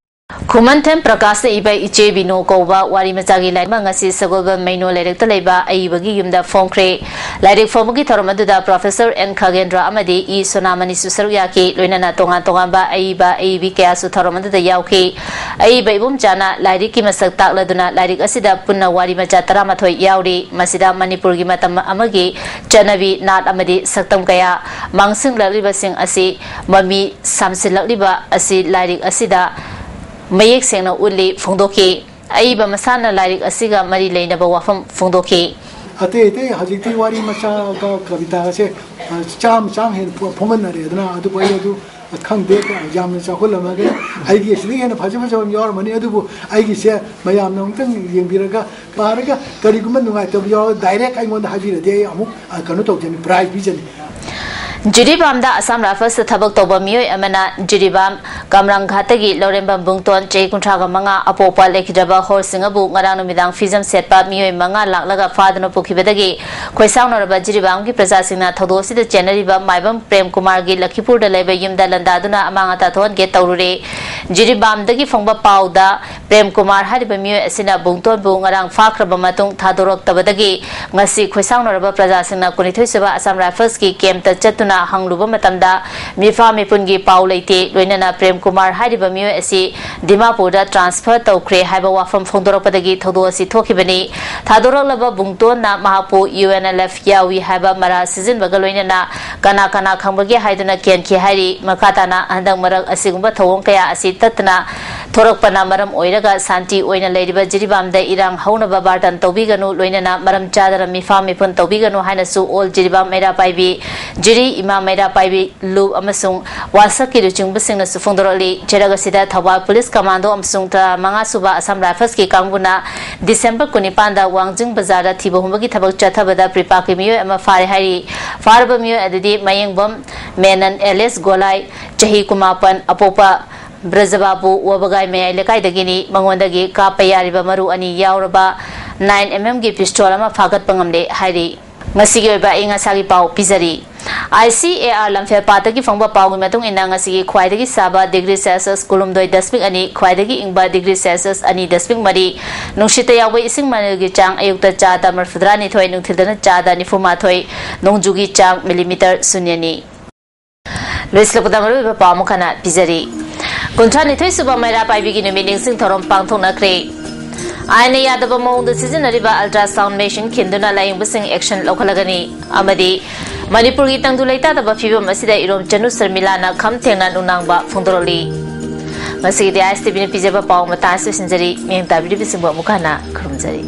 ꯈꯨꯃꯟꯊꯦꯝ ꯄ꯭ꯔꯀꯥꯁꯅ ꯏꯕ ꯏꯆꯦ ꯕꯤꯅꯣ ꯀꯧꯕ ꯋꯥꯔꯤ ꯃꯆꯥꯒꯤ ꯂꯥꯏꯔꯤꯛ ꯑꯃ ꯉꯁꯤ ꯁꯒꯣꯜꯕꯟ ꯃꯩꯅꯣ ꯂꯩꯔꯛꯇ ꯂꯩꯕ ꯑꯏꯕꯒꯤ ꯌꯨꯝꯗ ꯐꯣꯡꯈ꯭ꯔꯦ꯫ ꯂꯥꯏꯔꯤꯛ ꯐꯣꯡꯕꯒꯤ ꯊꯧꯔꯝ ꯑꯗꯨꯗ ꯄ꯭ꯔꯣꯐꯦꯁꯔ ꯑꯦꯟ ꯈꯥꯒꯦꯟꯗ꯭ꯔ ꯑꯃꯗꯤ ꯏ ꯁꯣꯅꯥꯃꯅꯤꯁꯨ ꯁꯔꯨꯛ ꯌꯥꯈꯤ꯫ ꯂꯣꯏꯅꯅ ꯇꯣꯉꯥꯟ ꯇꯣꯉꯥꯟꯕ ꯑꯏꯕ ꯑꯏꯕꯤ ꯀꯌꯥꯁꯨ ꯊꯧꯔꯝ ꯑꯗꯨꯗ ꯌꯥꯎꯈꯤ꯫ ꯑꯏꯕ ꯏꯕꯣꯝꯆꯥꯅ ꯂꯥꯏꯔꯤꯛꯀꯤ ꯃꯁꯛ ꯇꯥꯛꯂꯗꯨꯅ ꯂꯥꯏꯔꯤꯛ ꯑꯁꯤꯗ ꯄꯨꯟꯅ ꯋꯥꯔꯤ ꯃꯆꯥ ꯇꯔꯥꯃꯥꯊꯣꯏ ꯌꯥꯎꯔꯤ꯫ ꯃꯁꯤꯗ ꯃꯅꯤꯄꯨꯔꯒꯤ ꯃꯇꯝ ꯑꯃꯒꯤ ꯆꯠꯅꯕꯤ, ꯅꯥꯠ ꯑꯃꯗꯤ ꯁꯛꯇꯝ ꯀꯌꯥ ꯃꯥꯡꯁꯤꯜꯂꯛꯂꯤꯕꯁꯤꯡ ꯑꯁꯤ ꯃꯃꯤ ꯁꯥꯝꯁꯤꯜꯂꯛꯂꯤꯕ ꯑꯁꯤ ꯂꯥꯏꯔꯤꯛ ꯑꯁꯤꯗ ꯃꯌꯦꯛ ꯁꯦꯡꯅ ꯎꯠꯂꯤ ꯐꯣꯡꯗꯣꯛꯈꯤ꯫ ꯑꯏꯕ ꯃꯁꯥꯅ ꯂꯥꯏꯔꯤꯛ ꯑꯁꯤꯒ ꯃꯔꯤ ꯂꯩꯅꯕ ꯋꯥꯐꯝ ꯐꯣꯡꯗꯣꯛꯈꯤ꯫ ꯑꯇꯩ ꯑꯇꯩ ꯍꯧꯖꯤꯛꯇꯤ ꯋꯥꯔꯤ ꯃꯆꯥꯒ ꯀꯕꯤꯇꯥꯒꯁꯦ, ꯑ, ꯆꯥꯝ ꯆꯥꯝ ꯍꯦꯟꯅ ꯐꯣ-, ꯐꯣꯡꯍꯟꯅꯔꯦ꯫ ꯑꯗꯨꯅ ꯑꯗꯨꯕꯨ ꯑꯩ ꯑꯗꯨ ꯈꯪꯗꯦ, ꯌꯥꯝꯅ ꯆꯥꯎꯈꯠꯂꯝꯃꯒ ꯑꯩꯒꯤ ꯑꯁꯤꯗꯒꯤ ꯍꯦꯟꯅ ꯐꯖ ꯐꯖꯕ ꯑꯃ ꯌꯥꯎꯔꯝꯃꯅꯤ꯫ ꯑꯗꯨꯕꯨ ꯑꯩꯒꯤꯁꯦ ꯃꯌꯥꯝꯅ ꯑꯃꯨꯛꯇꯪ ꯌꯦꯡꯕꯤꯔꯒ, ꯄꯥꯔꯒ ꯀꯔꯤꯒꯨꯝꯕ ꯅꯨꯡꯉꯥꯏꯇꯕ ꯌꯥꯎꯔꯒ ꯗꯥꯏꯔꯦꯛ ꯑꯩꯉꯣꯟꯗ ꯍꯥꯏꯕꯤꯔꯗꯤ ꯑꯩ ꯑꯃꯨꯛ, ꯑ, ꯀꯩꯅꯣ ꯇꯧꯖꯅꯤ, ꯄ꯭ꯔꯥꯏꯖ ꯄꯤꯖꯅꯤ꯫ ꯖꯤꯔꯤꯕꯥꯝꯗ ꯑꯁꯥꯝ ꯔꯥꯏꯐꯜꯁꯇ ꯊꯕꯛ ꯇꯧꯕ ꯃꯤꯑꯣꯏ ꯑꯃꯅ ꯖꯤꯔꯤꯕꯥꯝ ꯀꯝꯔꯥꯡꯘꯥꯠꯇꯒꯤ ꯂꯧꯔꯦꯝꯕꯝ ꯕꯨꯡꯇꯣꯟ, ꯆꯍꯤ ꯀꯨꯟꯊ꯭ꯔꯥꯒ ꯃꯉꯥ, ꯑꯄꯣꯛꯄ ꯂꯩꯈꯤꯗ꯭ꯔꯕ ꯍꯣꯔꯁꯤꯡ ꯑꯕꯨ ꯉꯔꯥꯡ ꯅꯨꯃꯤꯗꯥꯡ ꯐꯤꯖꯝ ꯁꯦꯠꯄ ꯃꯤꯑꯣꯏ ꯃꯉꯥ ꯂꯥꯛꯂꯒ ꯐꯥꯗꯨꯅ ꯄꯨꯈꯤꯕꯗꯒꯤ ꯈꯣꯏꯁꯥꯎꯅꯔꯕ ꯖꯤꯔꯤꯕꯥꯝꯒꯤ ꯄ꯭ꯔꯖꯥꯁꯤꯡꯅ ꯊꯧꯗꯣꯛ ꯑꯁꯤꯗ ꯆꯦꯟꯅꯔꯤꯕ ꯃꯥꯏꯕꯝ ꯄ꯭ꯔꯦꯝ ꯀꯨꯃꯥꯔꯒꯤ ꯂꯈꯤꯄꯨꯔꯗ ꯂꯩꯕ ꯌꯨꯝꯗ ꯂꯥꯟꯗꯥꯗꯨꯅ ꯑꯃꯥꯡ ꯑꯇꯥ ꯊꯣꯛꯍꯟꯒꯦ ꯇꯧꯔꯨꯔꯦ꯫ ꯖꯤꯔꯤꯕꯥꯝꯗꯒꯤ ꯐꯣꯡꯕ ꯄꯥꯎꯗ ꯄ꯭ꯔꯦꯝ ꯀꯨꯃꯥꯔ ꯍꯥꯏꯔꯤꯕ ꯃꯤꯑꯣꯏ ꯑꯁꯤꯅ ꯕꯨꯡꯇꯣꯟꯕꯨ ꯉꯔꯥꯡ ꯐꯥꯈ꯭ꯔꯕ ꯃꯇꯨꯡ ꯊꯥꯗꯣꯔꯛꯇꯕꯗꯒꯤ ꯉꯁꯤ ꯈꯣꯏꯁꯥꯎꯅꯔꯕ ꯄ꯭ꯔꯖꯥꯁꯤꯡꯅ ꯀꯨꯟꯅꯤꯊꯣꯏ ꯁꯨꯕ ꯑꯁꯥꯝ ꯔꯥꯏꯐꯜꯁꯀꯤ ꯀꯦꯝꯞꯇ ꯆꯠꯇꯨꯅ ꯍꯪꯂꯨꯕ ꯃꯇꯝꯗ ꯃꯤꯐꯥ ꯃꯤꯄꯨꯟꯒꯤ ꯄꯥꯎ ꯂꯩꯇꯦ꯫ ꯂꯣꯏꯅꯅ ꯄ꯭ꯔꯦꯝ ꯀꯨꯃꯥꯔ ꯍꯥꯏꯔꯤꯕ ꯃꯤꯑꯣꯏ ꯑꯁꯤ ꯗꯤꯃꯥꯄꯨꯔꯗ ꯇ꯭ꯔꯥꯟꯁꯐꯔ ꯇꯧꯈ꯭ꯔꯦ ꯍꯥꯏꯕ ꯋꯥꯐꯝ ꯐꯣꯡꯗꯣꯔꯛꯄꯗꯒꯤ ꯊꯧꯗꯣꯛ ꯑꯁꯤ ꯊꯣꯛꯈꯤꯕꯅꯤ꯫ ꯊꯥꯗꯣꯔꯛꯂꯕ ꯕꯨꯡꯇꯣꯟꯅ ꯃꯍꯥꯛꯄꯨ ꯌꯨ ꯑꯦꯟ ꯑꯦꯜ ꯑꯦꯐ ꯌꯥꯎꯏ ꯍꯥꯏꯕ ꯃꯔꯥ ꯁꯤꯖꯤꯟꯕꯒ ꯂꯣꯏꯅꯅ ꯀꯅꯥ ꯀꯅꯥ ꯈꯪꯕꯒꯦ ꯍꯥꯏꯗꯨꯅ ꯀꯦꯟꯈꯤ ꯍꯥꯏꯔꯤ꯫ ꯃꯈꯥ ꯇꯥꯅ ꯍꯟꯗꯛ ꯃꯔꯛ ꯑꯁꯤꯒꯨꯝꯕ ꯊꯧꯑꯣꯡ ꯀꯌꯥ ꯑꯁꯤ ꯇꯠꯇꯅ ꯊꯣꯔꯛꯄꯅ ꯃꯔꯝ ꯑꯣꯏꯔꯒ ꯁꯥꯟꯇꯤ ꯑꯣꯏꯅ ꯂꯩꯔꯤꯕ ꯖꯤꯔꯤꯕꯥꯝꯗ ꯏꯔꯥꯡ ꯍꯧꯅꯕ ꯕꯥꯔꯇꯟ ꯇꯧꯕꯤꯒꯅꯨ, ꯂꯣꯏꯅꯅ ꯃꯔꯝ ꯆꯥꯗꯅ ꯃꯤꯐꯥ ꯃꯤꯄꯨꯟ ꯇꯧꯕꯤꯒꯅꯨ ꯍꯥꯏꯅꯁꯨ ꯑꯣꯜ ꯖꯤꯔꯤꯕꯥꯝ ꯃꯩꯔꯥ ꯄꯥꯏꯕꯤ, ꯖꯤꯔꯤ ꯏꯃꯥ ꯃꯩꯔꯥ ꯄꯥꯏꯕꯤ ꯂꯨꯞ ꯑꯃꯁꯨꯡ ꯋꯥꯁꯛꯀꯤ ꯂꯨꯆꯤꯡꯕꯁꯤꯡꯅꯁꯨ ꯐꯣꯡꯗꯣꯔꯛꯂꯤ꯫ ꯆꯩꯔꯛ ꯑꯁꯤꯗ ꯊꯧꯕꯥꯜ ꯄꯨꯂꯤꯁ ꯀꯃꯥꯟꯗꯣ ꯑꯃꯁꯨꯡ ꯇꯔꯥꯃꯉꯥ ꯁꯨꯕ ꯑꯁꯥꯝ ꯔꯥꯏꯐꯜꯁꯀꯤ ꯀꯥꯡꯕꯨꯅ ꯗꯤꯁꯦꯝꯕꯔ ꯀꯨꯟꯅꯤꯄꯥꯟꯗ ꯋꯥꯡꯖꯤꯡ ꯕꯖꯥꯔꯗ ꯊꯤꯕ ꯍꯨꯝꯕꯒꯤ ꯊꯕꯛ ꯆꯠꯊꯕꯗ ꯄ꯭ꯔꯤꯄꯥꯛꯀꯤ ꯃꯤꯑꯣꯏ ꯑꯃ ꯐꯥꯔꯦ ꯍꯥꯏꯔꯤ꯫ ꯐꯥꯔꯕ ꯃꯤꯑꯣꯏ ꯑꯗꯨꯗꯤ ꯃꯌꯦꯡꯕꯝ ꯃꯦꯅꯟ ꯑꯦꯂꯤꯁ ꯒꯣꯂꯥꯏ, ꯆꯍꯤ ꯀꯨꯟꯃꯥꯄꯟ, ꯑꯄꯣꯛꯄ ꯕ꯭ꯔꯖꯕꯥꯕꯨ ꯋꯥꯕꯒꯥꯏ ꯃꯌꯥꯏ ꯂꯩꯀꯥꯏꯗꯒꯤꯅꯤ꯫ ꯃꯉꯣꯟꯗꯒꯤ ꯀꯥꯞꯄ ꯌꯥꯔꯤꯕ ꯃꯔꯨ ꯑꯅꯤ ꯌꯥꯎꯔꯕ ꯅꯥꯏꯟ ꯑꯦꯝ ꯑꯦꯝꯒꯤ ꯄꯤꯁꯇꯣꯜ ꯑꯃ ꯐꯥꯒꯠꯄ ꯉꯝꯂꯦ ꯍꯥꯏꯔꯤ꯫ ꯉꯁꯤꯒꯤ ꯑꯣꯏꯕ ꯑꯏꯪ ꯑꯁꯥꯒꯤ ꯄꯥꯎ ꯄꯤꯖꯔꯤ꯫ ꯑꯥꯏ ꯁꯤ ꯑꯦ ꯑꯥꯔ ꯂꯝꯐꯦꯜ ꯄꯥꯠꯇꯒꯤ ꯐꯪꯕ ꯄꯥꯎꯒꯤ ꯃꯇꯨꯡ ꯏꯟꯅ, ꯉꯁꯤꯒꯤ ꯈ꯭ꯋꯥꯏꯗꯒꯤ ꯁꯥꯕ ꯗꯤꯒ꯭ꯔꯤ ꯁꯦꯜꯁꯤꯌꯁ ꯀꯨꯟꯍꯨꯝꯗꯣꯏ ꯗꯁꯃꯤꯛ ꯑꯅꯤ, ꯈ꯭ꯋꯥꯏꯗꯒꯤ ꯏꯪꯕ ꯗꯤꯒ꯭ꯔꯤ ꯁꯦꯜꯁꯤꯌꯁ ꯑꯅꯤ ꯗꯁꯃꯤꯛ ꯃꯔꯤ, ꯅꯨꯡꯁꯤꯠꯇ ꯌꯥꯎꯕ ꯏꯁꯤꯡ ꯃꯅꯤꯜꯒꯤ ꯆꯥꯡ ꯑꯌꯨꯛꯇ ꯆꯥꯗ ꯃꯔꯤꯐꯨꯇꯔꯥꯅꯤꯊꯣꯏ, ꯅꯨꯡꯊꯤꯜꯗꯅ ꯆꯥꯗ ꯅꯤꯐꯨꯃꯥꯊꯣꯏ, ꯅꯣꯡꯖꯨꯒꯤ ꯆꯥꯡ ꯃꯤꯂꯤꯃꯤꯇꯔ ꯁꯨꯟꯌꯅꯤ꯫ ꯂꯣꯏꯁꯤꯜꯂꯛꯄꯗ ꯃꯔꯨꯑꯣꯏꯕ ꯄꯥꯎ ꯑꯃꯨꯛ ꯍꯟꯅ ꯄꯤꯖꯔꯤ꯫ ꯀꯨꯟꯊ꯭ꯔꯥ ꯅꯤꯊꯣꯏ ꯁꯨꯕ ꯃꯩꯔꯥ ꯄꯥꯏꯕꯤꯒꯤ ꯅꯨꯃꯤꯠ ꯅꯤꯡꯁꯤꯡ ꯊꯧꯔꯝ ꯄꯥꯡꯊꯣꯛꯅꯈ꯭ꯔꯦ꯫ ꯑꯥꯏꯟꯅ ꯌꯥꯗꯕ ꯃꯑꯣꯡꯗ ꯁꯤꯖꯤꯟꯅꯔꯤꯕ ultrasound machine ꯈꯤꯟꯗꯨꯅ ꯂꯥꯌꯦꯡꯕꯁꯤꯡ action ꯂꯧꯈꯠꯂꯒꯅꯤ ꯑꯃꯗꯤ ꯃꯅꯤꯄꯨꯔꯒꯤ ꯇꯪꯗꯨ ꯂꯩꯇꯥꯗꯕ ꯐꯤꯕꯝ ꯑꯁꯤꯗ ꯏꯔꯣꯝ ꯆꯅꯨ ꯁꯔꯃꯤꯂꯥꯅ ꯈꯝ ꯊꯦꯡꯅ ꯅꯨꯡꯅꯥꯡꯕ ꯐꯣꯡꯗꯣꯔꯛꯂꯤ꯫ ꯉꯁꯤꯒꯤꯗꯤ ꯑꯥꯏ ꯑꯦꯁ ꯇꯤ ꯚꯤꯅ ꯄꯤꯖꯕ ꯄꯥꯎ ꯃꯇꯥꯡ ꯑꯁꯤꯗ ꯂꯣꯏꯁꯤꯟꯖꯔꯤ꯫ ꯃꯤꯠꯌꯦꯡ ꯇꯥꯕꯤꯔꯤꯕꯁꯤꯡꯕꯨ ꯑꯃꯨꯛ ꯍꯟꯅ ꯈꯨꯔꯨꯝꯖꯔꯤ꯫